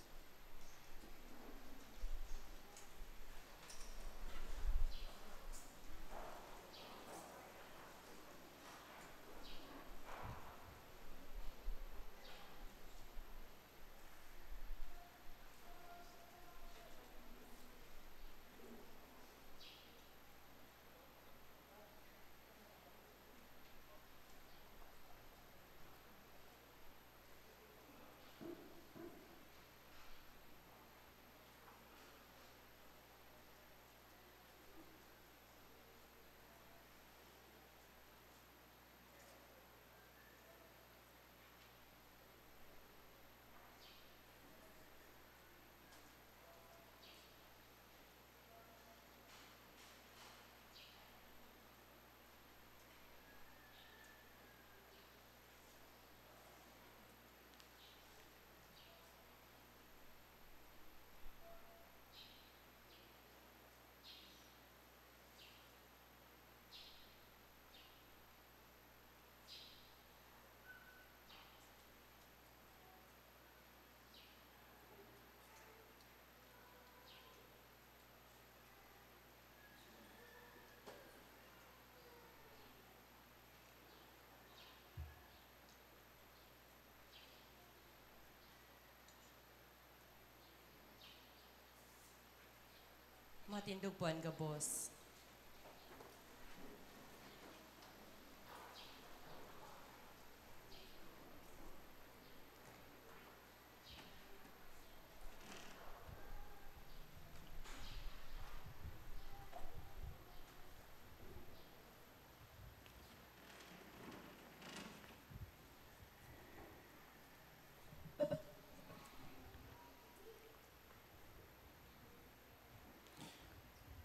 Matindog po an gabos.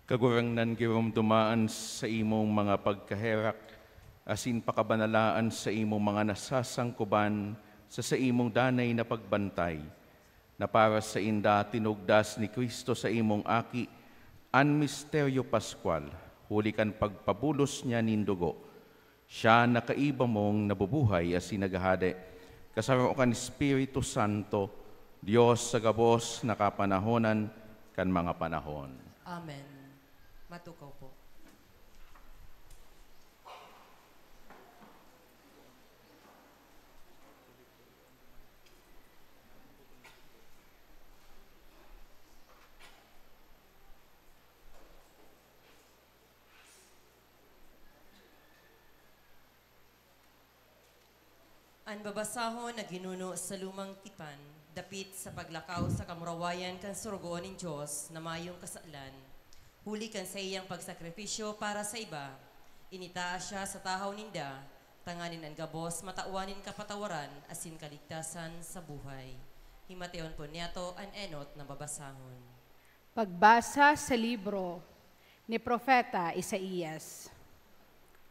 Kagurangnan, giromdomaan sa imong mga pagkaherak asin pakabanalaan sa imong mga nasasangkuban sa saimong danay na pagbantay, na para sainda tinugdas ni Cristo sa imong Aki an misteryo paskwal, huli kan pagpabulos niya nin dugo. Siya na kaiba mong nabubuhay asin naghahade, kasaro kan Espiritu Santo, Dios sa gabos na kapanahonan kan mga panahon. Amen. Matukaw po. An babasahon na ginuno sa lumang tipan, dapit sa paglakaw sa kamurawayan kan sorogoon nin Dios na mayong kasalan, huli kan saiyang pagsakripisyo para sa iba, initaas siya sa tahaw ninda, tanganing an gabos matawan nin kapatawaran asin kaligtasan sa buhay. Himateon po niyato an enot na babasahon. Pagbasa sa libro ni Propeta Isaias.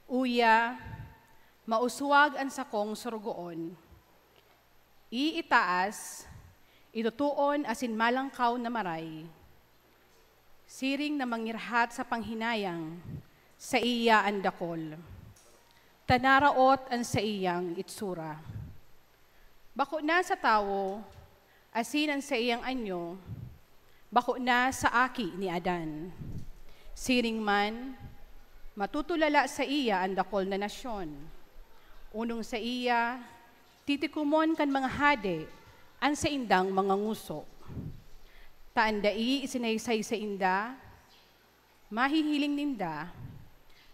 Uya, mauswag an sakong sorogoon. Iitaas, itutuon asin malangkaw na maray. Siring na mangirhat sa panghinayang, saiya an dakol. Tanaraot an saiyang itsura. Bako na sa tawo, asin an saiyang anyo, bako na sa aki ni Adan. Siring man, matutulala saiya an dakol na nasyon. Onong saiya, titikomon kan mga hade an saindang mga ngoso. Ta an dai isinaysay sainda, mahihiling ninda,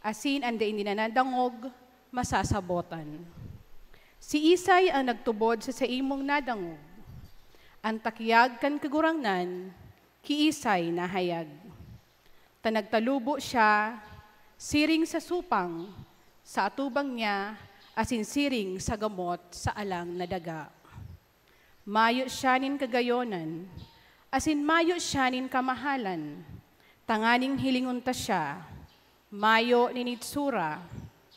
asin an dai ninda nadangog, masasabotan. Siisay an nagtubod sa saimong nadangog? An takyag kan Kagurangnan, kiisay nahayag? Ta nagtalubo siya siring sa supang sa atubang niya asin siring sa gamot sa alang na daga. Mayo siya nin kagayonan, asin mayo siya nin kamahalan, tanganing hilingon ta siya, mayo nin itsura,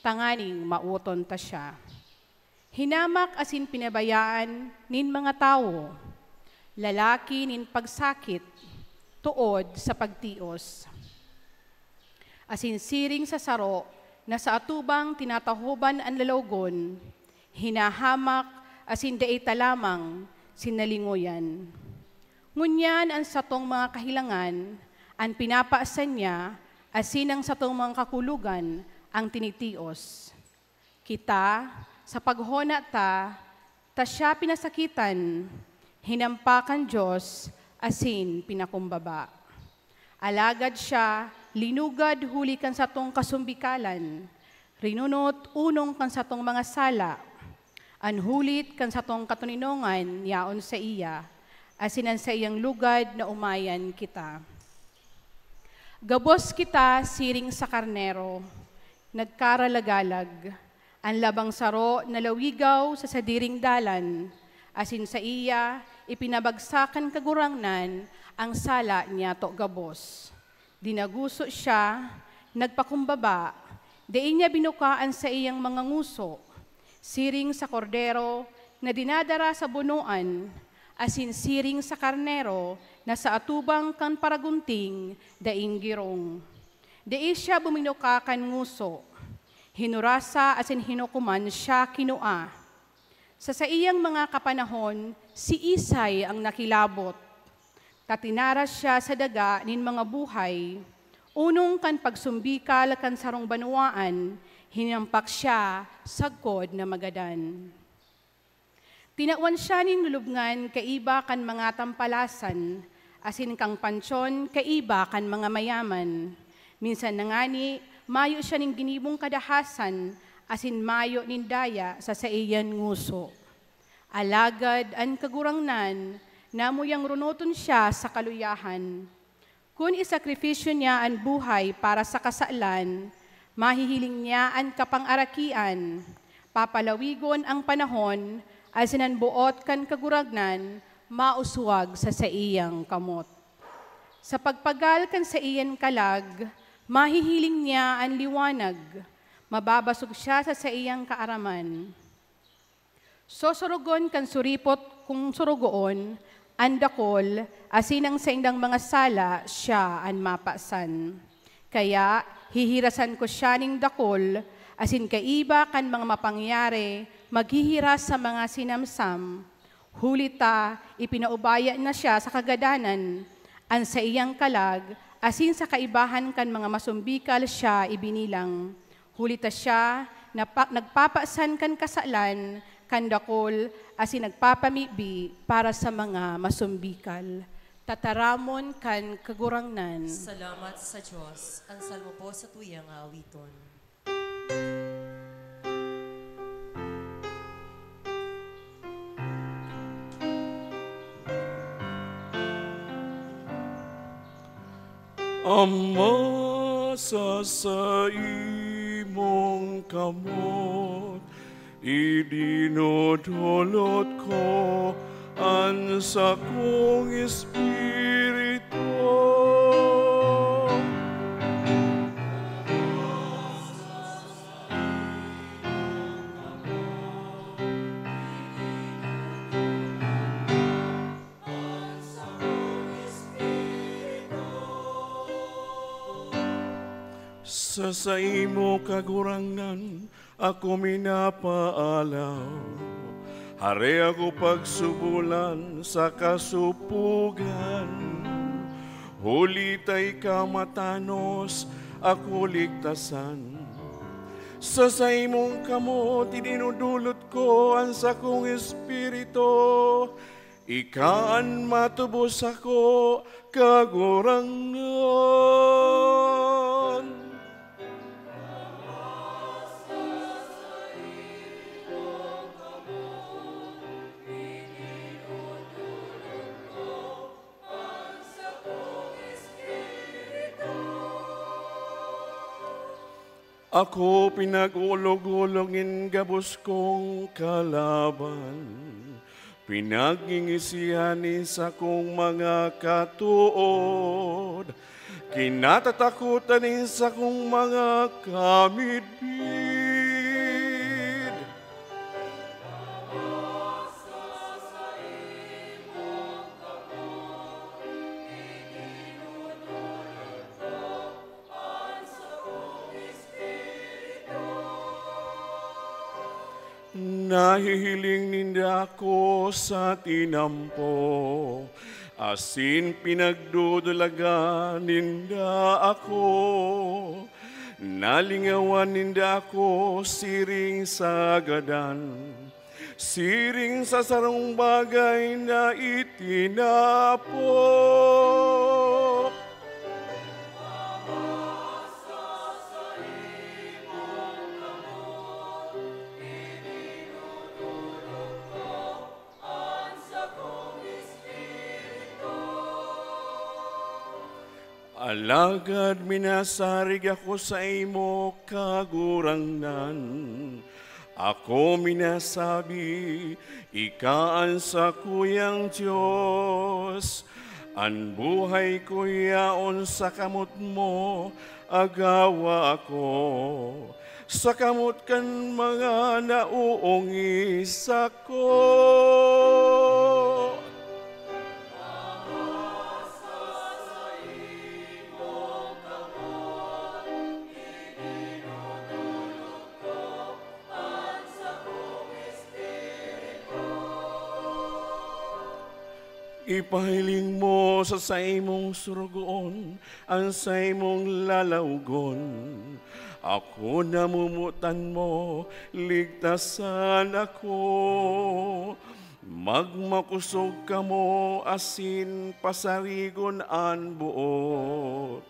tanganing maoton ta siya. Hinamak asin pinabayaan nin mga tawo, lalaki nin pagsakit, tood sa pagtios. Asin siring sa saro na sa atubang tinatahoban an lalawogon, hinahamak asin dai ta lamang sinalingoyan. Ngunyan an satong mga kahilangan, an pinapasan niya, asin an satong mga kakulogan, an tinitios. Kita, sa paghona ta, ta siya pinasakitan, hinampak kan Dios, asin pinakumbaba. Alagad siya linugad huli kan satong kasumbikalan, rinunot onong kan satong mga sala. An hulit kan satong katoninongan yaon saiya, asin an saiyang lugad naomayan kita. Gabos kita siring sa karnero, nagkaralagalag. An labang saro nalawigaw sa sadiring dalan, asin saiya ipinabagsak kan Kagurangnan an sala niyato gabos. Dinaguso siya, nagpakumbaba, dai niya binuka an saiyang mga ngoso, siring sa kordero na dinadara sa bunoan, asin siring sa karnero na sa atubang kan paragunting daing girong. Dai siya buminuka kan ngoso. Hinurasa asin hinukoman siya kinua. Sa saiyang mga kapanahon, siisay ang nakilabot? Ta tinaras siya sa daga nin mga buhay, onong kan pagsumbikal kan sarong banwaan, hinampak siya sagkod na magadan. Tinawan siya nin lulubngan kaiba kan mga tampalasan, asin kan pansyon kaiba kan mga mayaman. Minsan na ngani, mayo siya nin ginibong kadahasan, asin mayo nin daya sa saiyan ngoso. Alagad an Kagurangnan, namuyang runoton siya sa kaluyahan. Kun isakripisyo niya an buhay para sa kasalan, mahihiling niya an kapangarakian, papalawigon an panahon, asin an boot kan Kagurangnan mauswag sa saiyang kamot. Sa pagpagal kan saiyan kalag, mahihiling niya an liwanag, mababasog siya sa saiyang kaaraman. Sosorogon kan suripot kong sorogoon an dakul, asin ang saindang mga sala siya an mapasan. Kaya hihirasan ko siya nin dakul, asin kaiba kan mga mapangyari maghihiras sa mga sinamsam. Huli ta ipinaubaya na siya sa kagadanan, an saiyang kalag, asin sa kaibahan kan mga masumbikal siya ibinilang. Huli ta siya napa-, nagpapasan kan kasalan kan dakul, asin nagpapamibi para sa mga masumbikal. Tataramon kan Kagurangnan. Salamat sa Dios. Ang salmo po sa tuyang awiton. Ama, sa saimong kamot idinudulot ko an sakong espiritu. Sa saimo, Kagurangnan, ako minapaalaw. Hare ako pagsubolan sa kasupugan. Huli ta ika matanos, ako ligtasan. Sa saimong kamot idinudulot ko an sakong espiritu. Ika an matubos sako, Kagurangnan. Ako pinag-olog-olog nin gabos kong kalaban, pinagngingisihan nin sakong mga katood, kinatatakotan nin sakong mga kamidbid. Nahihiling ninda ako sa tinampo, asin pinagdudulagan ninda ako. Nalingawan ninda ako siring sa gadan, siring sa sarong bagay na itinapo. Alagad minasarig ako saimo, Kagurangnan. Ako minasabi, "Ika an sakuyang Dios." An buhay ko yaon sa kamot mo, agawa ako sa kamot kan mga naoongis sako. Ipahiling mo sa saimong sorogoon an saimong lalawogon. Ako namumutan mo, ligtasan ako. Magmakosog kamo asin pasarigon an boot.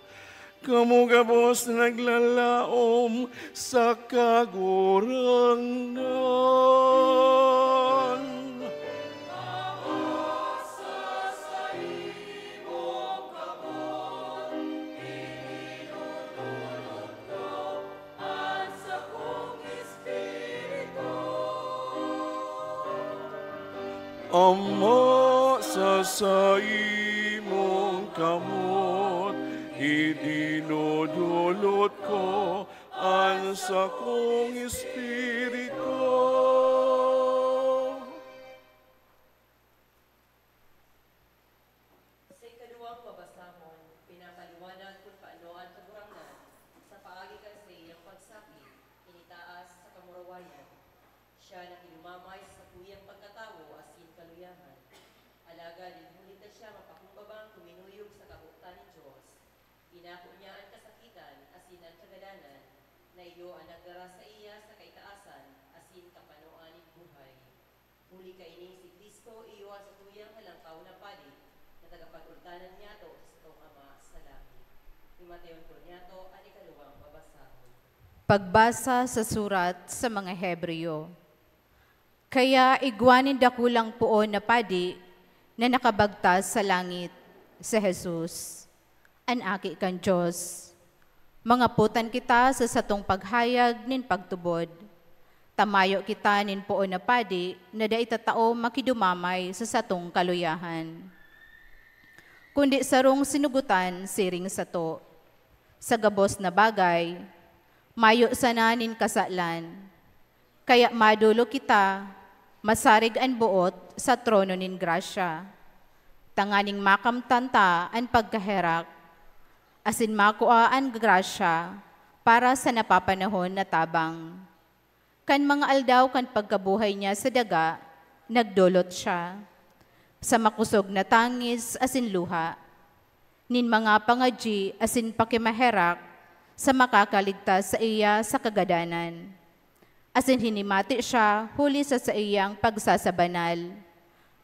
Kamo gabos naglalaom sa Kagurangnan. Ama, sa saimong kamot Idinodolot ko an sakong espiritu. Sa ikaduwang babasahon, pinapaliwanag kun paano an Kagurangnan, sa paagi kan saiyang pagsakit, initaas sa kamurawayan. Siya nakidumamay sa sakuyang pagkatawo asin kaluyahan. Alagad huli ta siya mapakumbabang kuminuyog sa kabotan nin Dios, inako niya an kasakitan asin an kagadanan na iyo an nagdara saiya sa kaitaasan asin kapanoan nin buhay. Huli kaini, si Cristo iyo an satuyang halangkaw na padi na tagapagultanan niyato sa satong Ama sa langit. Himatayonton niyato an ikaduwang babasahon. Pagbasa sa surat sa mga Hebreo. Kaya igwa nin dakulang poon na padi na nakabagtas sa langit, si Jesus, an Aki kan Dios. Mangapotan kita sa satong paghayag nin pagtubod, ta mayo kita nin poon na padi na dai tatao makidumamay sa satong kaluyahan, kundi sarong sinugotan siring sato. Sa gabos na bagay, mayo sana nin kasalan. Kaya madolo kita, masarig an boot sa trono nin grasya, tanganing makamtan ta an pagkaherak, asin makua an grasya para sa napapanahon na tabang. Kan mga aldaw kan pagkabuhay niya sa daga, nagdolot siya sa makosog na tangis asin luha, nin mga pangadyi asin pakimaherak sa makakaligtas saiya sa kagadanan. Asin hinimati siya huli sa saiyang pagsasabanal.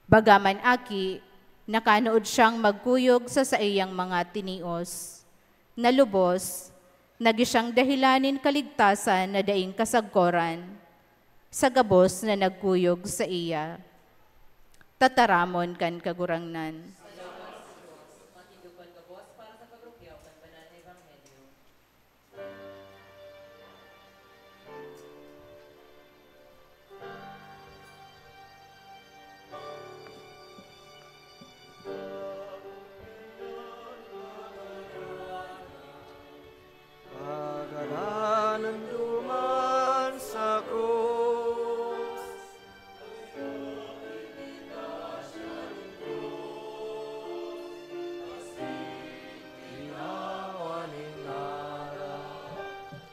Baga man aki, nakanood siyang magkuyog sa saiyang mga tinios, na lubos, nagin siyang dahelan nin kaligtasan na daing kasagkoran, sa gabos na nagkuyog saiya. Tataramon kan Kagurangnan. Salamat sa Diyos. Matindog man gabos para sa pagrupiyaw kan banal na ebanghelyo. Pagadanan duman sa krus. Ginawa nin ngaran,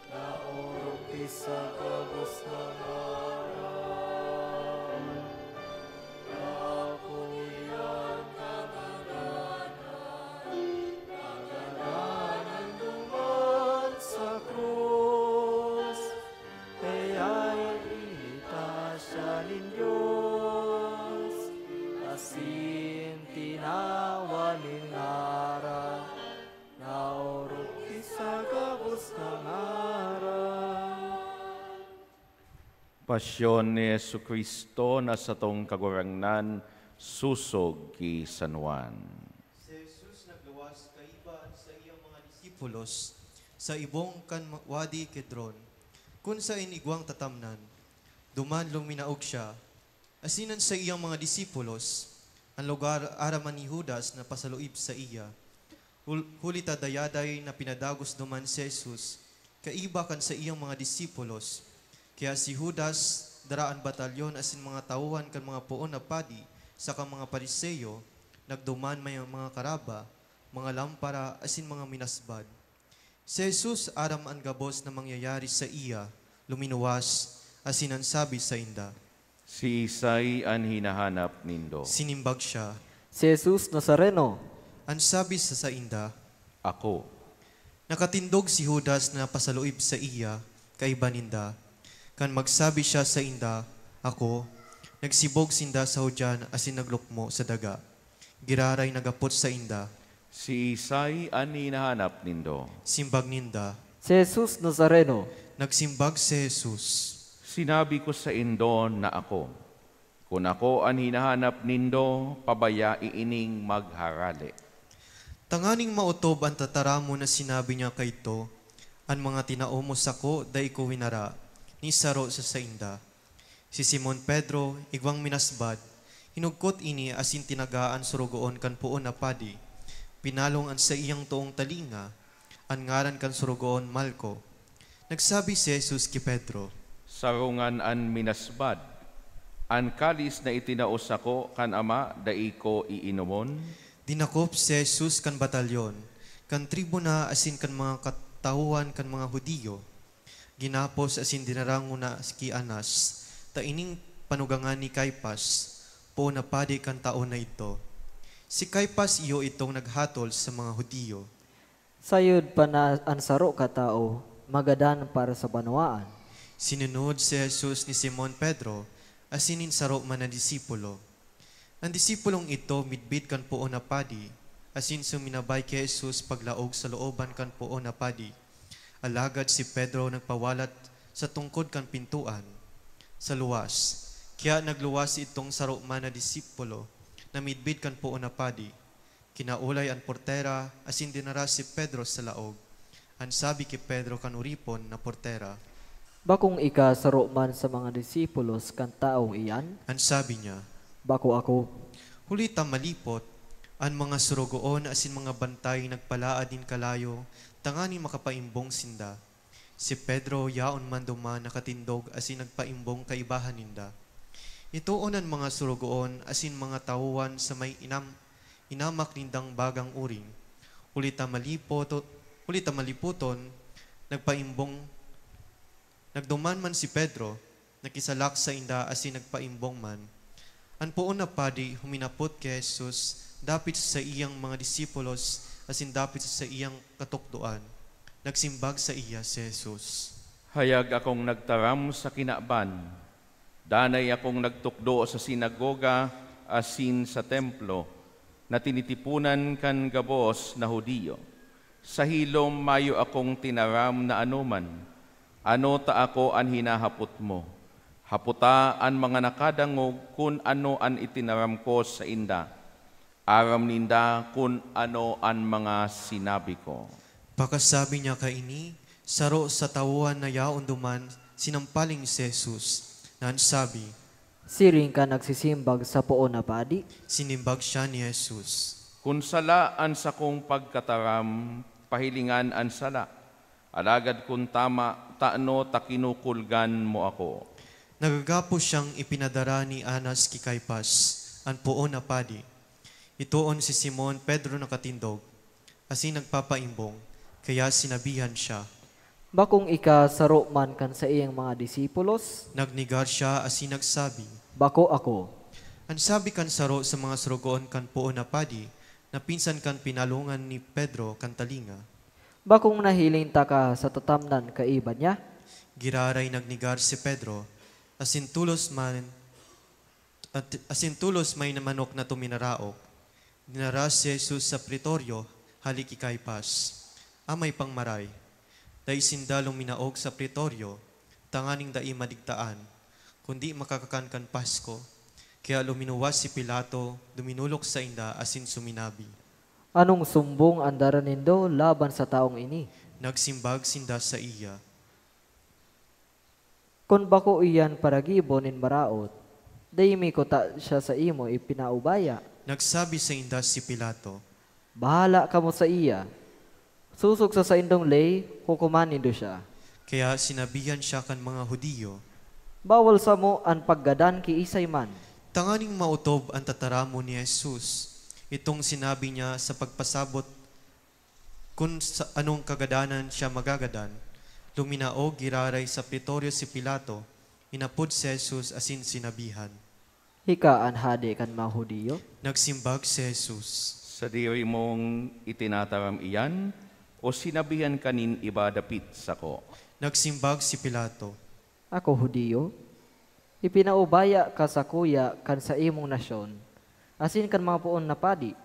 naorog sa gabos na ngaran. Ako niyan kagadanan, kagadanan duman sa krus. Kaya initaas siya nin Dios, asin tinawan nin ngaran, naorog sa gabos na ngaran. Pasyon ni Jesu-Cristo na satong Kagurangnan, sosog ki San Juan. Si Jesus nagluwas kaiba an saiyang mga disipulos sa ibong kan ma-, Wadi Kedron, kun saen igwang tatamnan. Duman luminaog siya, asin an saiyang mga disipulos, an lugar aram man ni Judas na pasaluib saiya. Hul-, huli ta dayaday na pinadagos duman si Jesus kaiba kan saiyang mga disipulos. Kaya si Judas, dara an batalyon asin mga tawohan kan mga poon na padi saka mga Fariseo, nagduman may mga karaba, mga lampara, asin mga minasbad. Si Jesus aram an gabos na mangyayari saiya, luminuwas, asin nagsabi sainda, "Siisay an hinahanap nindo?" Sinimbag siya, "Si Jesus Nazareno." An sabi sa sainda, "Ako." Nakatindog si Judas na pasaluib saiya, kaiba ninda. Kan magsabi siya sainda, "Ako," nagsibog sinda sa hudyan asin naglukmo sa daga. Giraray naghapot sainda, "Siisay an hinahanap nindo?" Simbag ninda, "Si Jesus Nazareno." Nagsimbag si Jesus, "Sinabi ko saindo na ako. Kun ako an hinahanap nindo, pabayai ining magharale." Tanganing maotob an tataramon na sinabi niya kaidto, "An mga tinao mo sako, dai ko winara," ni saro sa sainda. Si Simon Pedro, igwang minasbad, hinugkot ini asin tinaga an sorogoon kan poon na padi. Pinalong an saiyang toong talinga, an ngaran kan sorogoon Malco. Nagsabi si Jesus ki Pedro, "Sarongan an minasbad. An kalis na itinao sako kan Ama, dai ko iinomon?" Dinakop si Jesus kan batalyon, kan tribuna asin kan mga katawohan kan mga Judio. Ginapos asin dinara ngona ki Anas, ta ining panugangan ni Caifas, poon na padi kan taon na idto. Si Caifas iyo itong naghatol sa mga Judio. "Sayod pa na an saro ka tawo magadan para sa banwaan." Sinunod si Jesus ni Simon Pedro asin nin saro man na disipulo. An disipulong idto midbid kan poon na padi, asin suminabay ki Jesus paglaog sa looban kan poon na padi. Alagad si Pedro nagpawalat sa tungkod kan pintoan, sa luwas. Kaya nagluwas itong saro man na disipulo na midbid kan poon na padi. Kinaulay an portera asin dinara si Pedro sa laog. An sabi ki Pedro kan oripon na portera, "Bakong ika saro man sa mga disipulos kan tawong iyan?" An sabi niya, "Bako ako." Huli ta malipot, an mga sorogoon asin mga bantay nagpalaad nin kalayo tanganing makapaimbong sinda. Si Pedro yaon man duman nakatindog asin nagpaimbong kaibahan ninda. Itoon an mga sorogoon asin mga tawohan sa may inam-, inamak nindang bagang uring. Huli ta malipoto-, huli ta malipoton, nagpaimbong, nagduman man si Pedro, nakisalak sainda asin nagpaimbong man. An poon na padi huminapot ki Jesus dapit sa saiyang mga disipulos asin dapit sa saiyang katukdoan. Nagsimbag saiya si Jesus, "Hayag akong nagtaram sa kinaban. Danay akong nagtukdo sa sinagoga asin sa templo na tinitiponan kan gabos na Judio. Sa hilom mayo akong tinaram na anoman. Ano ta ako an hinahapot mo? Hapota an mga nakadangog kun ano an itinaram ko sainda. Aram ninda kun ano an mga sinabi ko." Pakasabi niya kaini, saro sa tawohan na yaon duman sinampaling si Jesus, na an sabi, "Siring ka nagsisimbag sa poon na padi?" Sinimbag siya ni Jesus, "Kun sala an sakong pagkataram, pahilingan an sala. Alagad kun tama, tano ta kinukulgan mo ako?" Nagagapos siyang ipinadara ni Anas ki Caifas, an poon na padi. Itoon si Simon Pedro nakatindog, asin nagpapaimbong, kaya sinabihan siya, "Bakong ika saro man kan saiyang mga disipulos?" Nagnegar siya asin nagsabi, "Bako ako." An sabi kan saro sa mga sorogoon kan poon na padi, na pinsan kan pinalongan ni Pedro kan talinga, "Bakong nahiling taka sa tatamnan kaiba niya?" Giraray nagnegar si Pedro, asin tolos man, at, asin tolos may manok na tuminaraok. Dinara si Jesus sa pretoryo, hali ki Caifas, amay pang maray. Dai sinda luminaog sa pretoryo, tanganing dai madigtaan, kundi makakakan kan Pasko. Kaya luminuwas si Pilato, duminolok sainda asin suminabi, "Anong sumbong an dara nindo laban sa tawong ini?" Nagsimbag sinda saiya, "Kun bako iyan paragibo nin maraot, dai mi kuta siya saimo ipinaubaya." Nagsabi sainda si Pilato, "Bahala kamo saiya. Sosog sa saindong ley, hukoman nindo siya." Kaya sinabihan siya kan mga Judio, "Bawal samo an paggadan ki isay man." Tanganing maotob an tataramon ni Jesus, itong sinabi niya sa pagpasabot kun sa anong kagadanan siya magagadan, luminaog giraray sa pretoryo si Pilato, inapod si Jesus asin sinabihan, "Ika an hade kan mga Judio?" Nagsimbag si Jesus, "Sadiri mong itinataram iyan, o sinabihan ka nin iba dapit sako?" Nagsimbag si Pilato, "Ako Judio? Ipinaubaya ka sakuya kan saimong nasyon, asin kan mga poon na padi.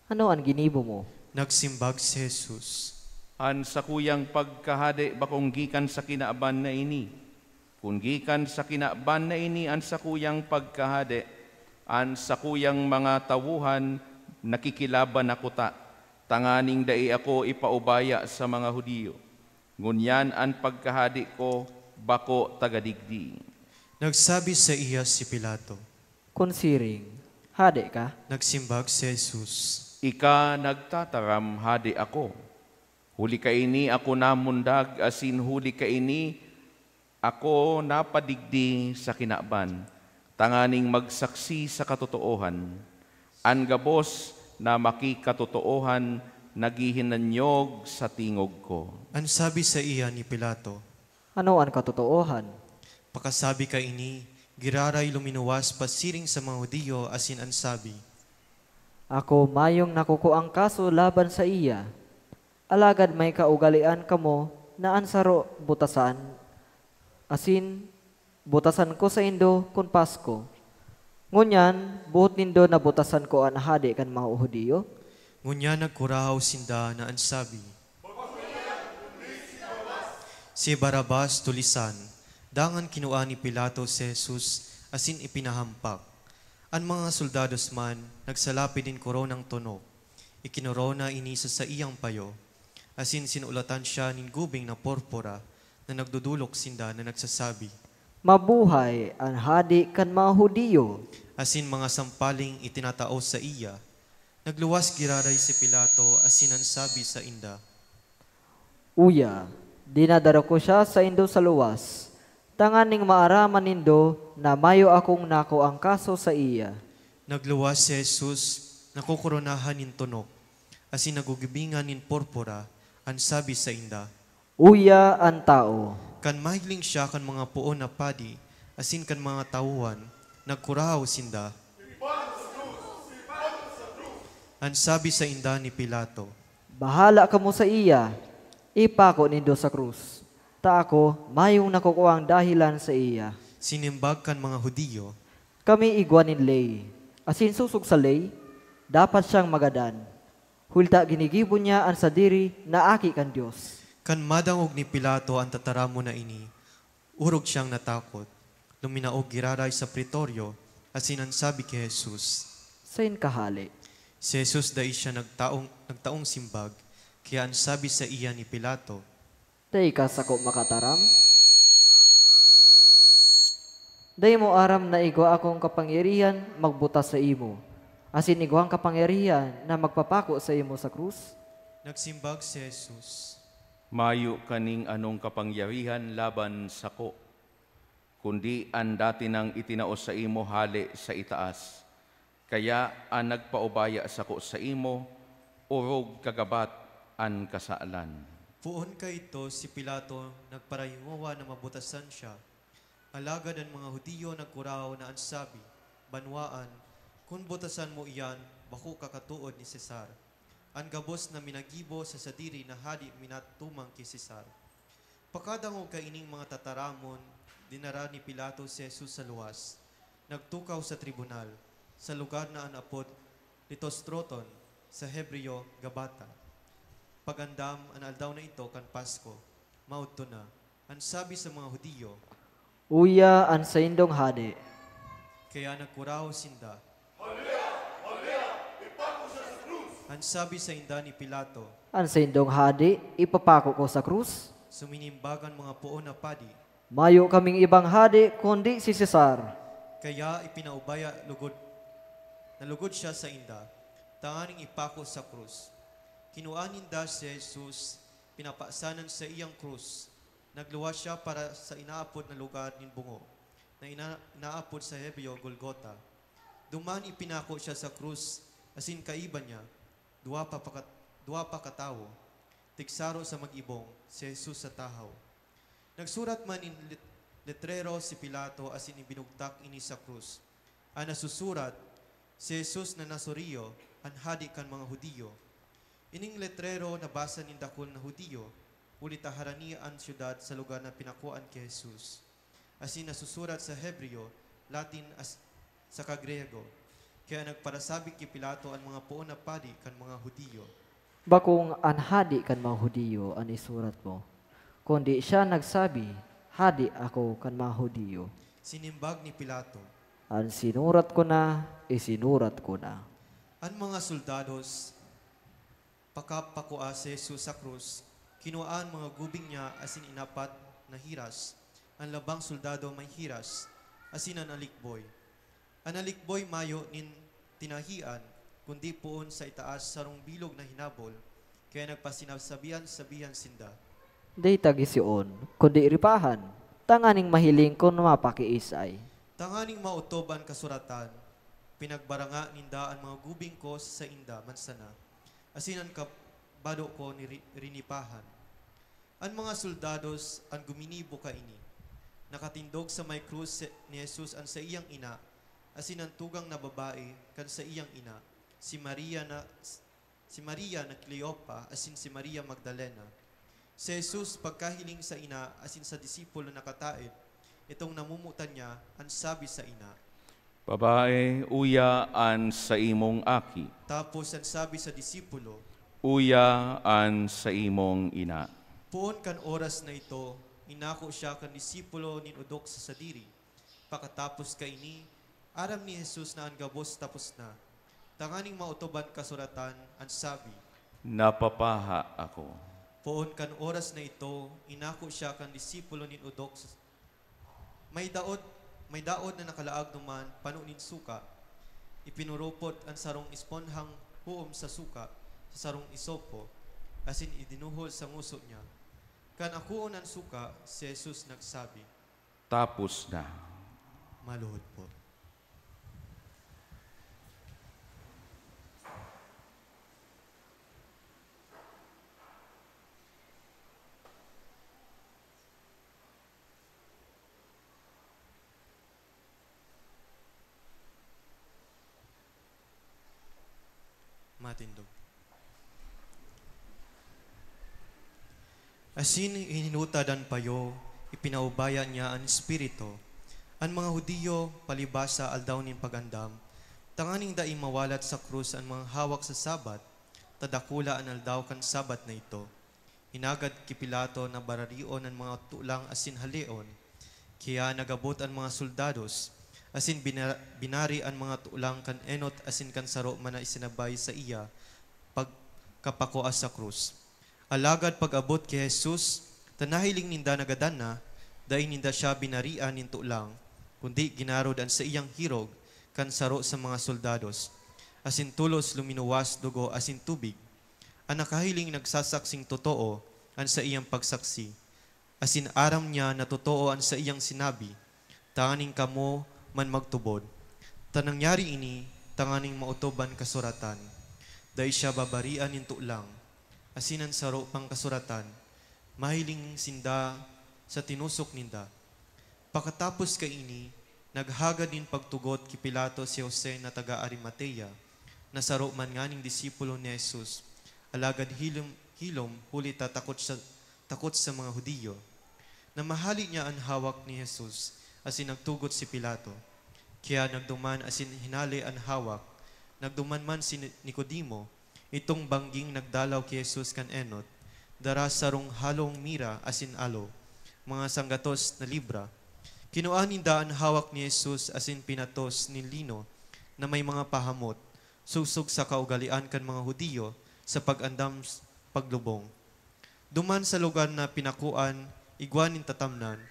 Ano an ginibo mo?" Nagsimbag si Jesus, "An sakuyang pagkahade bakong gikan sa kinaban na ini. Kun gikan sa kinaban na ini an sakuyang pagkahade, an sakuyang mga tawohan nakikilaban na kuta, tanganing dai ako ipaubaya sa mga Judio. Ngunyan an pagkahade ko bako taga digdi." Nagsabi saiya si Pilato, "Kun siring, hade ka?" Nagsimbag si Jesus, Ika nagtataram, hade ako. Huli kaini ako namundag, asin huli kaini ako napadigdi sa kinaban, tanganing magsaksi sa katotoohan. An gabos na makikatotoohan naghihinanyog sa tingog ko. An sabi saiya ni Pilato, "Ano an katotoohan?" Pakasabi kaini, giraray luminuwas pasiring sa mga Judio asin an sabi, "Ako mayong nakukuang kaso laban saiya, alagad may kaugalean kamo na an saro butasan, asin butasan ko saindo kun Pasko. Ngunyan, boot nindo na butasan ko an hade kan mga Judio?" Ngunyan nagkurahaw sinda na an sabi, "Si Barrabas tulisan." Dangan kinua ni Pilato si Jesus asin ipinahampak. An mga soldados man nagsalapid nin koronang tonok. Ikinorona ini sa saiyang payo, asin sinulatan siya nin gubing na purpura na nagdodolok sinda na nagsasabi, "Mabuhay an Hade kan mga Judio!" Asin mga sampaling itinatao saiya. Nagluwas giraray si Pilato asin an sabi sainda, "Uya, dinadara ko siya saindo sa luwas, tanganing maaraman nindo na mayo akong nakuang kaso saiya." Nagluwas si Jesus, nakokoronahan nin tonok, asin nagugubingan nin purpura. An sabi sainda, "Uya an tawo." Kan mahiling siya kan mga poon na padi asin kan mga tawohan, nagkurahaw sinda. An sabi sainda ni Pilato, "Bahala kamo saiya, ipako nindo sa krus, ta ako mayong nakukuang dahelan saiya." Sinimbag kan mga Judio, "Kami igwa nin ley, asin sosog sa ley, dapat siyang magadan. Huli ta ginigibo niya an sadiri na aki kan Dios." Kan madangog ni Pilato an tataramon na ini, orog siyang natakot. Luminaog giraray sa Pretorio asin an sabi ki Jesus, "Saen ka hale?" Si Jesus dai siya nagtaong, nagtaong simbag, kaya an sabi saiya ni Pilato, "Dai ka sako makataram? Dai mo aram na igwa akong kapangyarihan magbuta saimo, asin igwang kapangyarihan na magpapako saimo sa krus?" Nagsimbag si Jesus, "Mayo kaning anong kapangyarihan laban sako, kundi an dati nang itinao saimo hale sa itaas. Kaya an nagpaubaya sako saimo, orog kagabat an kasalan." Poon kaidto, si Pilato nagparahingowa na mabutasan siya. Alagad an mga Judio nagkurahaw na an sabi, "Banwaan, kun butasan mo iyan, bako ka katood ni Cesar. An gabos na minagibo sa sadiri na hade minatuman ki Cesar." Pakadangog kaining mga tataramon, dinara ni Pilato si Jesus sa luwas. Nagtukaw sa tribunal, sa lugar na an apod Litostroton, sa Hebreo, Gabata. Pag-andam, an aldaw na idto kan Pasko, maodto na. An sabi sa mga Judio, "Uya an saindong hade." Kaya nagkurahaw sinda, "Halea! Halea! Ipako siya sa krus!" An sabi sainda ni Pilato, "An saindong hade, ipapako ko sa krus?" Suminimbag an mga poon na padi, "Mayo kaming ibang hade kundi si Cesar." Kaya ipinaubaya lugod, na lugod siya sainda, tanganing ipako sa krus. Kinua ninda si Jesus, pinapasan an saiyang krus. Nagluwas siya para sa inaapod na lugar nin bungo, na ina-, inaapod sa Hebreo Golgota. Duman ipinako siya sa krus, asin kaiba niya, duwa pa pakat-, duwa pa katawo, tigsaro sa mag-ibong, si Jesus sa tahaw. Nagsurat man nin lit-, letrero si Pilato asin ibinugtak ini sa krus. An nasusurat, "Si Jesus na Nazareo, an Hade kan mga Judio." Ining letrero nabasa nin dakul na Judio, huli ta harani an syudad sa lugar na pinakuan ki Jesus. Asin nasusurat sa Hebreo, Latin, as-, saka Griyego. Kaya nagparasabi ki Pilato an mga poon na padi kan mga Judio, "Bakong 'An Hade kan mga Judio' an isurat mo, kundi siya nagsabi, 'Hade ako kan mga Judio.'" Sinimbag ni Pilato, "An sinurat ko na, isinurat ko na." An mga soldados pakapakua si Jesus sa krus, kinua an mga gubing niya asin inapat na hiras. An labang soldado may hiras, asin an alikboy. An alikboy mayo nin tinahian, kundi poon sa itaas sarong bilog na hinabol, kaya nagpasinasabihan-sabihan sinda. Dai ta gision, kundi ripahan, tanganing mahiling kun mapakiisay. Tanganing maotob an kasuratan, "Pinagbaranga ninda an mga gubing ko sa sainda man sana, asin an kabado ko niri-, rinipahan." An mga soldados an guminibo kaini. Nakatindog sa may krus si, ni Jesus an saiyang ina, asin an tugang na babae kan saiyang ina, si Maria na, si Maria na Cleopa, asin si Maria Magdalena. Si Jesus, pagkahiling sa ina asin sa disipulo na kataed, itong namomotan niya, an sabi sa ina, "Babae, uya an saimong aki." Tapos an sabi sa disipulo, "Uya an saimong ina." Poon kan oras na ito, inako siya kan disipulo nin odok sa sadiri. Pakatapos kaini, aram ni Jesus na an gabos tapos na. Tanganing maotob an kasuratan, an sabi, "Napapaha ako." Poon kan oras na ito, inako siya kan disipulo nin odok sa, may daod, may daod na nakalaag duman pano nin suka. Ipinurupot an sarong esponhang huom sa suka sa sarong isopo, asin idinuhol sa ngoso niya. Kan akoon an suka, si Jesus nagsabi, "Tapos na." Maluhod po. Matindog. Asin hinutad an payo, ipinaubaya niya an Espiritu. An mga Judio, palibasa Aldaw nin Pag-andam, tanganing dai mawalat sa krus an mga hawak sa Sabat, ta dakula an aldaw kan Sabat na ito. Hinagad ki Pilato na bararion an mga tulang asin haleon. Kaya nag-abot an mga soldados, asin bina-, binari an mga tulang kan enot asin kan saro man na isinabay saiya pagkapakua sa krus. Alagad pag-abot ki Jesus, ta nahiling ninda na gadan na, dai ninda siya binarian nin tulang, kundi ginarod an saiyang hirog kan saro sa mga soldados, asin tolos luminuwas dugo asin tubig. An nakahiling nagsasaksing totoo an saiyang pagsaksi, asin aram niya na totoo an saiyang sinabi, tanganing kamo man magtubod. Ta nangyari ini tanganing maotob an kasuratan, "Dai siya babarian nin tulang." Asin an saro pang kasuratan, mahiling sinda sa tinosok ninda. Pakatapos kaini, naghagad nin pagtugot ki Pilato si Jose na taga Arimatea, na saro man nganing disipulo ni Jesus, alagad hilom, hilom huli ta takot sa, takot sa mga Judio. Namahali niya an hawak ni Jesus, asin nagtugot si Pilato. Kaya nagduman asin hinale an hawak. Nagduman man si Ni-, Nicodemo, itong bangging nagdalaw ki Jesus kan enot, dara sarong halong mira asin aloe, mga sanggatos na libra. Kinua ninda an hawak ni Jesus asin pinatos nin lino na may mga pahamot, sosog sa kaugalean kan mga Judio sa pag-andam s-, paglubong. Duman sa lugar na pinakuan, igwa nin tatamnan,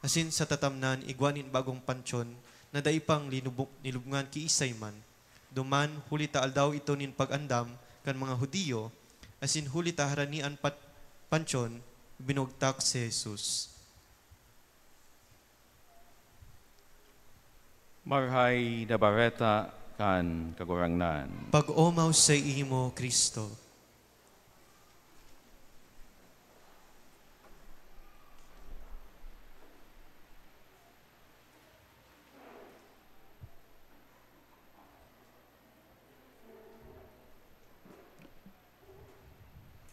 asin sa tatamnan, igwa nin bagong pantyon na dai pang linubu-, nilubngan kiisay man. Duman, huli ta aldaw ito nin pag-andam kan mga Judio, asin huli ta harani an pat-, pantyon, binugtak si Jesus. Marahay na Bareta kan Kagurangnan. Pag-omaw saimo, Cristo.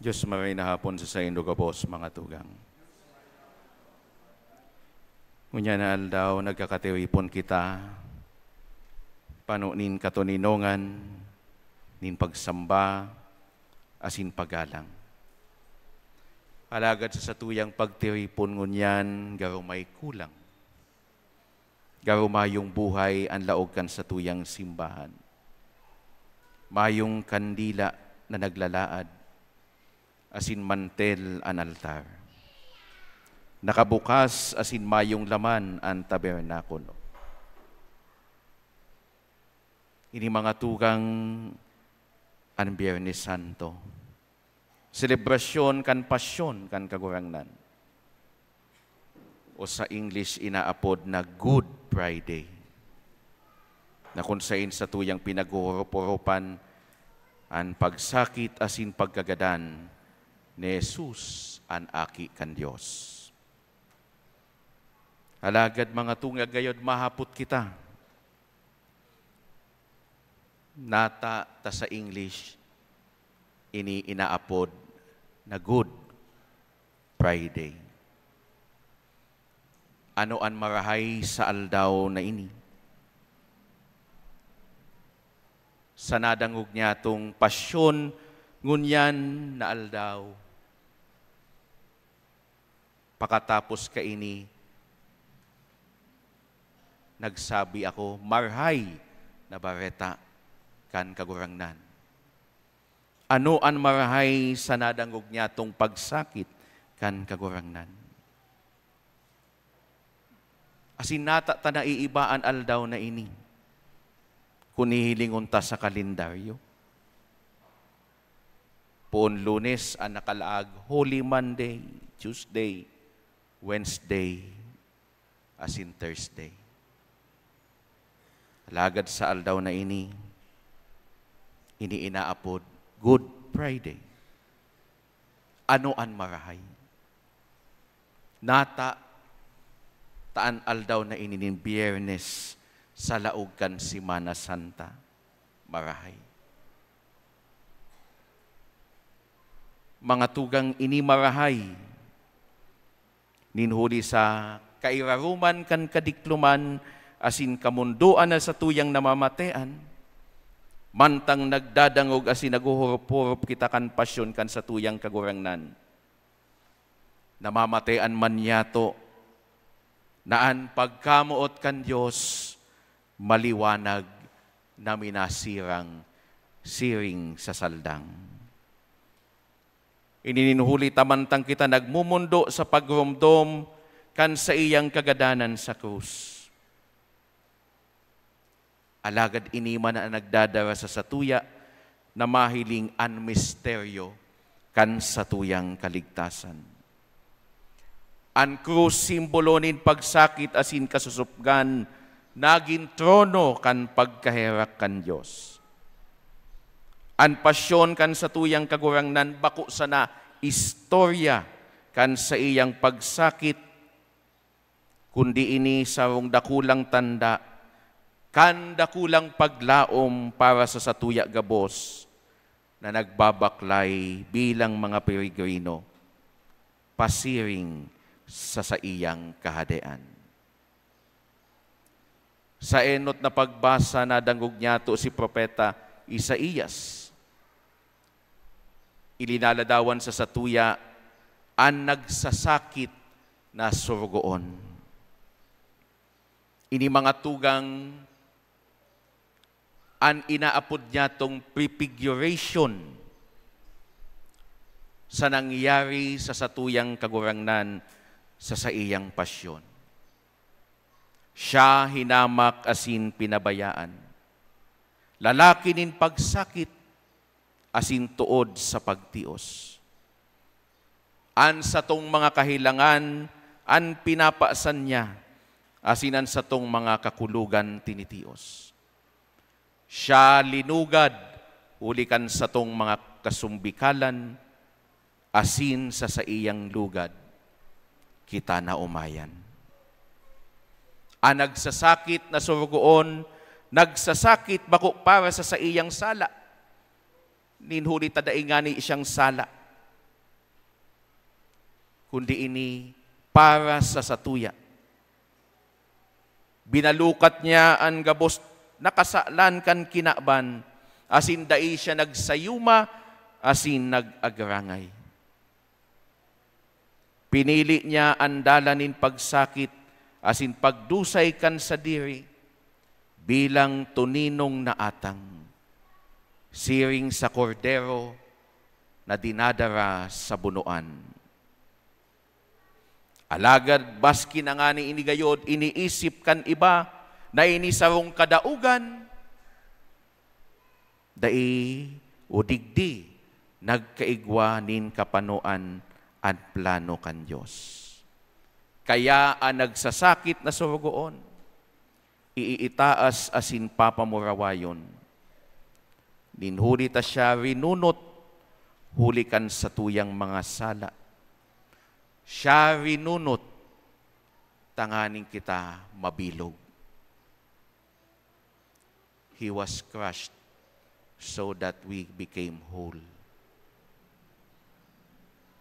Diyos, maray na hapon sa saindo gabos, mga tugang. Ngunyan na aldaw, nagkakatiripon kita, pano nin katoninongan, nin pagsamba, asin paggalang. Alagad sa satuyang pagtiripon ngunyan, garo may kulang. Garo mayong buhay an laog kan satuyang simbahan. Mayong kandila na naglalaad, asin mantel an altar. Nakabukas asin mayong laman an tabernakulo. Ini mga tugang, An Biyernes Santo, selebrasyon kan pasyon kan Kagurangnan, o sa English inaapod na Good Friday, na kun saen satuyang pinaghuhurup-hurupan an pagsakit asin pagkagadan ni Jesus, an Aki kan Dios. Alagad, mga tugang, gayod mahapot kita, nata ta sa English, ini inaapod na Good Friday. Ano an marahay sa aldaw na ini? Sa nadangog niyatong pasyon ngunyan na aldaw, pakatapos kaini, nagsabi ako, "Marahay na bareta kan Kagurangnan." Ano an marahay sa nadangog niyatong pagsakit kan Kagurangnan? Asin nata ta naiiba an aldaw na ini, kun hihilingon ta sa kalendaryo. Poon Lunes an nakalaag, Holy Monday, Tuesday, Wednesday, asin Thursday. Alagad sa aldaw na ini, ini inaapod Good Friday. Ano an marahay? Nata ta an aldaw na ini nin Biyernes sa laog kan Semana Santa. Marahay. Mga tugang, ini marahay nin huli sa kairaroman kan kadikloman asin kamondoan na satuyang namamatean, mantang nagdadangog asin naghuhurup-hurup kita kan pasyon kan satuyang Kagurangnan. Namamatean man niyato na an pagkamoot kan Dios maliwanag na minasirang siring sa saldang. Ini nin huli ta mantang kita nagmomondo sa pagromdom kan saiyang kagadanan sa krus. Alagad ini man an nagdadara sa satuya na mahiling an misteryo kan satuyang kaligtasan. An krus, simbolo nin pagsakit asin kasusupgan, nagin trono kan pagkaherak kan Dios. An pasyon kan satuyang Kagurangnan bako sana istorya kan saiyang pagsakit, kundi ini sarong dakulang tanda kan dakulang paglaom para sa satuya gabos na nagbabaklay bilang mga peregrino pasiring sa saiyang Kahadean. Sa enot na pagbasa, nadangog niyato si Propeta Isaias. Ilinaladawan sa satuya an nagsasakit na sorogoon. Ini, mga tugang, an inaapod niyatong prefiguration sa nangyari sa satuyang Kagurangnan sa saiyang pasyon. Siya hinamak asin pinabayaan, lalaki nin pagsakit asin tood sa pagtios. An satong mga kahelangan an pinapasan niya, asin an satong mga kakulogan tinitios. Siya linugad huli kan satong mga kasumbikalan, asin sa saiyang lugad kita naomayan. An nagsasakit na sorogoon, nagsasakit bako para sa saiyang sala, nin huli ta dai ngani siyang sala, kundi ini para sa satuya. Binalukat niya an gabos na kasalan kan kinaban, asin dai siya nagsayuma asin nag-agrangay. Pinili niya an dalan nin pagsakit asin pagdusay kan sadiri bilang tuninong na atang, siring sa kordero na dinadara sa bunoan. Alagad maski na ngani ini gayod, iniisip kan iba na ini sarong kadaogan, dai O digdi, nagkaigwa nin kapanoan an plano kan Dios. Kaya an nagsasakit na sorogoon, iitaas asin papamurawayon. Nin huli ta siya rinunot huli kan satuyang mga sala. Siya rinunot tanganing kita mabilog. He was crushed so that we became whole.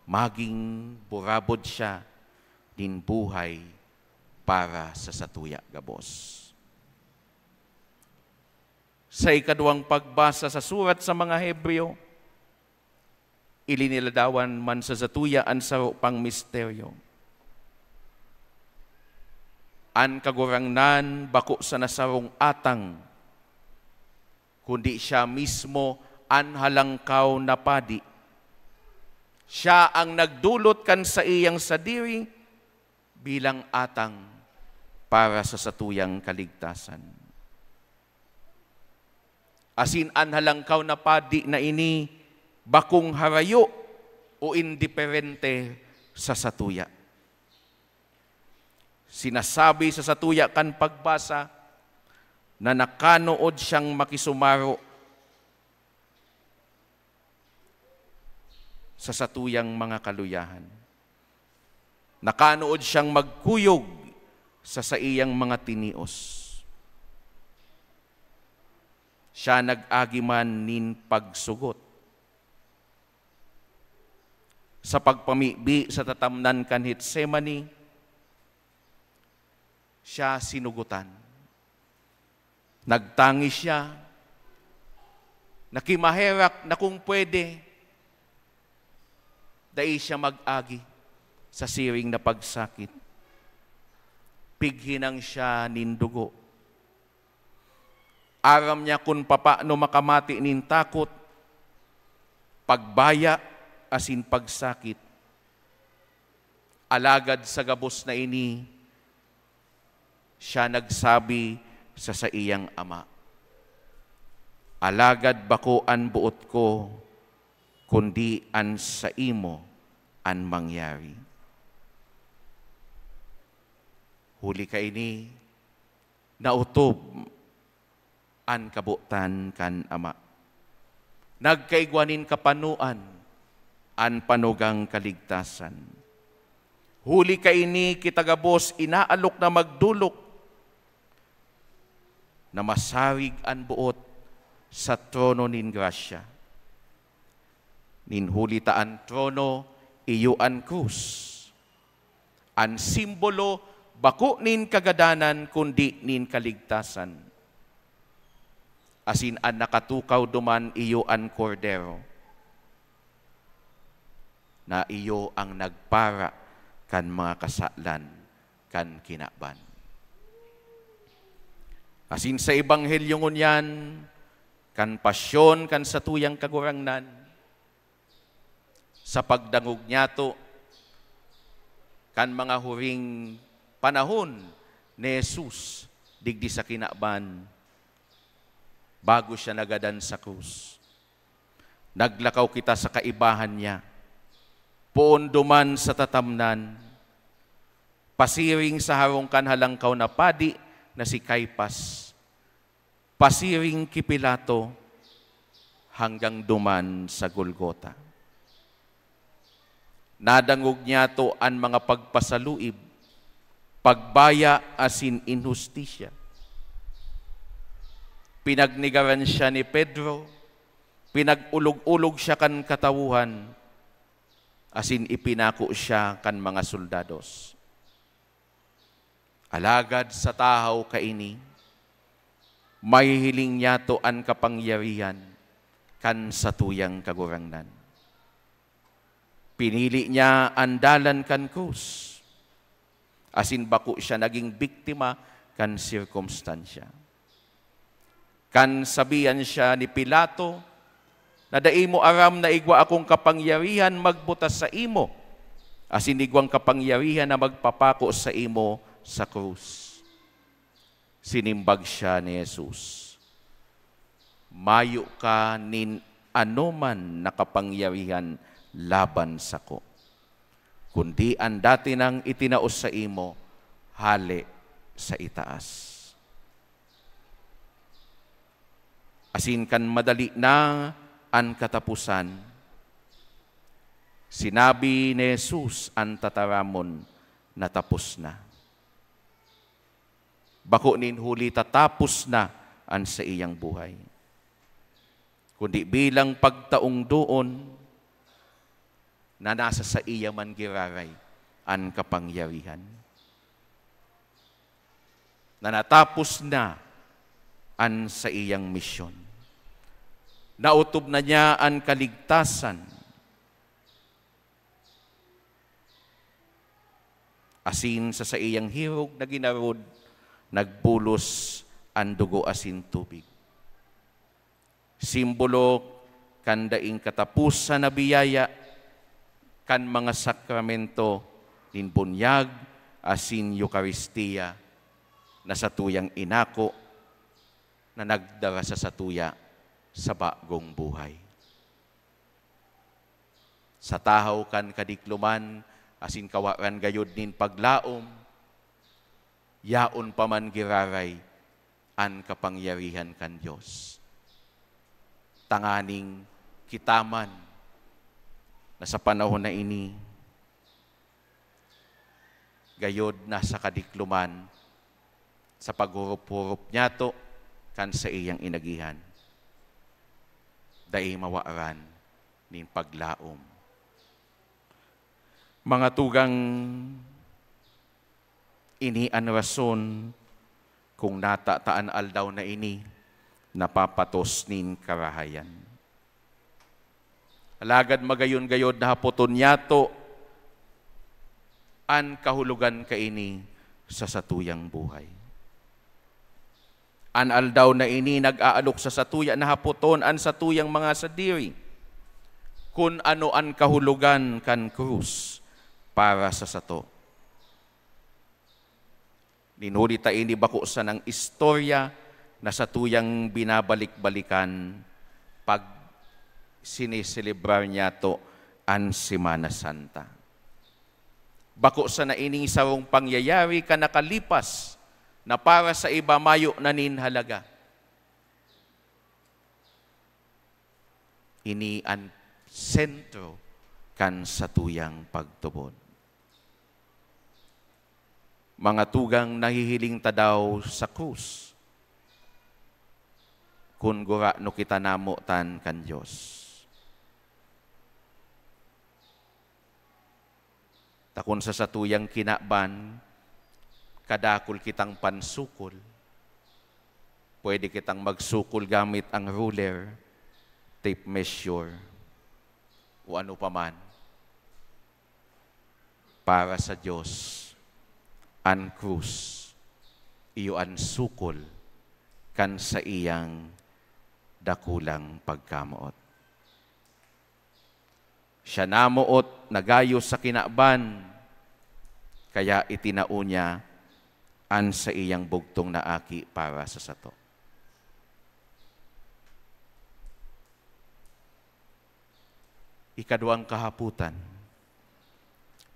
Maging burabod siya nin buhay para sa satuya gabos. Sa ikaduwang pagbasa sa surat sa mga Hebreo, iliniladawan man sa satuya an saro pang misteryo. An Kagurangnan bako sana sarong atang, kundi siya mismo an halangkaw na padi. Siya ang nagdulot kan saiyang sadiri bilang atang para sa satuyang kaligtasan. Asin an halangkaw na padi na ini bakong harayo o indiperente sa satuya. Sinasabi sa satuya kan pagbasa na nakanood siyang makisumaro sa satuyang mga kaluyahan. Nakanood siyang magkuyog sa saiyang mga tinios. Siya nag-agi man nin pagsugot. Sa pagpamibi sa tatamnan kan Getsemani, siya sinugotan. Nagtangis siya, nakimaherak na kung pwede, dai siya mag-agi sa siring na pagsakit. Pighinang siya nin dugo. Aram niya kun papaano makamati nin takot, pagbaya, asin pagsakit. Alagad sa gabos na ini, siya nagsabi sa saiyang ama, "Alagad bako an boot ko, kundi an saimo an mangyari." Huli kaini, naotob an kabotan kan Ama. Nagkaigwa nin kapanoan an panugang kaligtasan. Huli kaini, kita gabos inaalok na magdolok na masarig an boot sa trono nin grasya. Nin huli ta an trono iyo an krus. An simbolo bako nin kagadanan kundi nin kaligtasan. Asin an nakatukaw duman iyo an Kordero, na iyo ang nagpara kan mga kasalan kan kinaban. Asin sa ebanghelyo ngunyan kan pasyon kan satuyang Kagurangnan, sa pagdangog niyato kan mga huring panahon ni Jesus digdi sa kinaban, bago siya nagadan sa krus. Naglakaw kita sa kaibahan niya, poon duman sa tatamnan, pasiring sa harong kan Halangkaw na Padi na si Caiapas, pasiring ki Pilato, hanggang duman sa Golgota. Nadangog niyato an mga pagpasaluib, pagbaya asin inhustisya. Pinagnegaran siya ni Pedro, pinag-olog-olog siya kan katawohan, asin ipinako siya kan mga soldados. Alagad sa tahaw kaini, mahihiling niyato an kapangyarihan kan satuyang Kagurangnan. Pinili niya an dalan kan krus, asin bako siya naging biktima kan sirkumstansya. Kan sabihan siya ni Pilato na, "Dai mo aram na igwa akong kapangyarihan magbuta saimo, asin igwang kapangyarihan na magpapako saimo sa krus." Sinimbag siya ni Jesus, "Mayo ka nin anoman na kapangyarihan laban sako, kundi an dati nang itinao saimo hale sa itaas. Asin kan madali na an kataposan, sinabi ni Jesus an tataramon na tapos na. Bako nin huli ta tapos na an saiyang buhay, kundi bilang pagtaong doon na nasa saiya man giraray an kapangyarihan, na natapos na an saiyang misyon. Naotob na niya an kaligtasan. Asin sa saiyang hirog na ginarod, nagbulos an dugo asin tubig. Simbolo kan daing kataposan na biyaya kan mga sakramento nin bunyag asin Eukaristia na satuyang inako na nagdara sa satuya sa bagong buhay. Sa tahaw kan kadikloman asin kawaran gayod nin paglaom, yaon pa man giraray an kapangyarihan kan Dios, tanganing kita man na sa panahon na ini, gayod na sa kadikloman, sa paghurup-hurup niyato kan saiyang inagihan, dai mawaran nin paglaom. Mga tugang, ini an rason kung nata ta an aldaw na ini napapatos nin karahayan. Alagad magayon gayod na hapoton niyato an kahulogan kaini sa satuyang buhay. An aldaw na ini nag-aalok sa satuya na hapoton an satuyang mga sadiri, kun ano an kahulogan kan krus para sa sato. Nin huli ta ini bako sanang istorya na satuyang binabalik-balikan pag sineselebrar niyato an Semana Santa. Bako sana ining sarong pangyayari kan nakalipas na para sa iba mayo na nin halaga. Ini an sentro kan satuyang pagtubod. Mga tugang, nahihiling ta daw sa krus kun gurano kita namotan kan Dios. Ta kun sa satuyang kinaban, kadakul kitang pansukol, pwede kitang magsukol gamit ang ruler, tape measure, o ano pa man. Para sa Dios, an krus, iyo an sukol kan saiyang dakulang pagkamoot. Siya namoot na gayo sa kinaban, kaya itinao niya an saiyang bugtong na aki para sa sato. Ikaduwang kahapotan,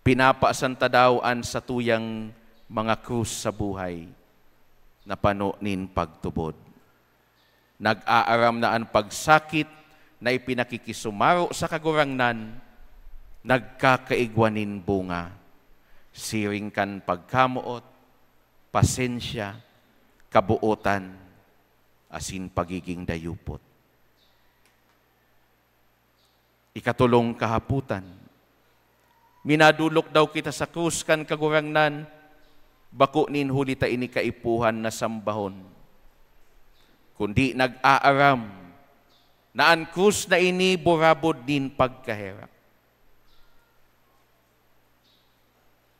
pinapasan ta daw an satuyang mga krus sa buhay na pano nin pagtubod. Nag-aaram na an pagsakit na ipinakikisumaro sa Kagurangnan nagkakaigwa nin bunga, siring kan pagkamoot, pasensya, kabootan, asin pagiging dayupot. Ikatolong kahapotan, minadolok daw kita sa krus kan Kagurangnan, bako nin huli ta ini kaipuhan na sambahon, kundi nag-aaram na an krus na ini burabod nin pagkaherak.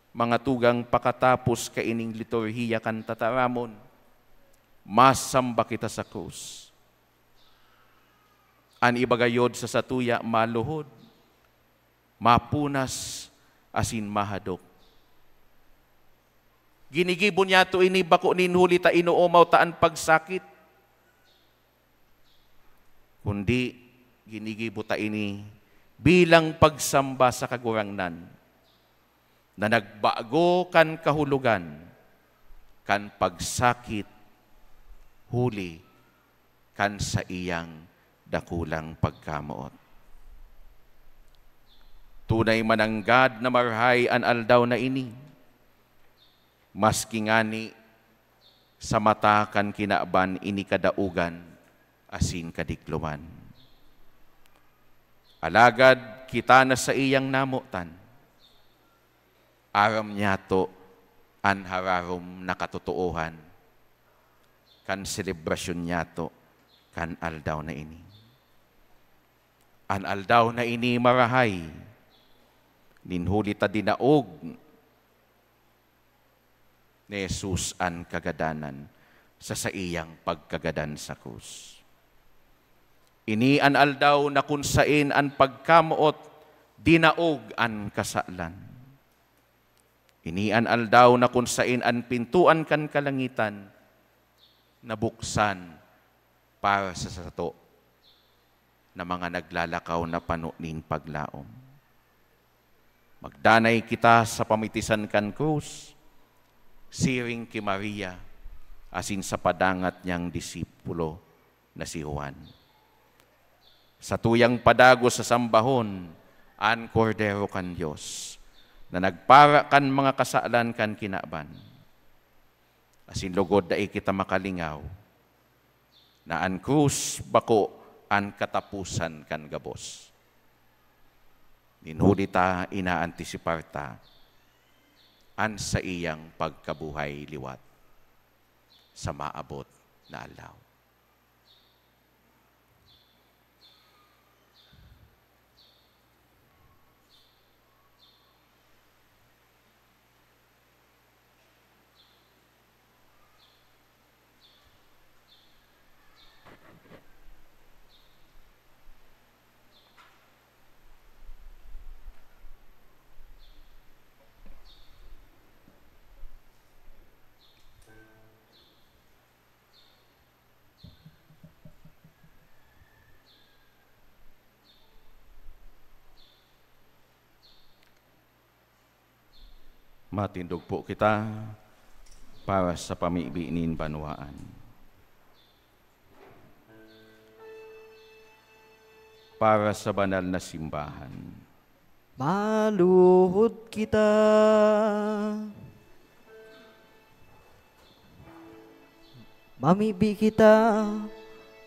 Mga tugang, pakatapos kaining liturhiya kan tataramon, masamba kita sa krus. An iba gayod sa satuya maluhod, mapunas, asin mahadok. Ginigibo niyato ini bako nin huli ta inoomaw ta an pagsakit, kundi Ginigibo ta ini bilang pagsamba sa Kagurangnan na nagbago kan kahulogan kan pagsakit huli kan saiyang dakulang pagkamoot. Tunay mananggad na marahay an aldaw na ini, maski ngani sa mata kan kinaban ini kadaogan asin kadikloman. Alagad kita na saiyang namotan, aram niyato an hararom na katotoohan kan selebrasyon niyato kan aldaw na ini. An aldaw na ini marahay, nin huli ta dinaog ni Jesus an kagadanan sa saiyang pagkagadan sa krus. Ini an aldaw na kun saen an pagkamoot dinaog an kasalan. Ini an aldaw na kun saen an pintoan kan kalangitan nabuksan para sa sato na mga naglalakaw na pano nin paglaom. Magdanay kita sa pamitisan kan krus, siring ki Maria, asin sa padangat niyang disipulo na si Juan. Satuyang padagos sa sambahon an Kordero kan Dios, na nagpara kan mga kasalan kan kinaban. Asin lugod dai kita makalingaw na an krus bako an kataposan kan gabos. Nin huli ta inaantisipar ta an saiyang pagkabuhay liwat sa maabot na aldaw. Matindog po kita para sa pamibi nin banwaan. Para sa banal na simbahan. Maluhod kita. Mamibi kita,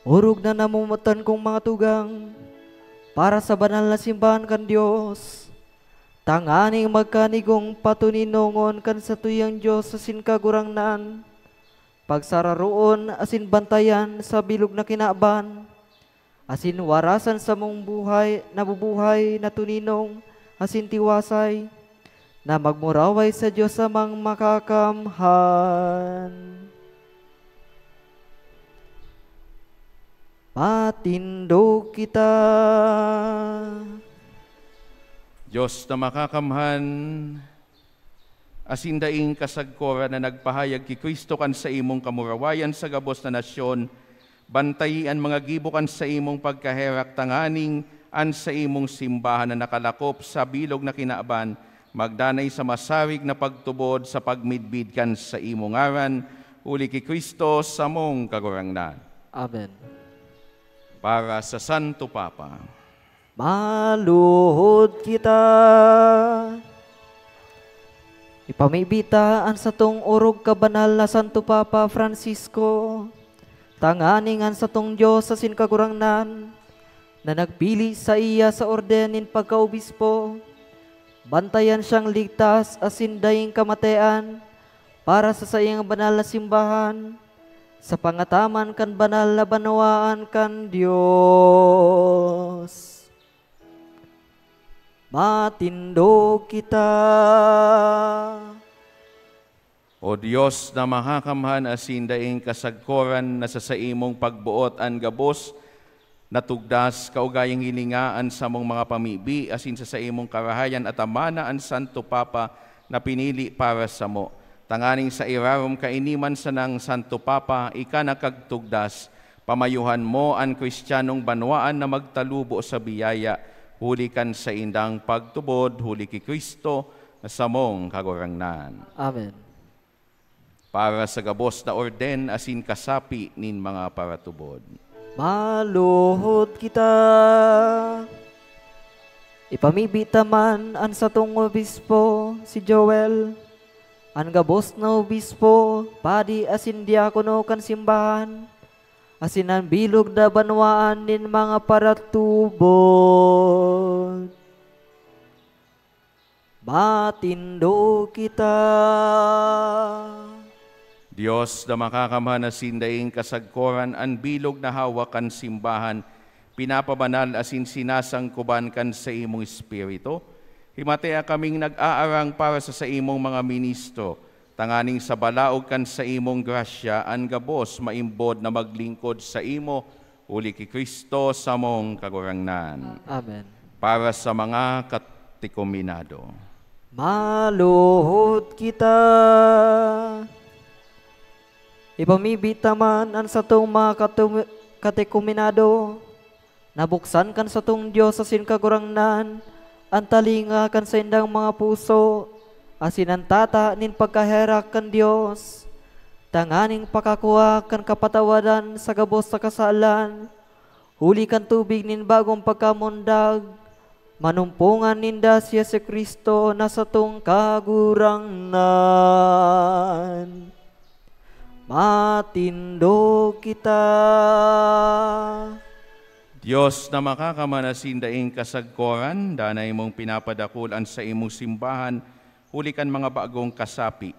orog na namomotan kong mga tugang, para sa banal na simbahan kan Dios, tanganing magkanigong patoninongon kan satuyang Dios asin Kagurangnan, pagsararoon asin bantayan sa bilog na kinaban, asin warasan samong buhay, nabubuhay na toninong asin tiwasay, na magmuraway sa Dios Amang Makakamhan. Matindog kita. Dios na Makakamhan, asin daing kasagkoran na nagpahayag ki Cristo kan saimong kamurawayan sa gabos na nasyon, bantayi an mga gibo kan saimong pagkaherak tanganing an saimong simbahan na nakalakop sa bilog na kinaban magdanay sa masarig na pagtubod sa pagmidbid kan saimong ngaran, huli ki Cristo samong Kagurangnan. Amen. Para sa Santo Papa. Maluhod kita. Ipamibi ta an satong orog kabanal na Santo Papa Francisco, tanganing an satong Dios asin Kagurangnan, na nagpili saiya sa orden nin pagkaobispo, bantayan siyang ligtas asin daing kamatean para sa saiyang banal na simbahan, sa pangataman kan banal na banwaan kan Dios. Matindog kita. O Dios na Makakamhan asin daing kasagkoran, na sa saimong pagboot an gabos na tugdas, kaugayang hilinga an samong mga pamibi asin sa saimong karahayan atamana an Santo Papa na pinili para samo, tanganing sa irarom kaini man sanang Santo Papa, ika na kagtugdas, Pamayuhan mo an Kristiyanong banwaan na magtalubo sa biyaya huli kan saindang pagtubod, huli ki Cristo na samong Kagurangnan. Amen. Para sa gabos na orden asin kasapi nin mga paratubod. Maluhod kita. Ipamibi ta man an satong obispo, si Joel, an gabos na obispo, padi asin diakono kan simbahan, asin an bilog na banwaan nin mga paratubod. Matindog kita. Dios na makakamhan asin daing kasagkoran, an bilog na hawak kan simbahan pinapabanal asin sinasangkoban kan saimong Espiritu. Himatea kaming nag-aarang para sa saimong mga ministro, tanganing sa balaog kan saimong grasya an gabos maimbod na maglingkod saimo, huli ki Cristo samong Kagurangnan. Amen. Para sa mga katekumenado. Maluhod kita. Ipamibi ta man an satong mga katu-, katekumenado, nabuksan kan satong Dios asin Kagurangnan an talinga kan saindang mga puso, asin an tata nin pagkaherak kan Dios, tanganing pakakua kan kapatawadan sa gabos na kasalan, huli kan tubig nin bagong pagkamundag, manumpongan ninda si Jesu-Cristo na satong Kagurangnan. Matindog kita. Dios na makakamhan asin daing kasagkoran, danay mong pinapadakul an saimong simbahan huli kan mga bagong kasapi.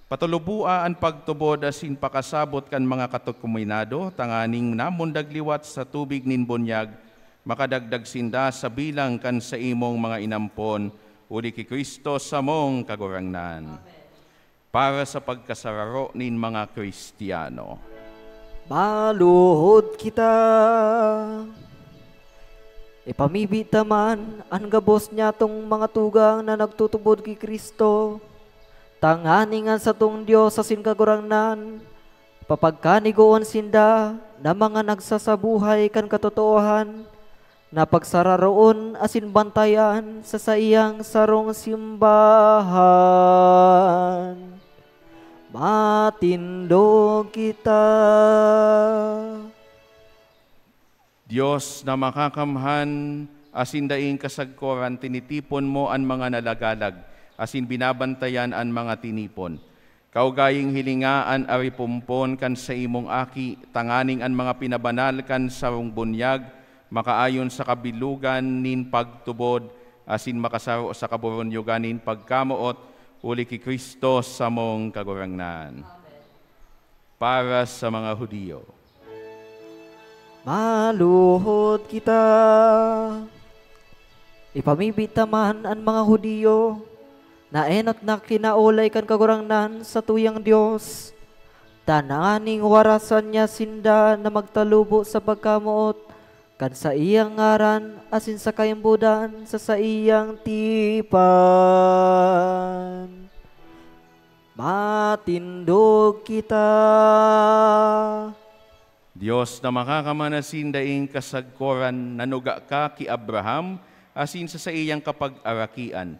Patuluboa an pagtubod asin pakasabot kan mga katekumenado, tanganing namundag liwat sa tubig nin bunyag, makadagdag sinda sa bilang kan saimong mga inampon, huli ki Cristo samong Kagurangnan. Amen. Para sa pagkasararo nin mga Cristiano. Maluhod kita. Ipamibi ta man an gabos nyatong mga tugang na nagtutubod ki Cristo, tanganing an satong Dios asin Kagurangnan papagkanigoon sinda na mga nagsasabuhay kan katotoohan, na pagsararoon asin bantayan sa saiyang sarong simbahan. Matindog kita. Dios na makakamhan asin daing kasagkoran, tinitipon mo an mga nalagalag asin binabantayan an mga tinipon. Kaugaying hilinga an aripompon kan saimong Aki, tanganing an mga pinabanal kan sarong bunyag makaayon sa kabilogan nin pagtubod asin makasaro sa kaborunyogan nin pagkamoot, huli ki Cristo samong Kagurangnan. Amen. Para sa mga Judio. Maluhod kita. Ipamibi ta man an mga Judio na enot na kinaolay kan Kagurangnan sa tuyang Dios, tanganing warasan niya sinda na magtalubo sa pagkamoot kan saiyang ngaran asin sa kaimbodan sa saiyang tipan. Matindog kita. Dios na makakamanasin daing kasagkoran, nanuga ka ki Abraham asin sa saiyang kapagarakian.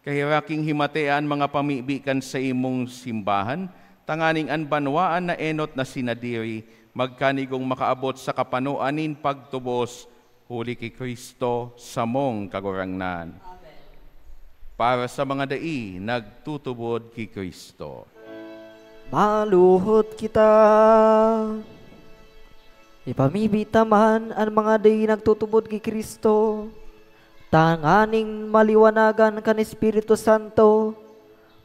Kahiraking himatea an mga pamibi kan saimong simbahan, tanganing an banwaan na enot na sinadiri magkanigong makaabot sa kapanoan nin pagtubos, huli ki Cristo, samong Kagurangnan. Amen. Para sa mga dai nagtutubod ki Cristo. Maluhod kita. Ipamibi ta man an mga dai nagtutubod ki Cristo, tanganing maliwanagan kan Espiritu Santo,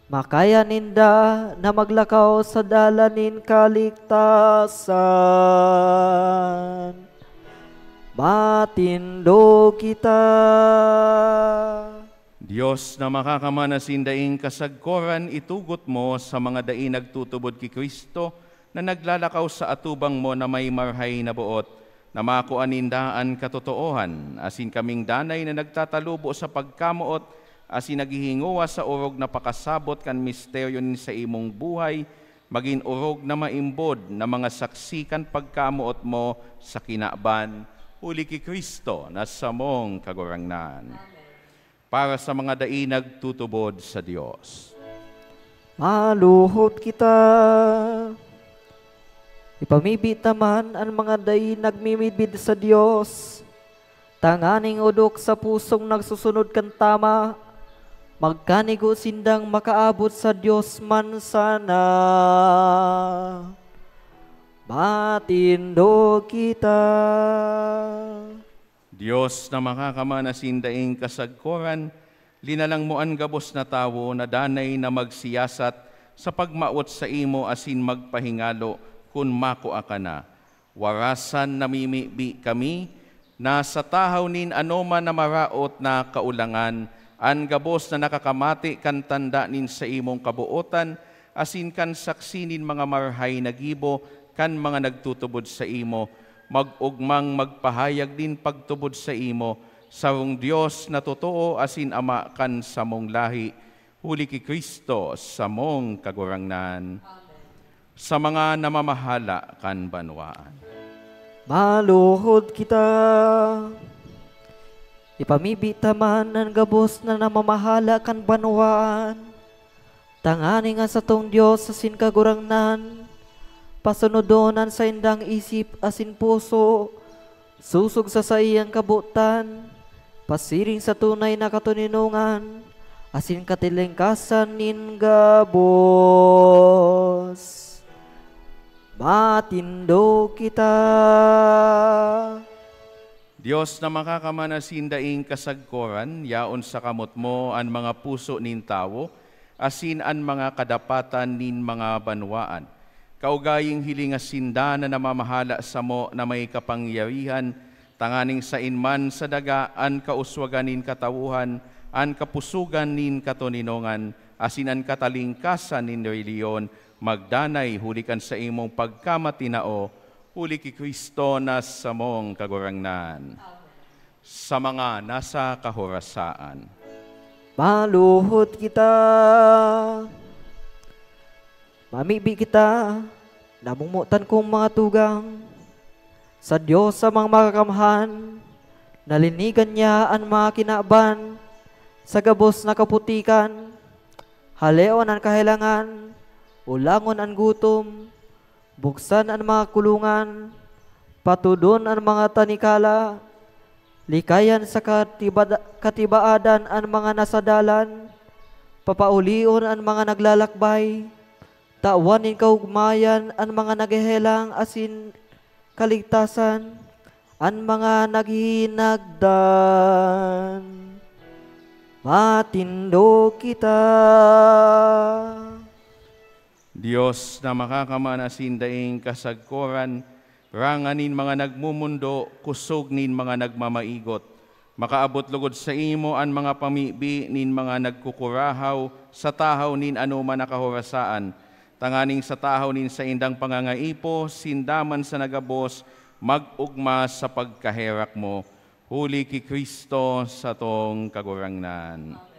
makaya ninda na maglakaw sa dalan nin kaligtasan. Matindog kita. Dios na makakamanasin daing kasagkoran, itugot mo sa mga dai nagtutubod ki Cristo na naglalakaw sa atubang mo na may marhay na boot, na makua ninda an katotoohan, asin kaming danay na nagtatalubo sa pagkamoot asin naghihingowa sa orog na pakasabot kan misteryo nin saimong buhay, magin orog na maimbod na mga saksi kan pagkamoot mo sa kinaban, huli ki Cristo na samong Kagurangnan. Para sa mga dai nagtutubod sa Dios. Maluhod kita. Ipamibi ta man an mga dai nagmimidbid sa Dios, tanganing odok sa pusong nagsusunod kan tama, magkanigo sindang makaabot sa Dios man sana. Matindog kita. Dios na makakamana sinda ing kasagkoran, linalang mo an gabos na tawo na danay na magsiyasat sa pagmawot saimo asin magpahingalo kun makua ka na. Warasan namimibi kami na sa tahaw nin anoman na maraot na kaulangan, an gabos na nakakamati kan tanda nin saimong kabootan asin kan saksi nin mga marahay na gibo kan mga nagtutubod saimo, mag-ogmang magpahayag nin pagtubod saimo, sarong Dios na totoo asin Ama kan samong lahi, huli ki Cristo samong Kagurangnan. Sa mga namamahala kan banwaan. Maluhod kita. Ipamibi ta man an gabos na namamahala kan banwaan, tanganing an satong Dios asin Kagurangnan pasunodon an saindang isip asin puso, sosog sa saiyang kabotan, pasiring sa tunay na katoninongan asin katilingkasan nin gabos. Matindog kita. Dios na makakamana sinda ing kasagkoran, yaon sa kamot mo an mga puso nin tawo, asin an mga kadapatan nin mga banwaan. Kaugaying hilinga sinda na namamahala samo na may kapangyarihan, tanganing saen man sa daga an kauswagan nin katawohan, an kapusogan nin katoninongan, asin an katalingkasan nin relihiyon, magdanay huli kan saimong pagkamatinao, huli ki Cristo na samong Kagurangnan. Sa mga nasa kahorasaan. Maluhod kita. Mamibi kita, namomotan kong mga tugang. Sa Dios samang Makakamhan, nalinigan niya an mga kinaban sa gabos na kaputikan. Haleon an kahelangan, ulangon an gutom, buksan an mga kulungan, patudon an mga tanikala, likayan sa katibada-, katibaadan an mga nasa dalan, papaulion an mga naglalakbay, tawan nin kaogmayan an mga naghehelang asin kaligtasan an mga naghinagdan. Matindog kita. Dios na makakamana asin daing kasagkoran, rangan nin mga nagmomondo, kosog nin mga nagmamaigot. Makaabot logod saimo an mga pamibi nin mga nagkukurahaw sa tahaw nin anoman na kahorasaan, tanganing sa tahaw nin saindang pangangaipo, sinda man sana gabos mag-ogma sa pagkaherak mo, huli ki Cristo satong Kagurangnan.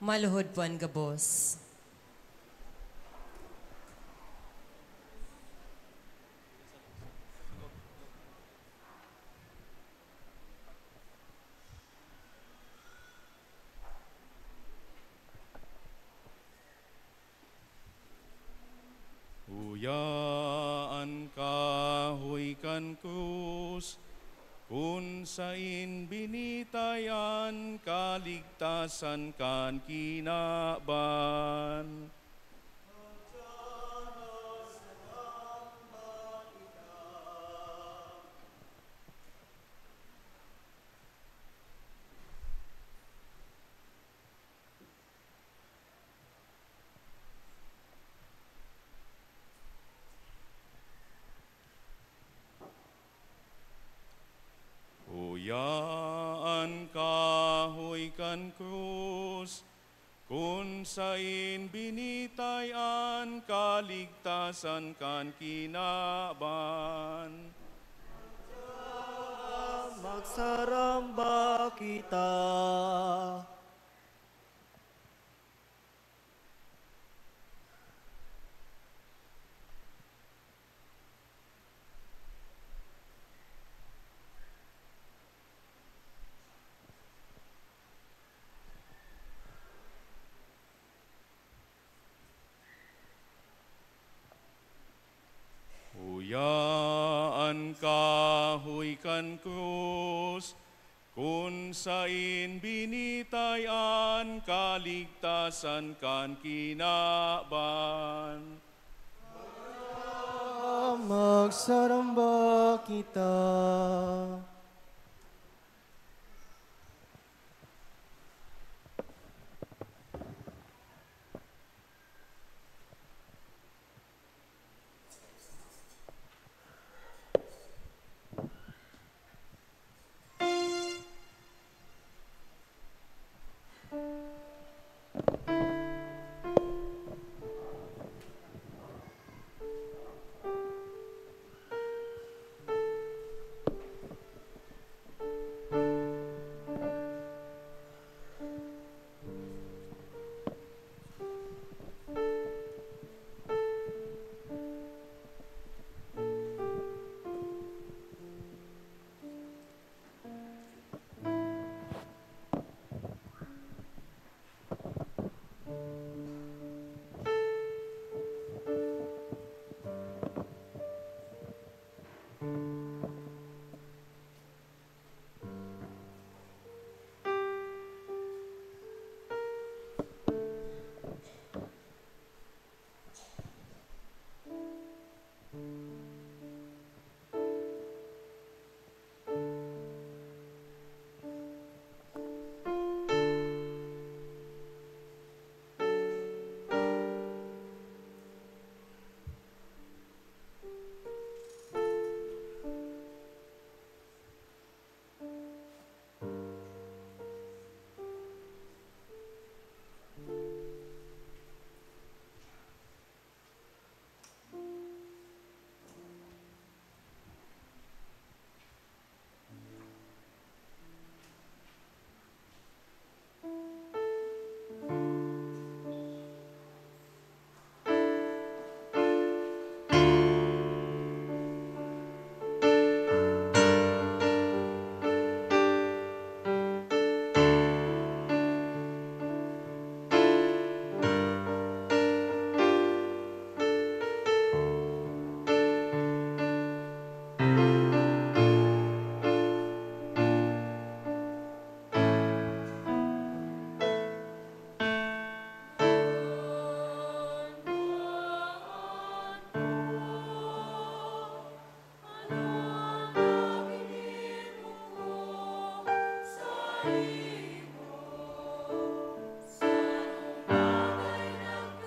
Maluhod po an gabos. Uya an kahoy kan krus, Kun saen binitay an kaligtasan kan kinaban. Uya an kahoy kan krus, kun saen binitay an kaligtasan kan kinaban. Magsaramba kita. Uya an kahoy kan krus, kun saen binitay an kaligtasan kan kinaban. Magsaramba kita.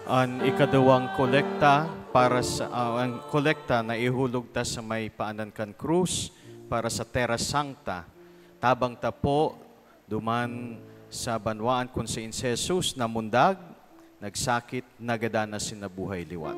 An ikaduwang kolekta para sa, ah, an kolekta na ihulog ta sa may paanan kan krus para sa Terra Sancta. Tabang ta po duman sa banwaan kun saen si Jesus namundag, nagsakit, nagadan asin nabuhay liwat.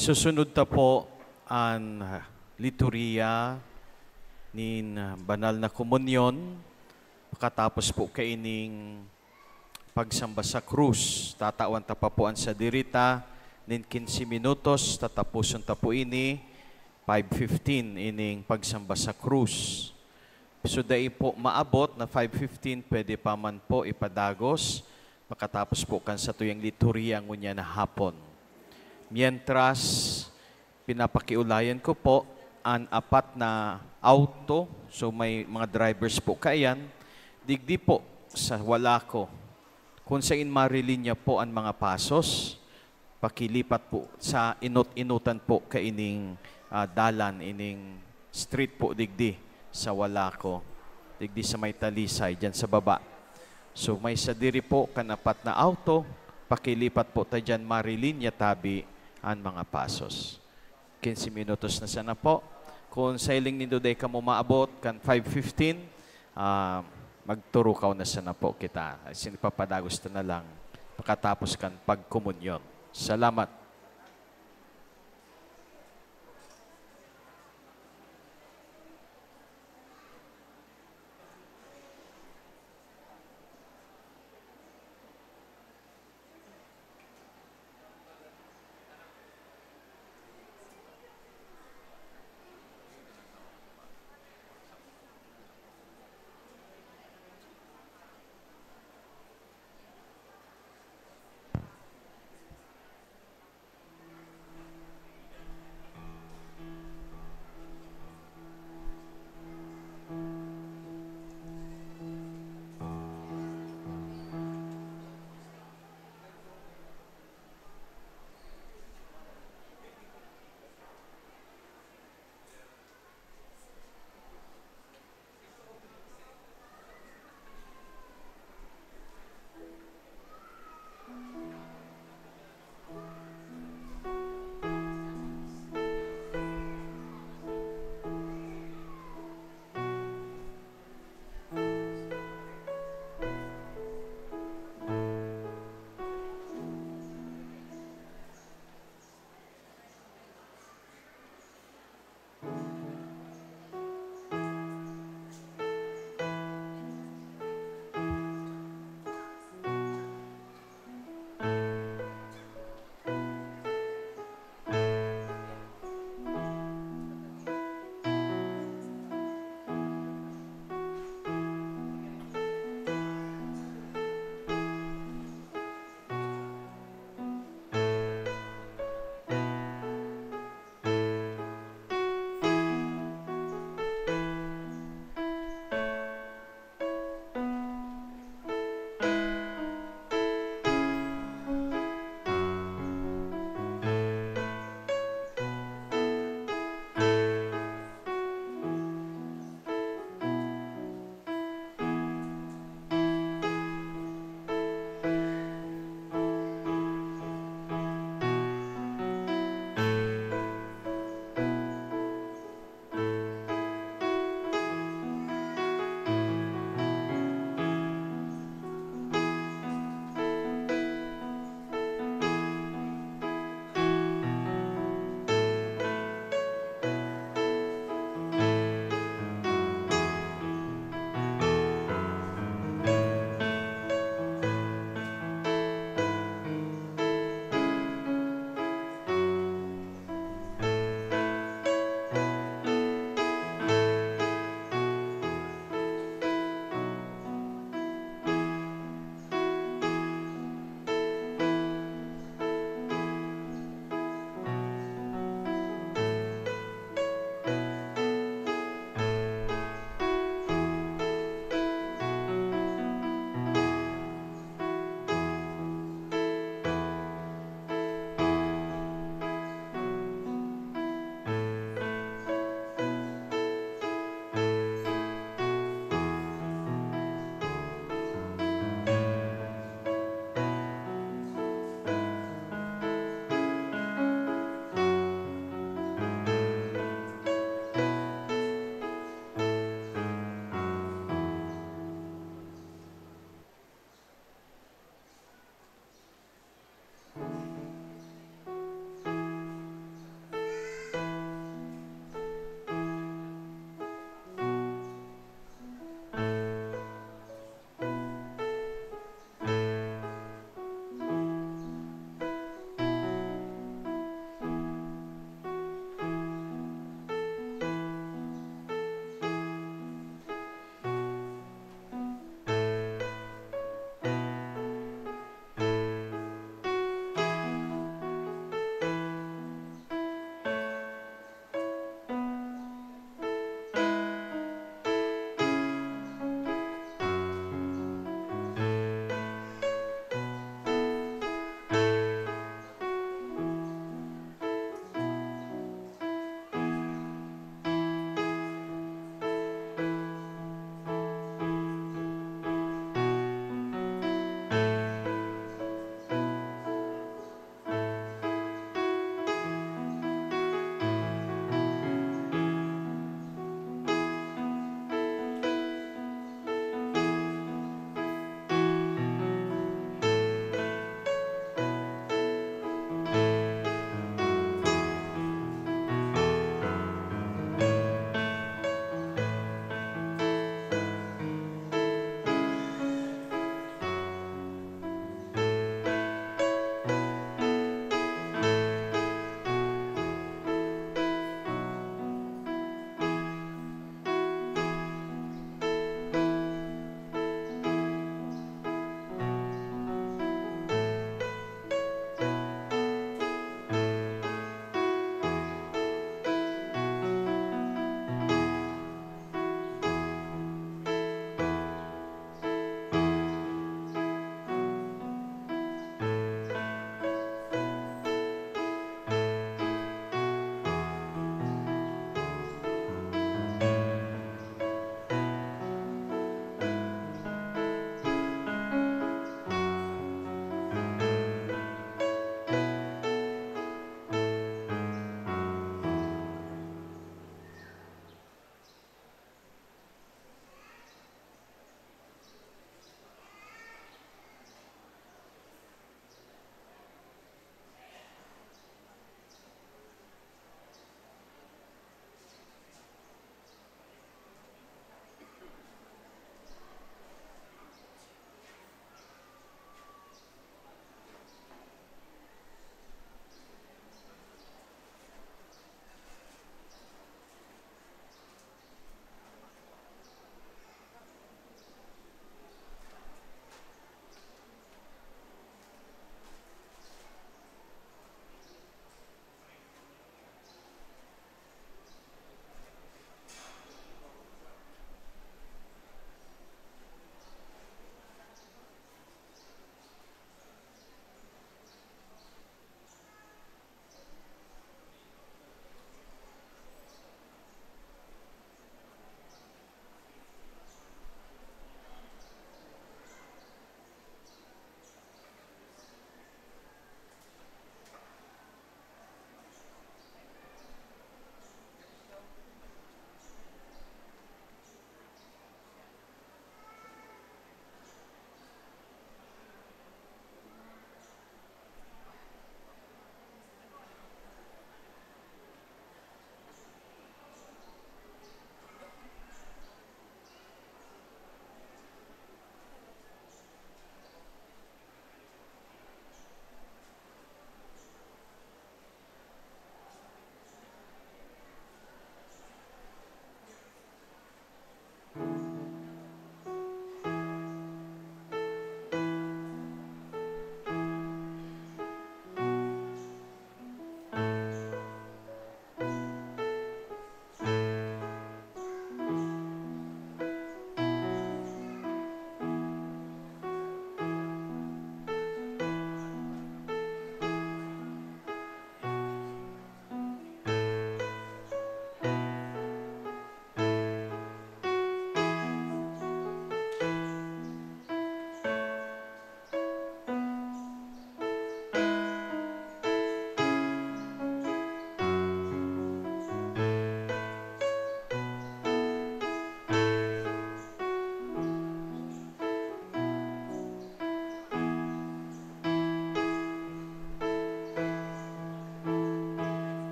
Susunod ta po an liturhiya nin banal na komunyon. Pakatapos po kaining pagsamba sa krus, tatawan ta pa po an sadiri ta nin quince minutos, tataposon ta po ini five fifteen, ining pagsamba sa krus. So, dai po maabot na five fifteen, pwede pa man po ipadagos pakatapos po kan satuyang liturhiya ngunyan na hapon. Mientras, pinapakiulayan ko po an apat na auto. So, may mga drivers po kaiyan. Digdi po sa Walaco. Kung sain marilinya po an mga pasos, pakilipat po sa inot-inotan po kaining, ah, dalan, ining street po digdi sa Walaco, digdi sa may Talisay, dyan sa baba. So, may sadiri po kan apat na auto, pakilipat po ta dyan, marilinya tabi an mga pasos. Quince minutos na sana po. Kung sailing nindo dai kamo maabot kan five fifteen, ah, magturukaw na sana po kita. Asin ipapadagos ta na lang pakatapos kan pagkomunyon. Salamat.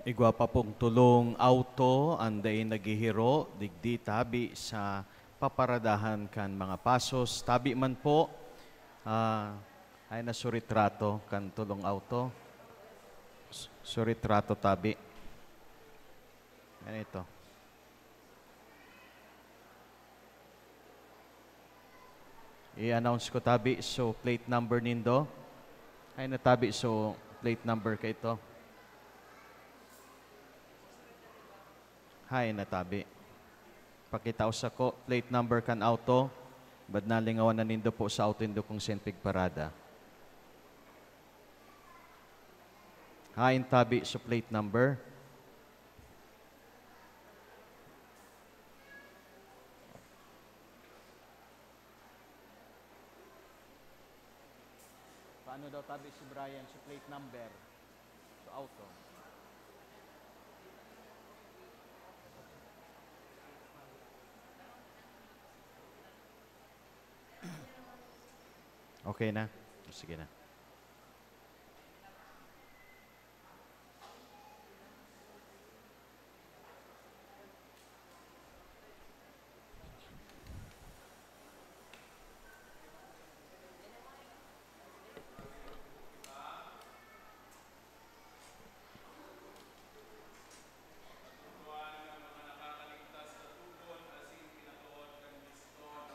Igwa pa pong tulong auto an dai naghihiro digdi tabi sa paparadahan kan mga pasos. Tabi man po, ah, ay na su retrato kan tulong auto. Su retrato tabi. Ganito. I-announce ko tabi so plate number nindo. Ay natabi so plate number kaito. Hay natabi. Pakita ko sako plate number kan auto. Bad nalingawan na nindo po sa auto nindo kung sain pigparada. Hain tabi so plate number. Paano daw tabi si Brian sa plate number sa auto? Okay na? Sige na.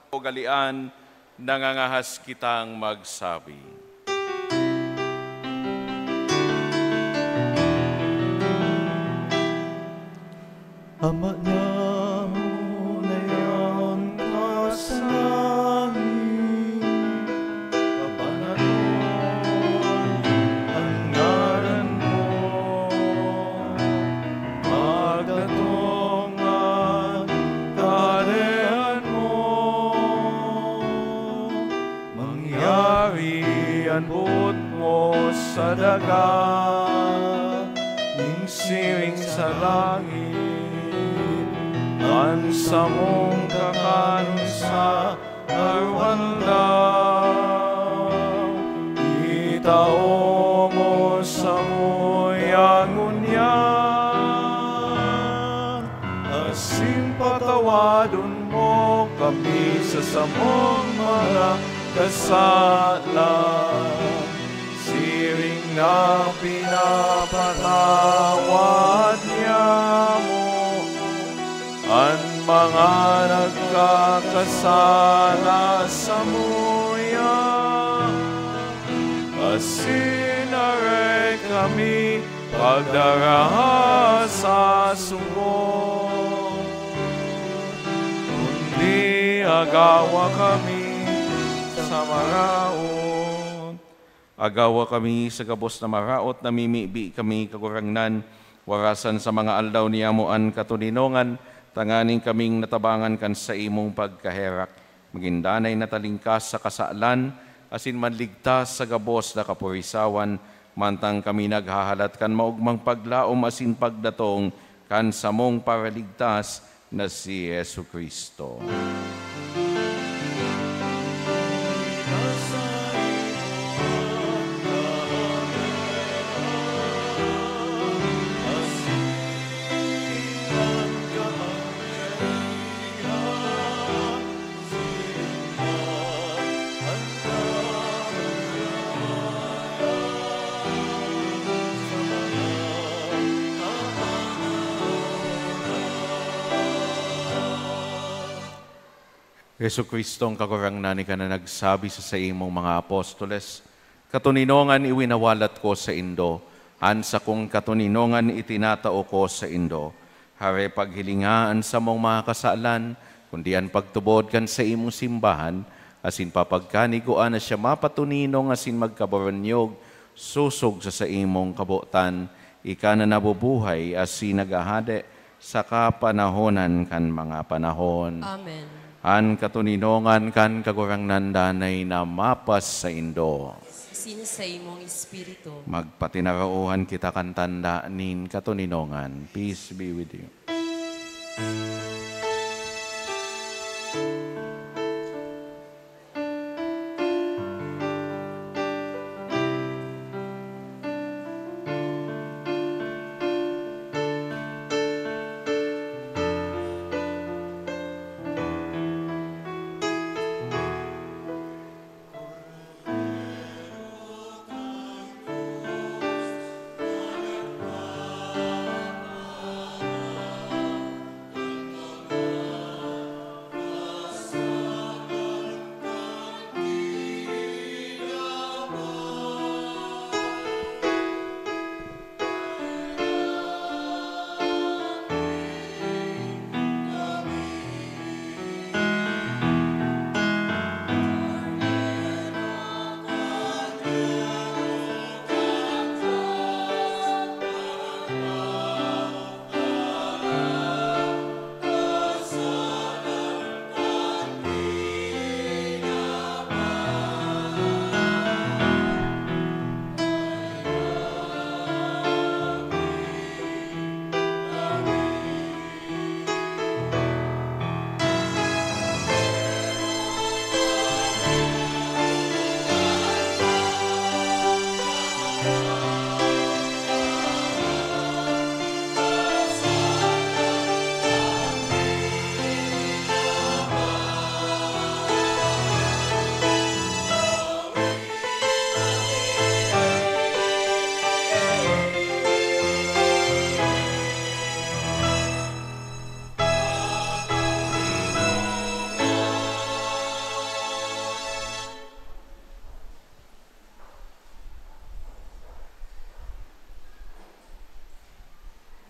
Ugalian, nangangahas kitang magsabi. Ama namo na yaon ka sa langit, papanaton an ngaran mo, magdatong an Kahadean mo, mangyari an boot mo sa daga, nin siring sa langit. An samong kakanon sa aroaldaw, itao mo samuya ngunyan, asin patawadon mo kami sa samong mga kasalan, siring na pinapatawad niamo an mga nagkakasala samuya. Asin aray kami pagdaraha sa sugo, kundi agawa kami sa maraot. Agawa kami sa gabos na maraot, namimibi kami, Kagurangnan, warasan sa mga aldaw niamo an katoninongan, tanganing kaming natabangan kan saimong pagkaherak, magin danay na talingkas sa kasalan, asin manligtas sa gabos na kapurisawan, mantang kami naghahalat kan maogmang paglaom asin pagdatong kan samong Paraligtas, na si Jesu-Cristo. Jesu-Cristong Kagurangnan, ika na nagsabi sa saimong mga apostoles, "Katoninongan iwinawalat ko saindo, an sakong katoninongan itinatao ko saindo." Hare paghilinga an samong mga kasalan, kundi an pagtubod kan saimong simbahan, asin papagkanigua na siya mapatoninong asin magkabaronyog sosog sa saimong kabotan, ika na nabubuhay asin naghahade sa kapanahonan kan mga panahon. Amen. An katoninongan kan Kagurangnan danay na mapasaindo. Asin sa imong espiritu. Magpatinaroohan kita kan tanda nin katoninongan. Peace be with you.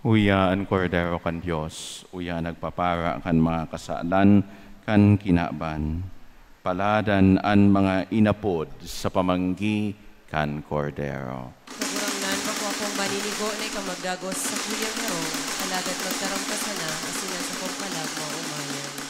Uya an Kordero kan Dios, uya an nagpapara kan mga kasalan kan kinaban. Paladan an mga inapod sa pamanggi kan Kordero. Kagurangnan, bako akong maninigo na ika magdagos sa kuyang harong, alagad magtaram ka sana, asin an sakong kalag maomayan.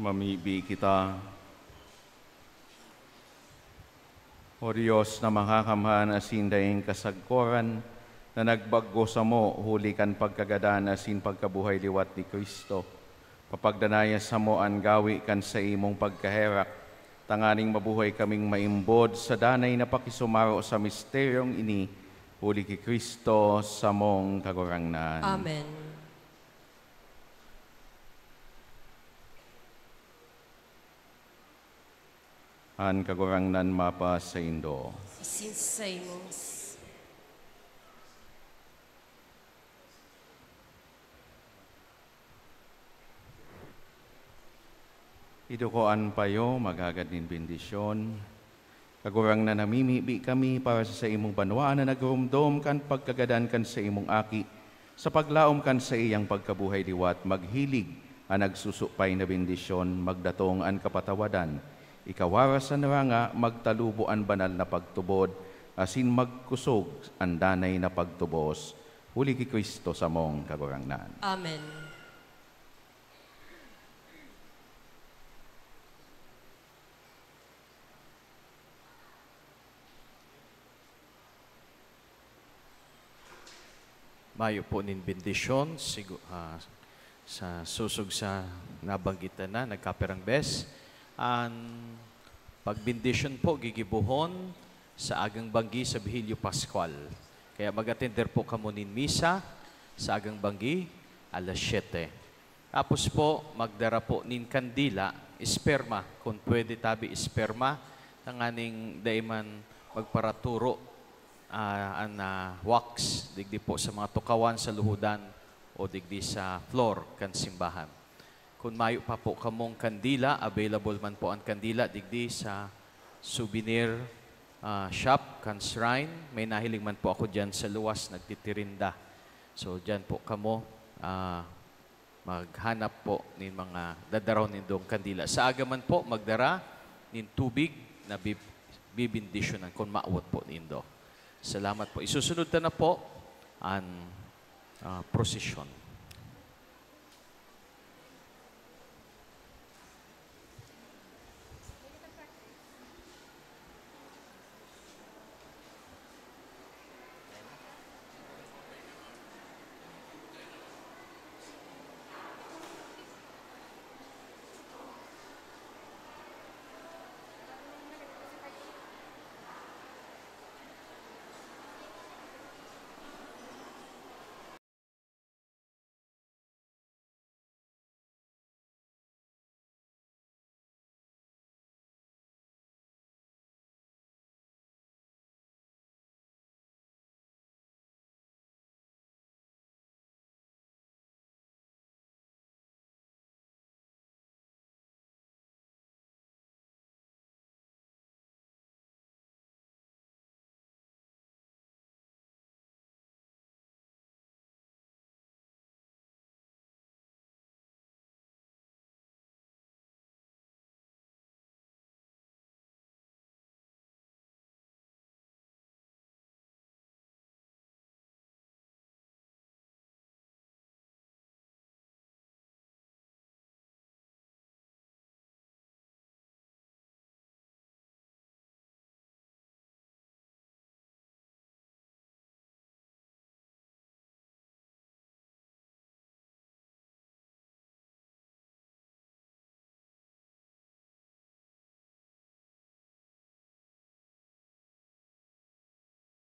Mamibi kita. O Dios na makakamhan asin daing kasagkoran, na nagbaggo samo huli kan pagkagadan asin pagkabuhay liwat ni Cristo, papagdanaya samo an gawi kan saimong pagkaherak, tanganing mabuhay kaming maimbod sa danay na pakisumaro sa misteryong ini, huli ki Cristo samong Kagurangnan. Amen. An Kagurangnan mapasaindo. Asin saimo. Iduko an payo, maghagad nin bendisyon. Kagurangnan, namimibi kami para sa saimong banwaan na nagromdom kan pagkagadan kan saimong Aki, sa paglaom kan saiyang pagkabuhay liwat, maghilig an nagsusupay na bendisyon, magdatong an kapatawadan, ikawaras an ranga, magtalubo an banal na pagtubod, asin magkusog an danay na pagtubos, huli ki Cristo samong Kagurangnan. Amen. Mayo po nin bendisyon, sigu-, ah, sa susog sa nabanggit na nagkapirang bes. An pagbendisyon po gigibohon sa agang banggi sa Bihilyo Pascual. Kaya mag-atender po kamo nin misa sa agang banggi alas siyete. Tapos po, magdara po nin kandila, esperma, kung pwede tabi esperma, tanganing dai man magparaturo, ah, an, ah, wax, digdi po sa mga tukawan sa luhudan o digdi sa floor kan simbahan. Kung mayo pa po kamong kandila, available man po an kandila digdi sa souvenir, ah, shop kan Shrine. May nahiling man po ako diyan sa luwas, nagtitirinda. So, diyan po kamo, ah, maghanap po nin mga dadarahon nindong kandila. Sa aga man po, magdara nin tubig na bib-, bibendisyonan kun maawot po nindo. Salamat po. Isusunod ta na po an, ah, prosesyon.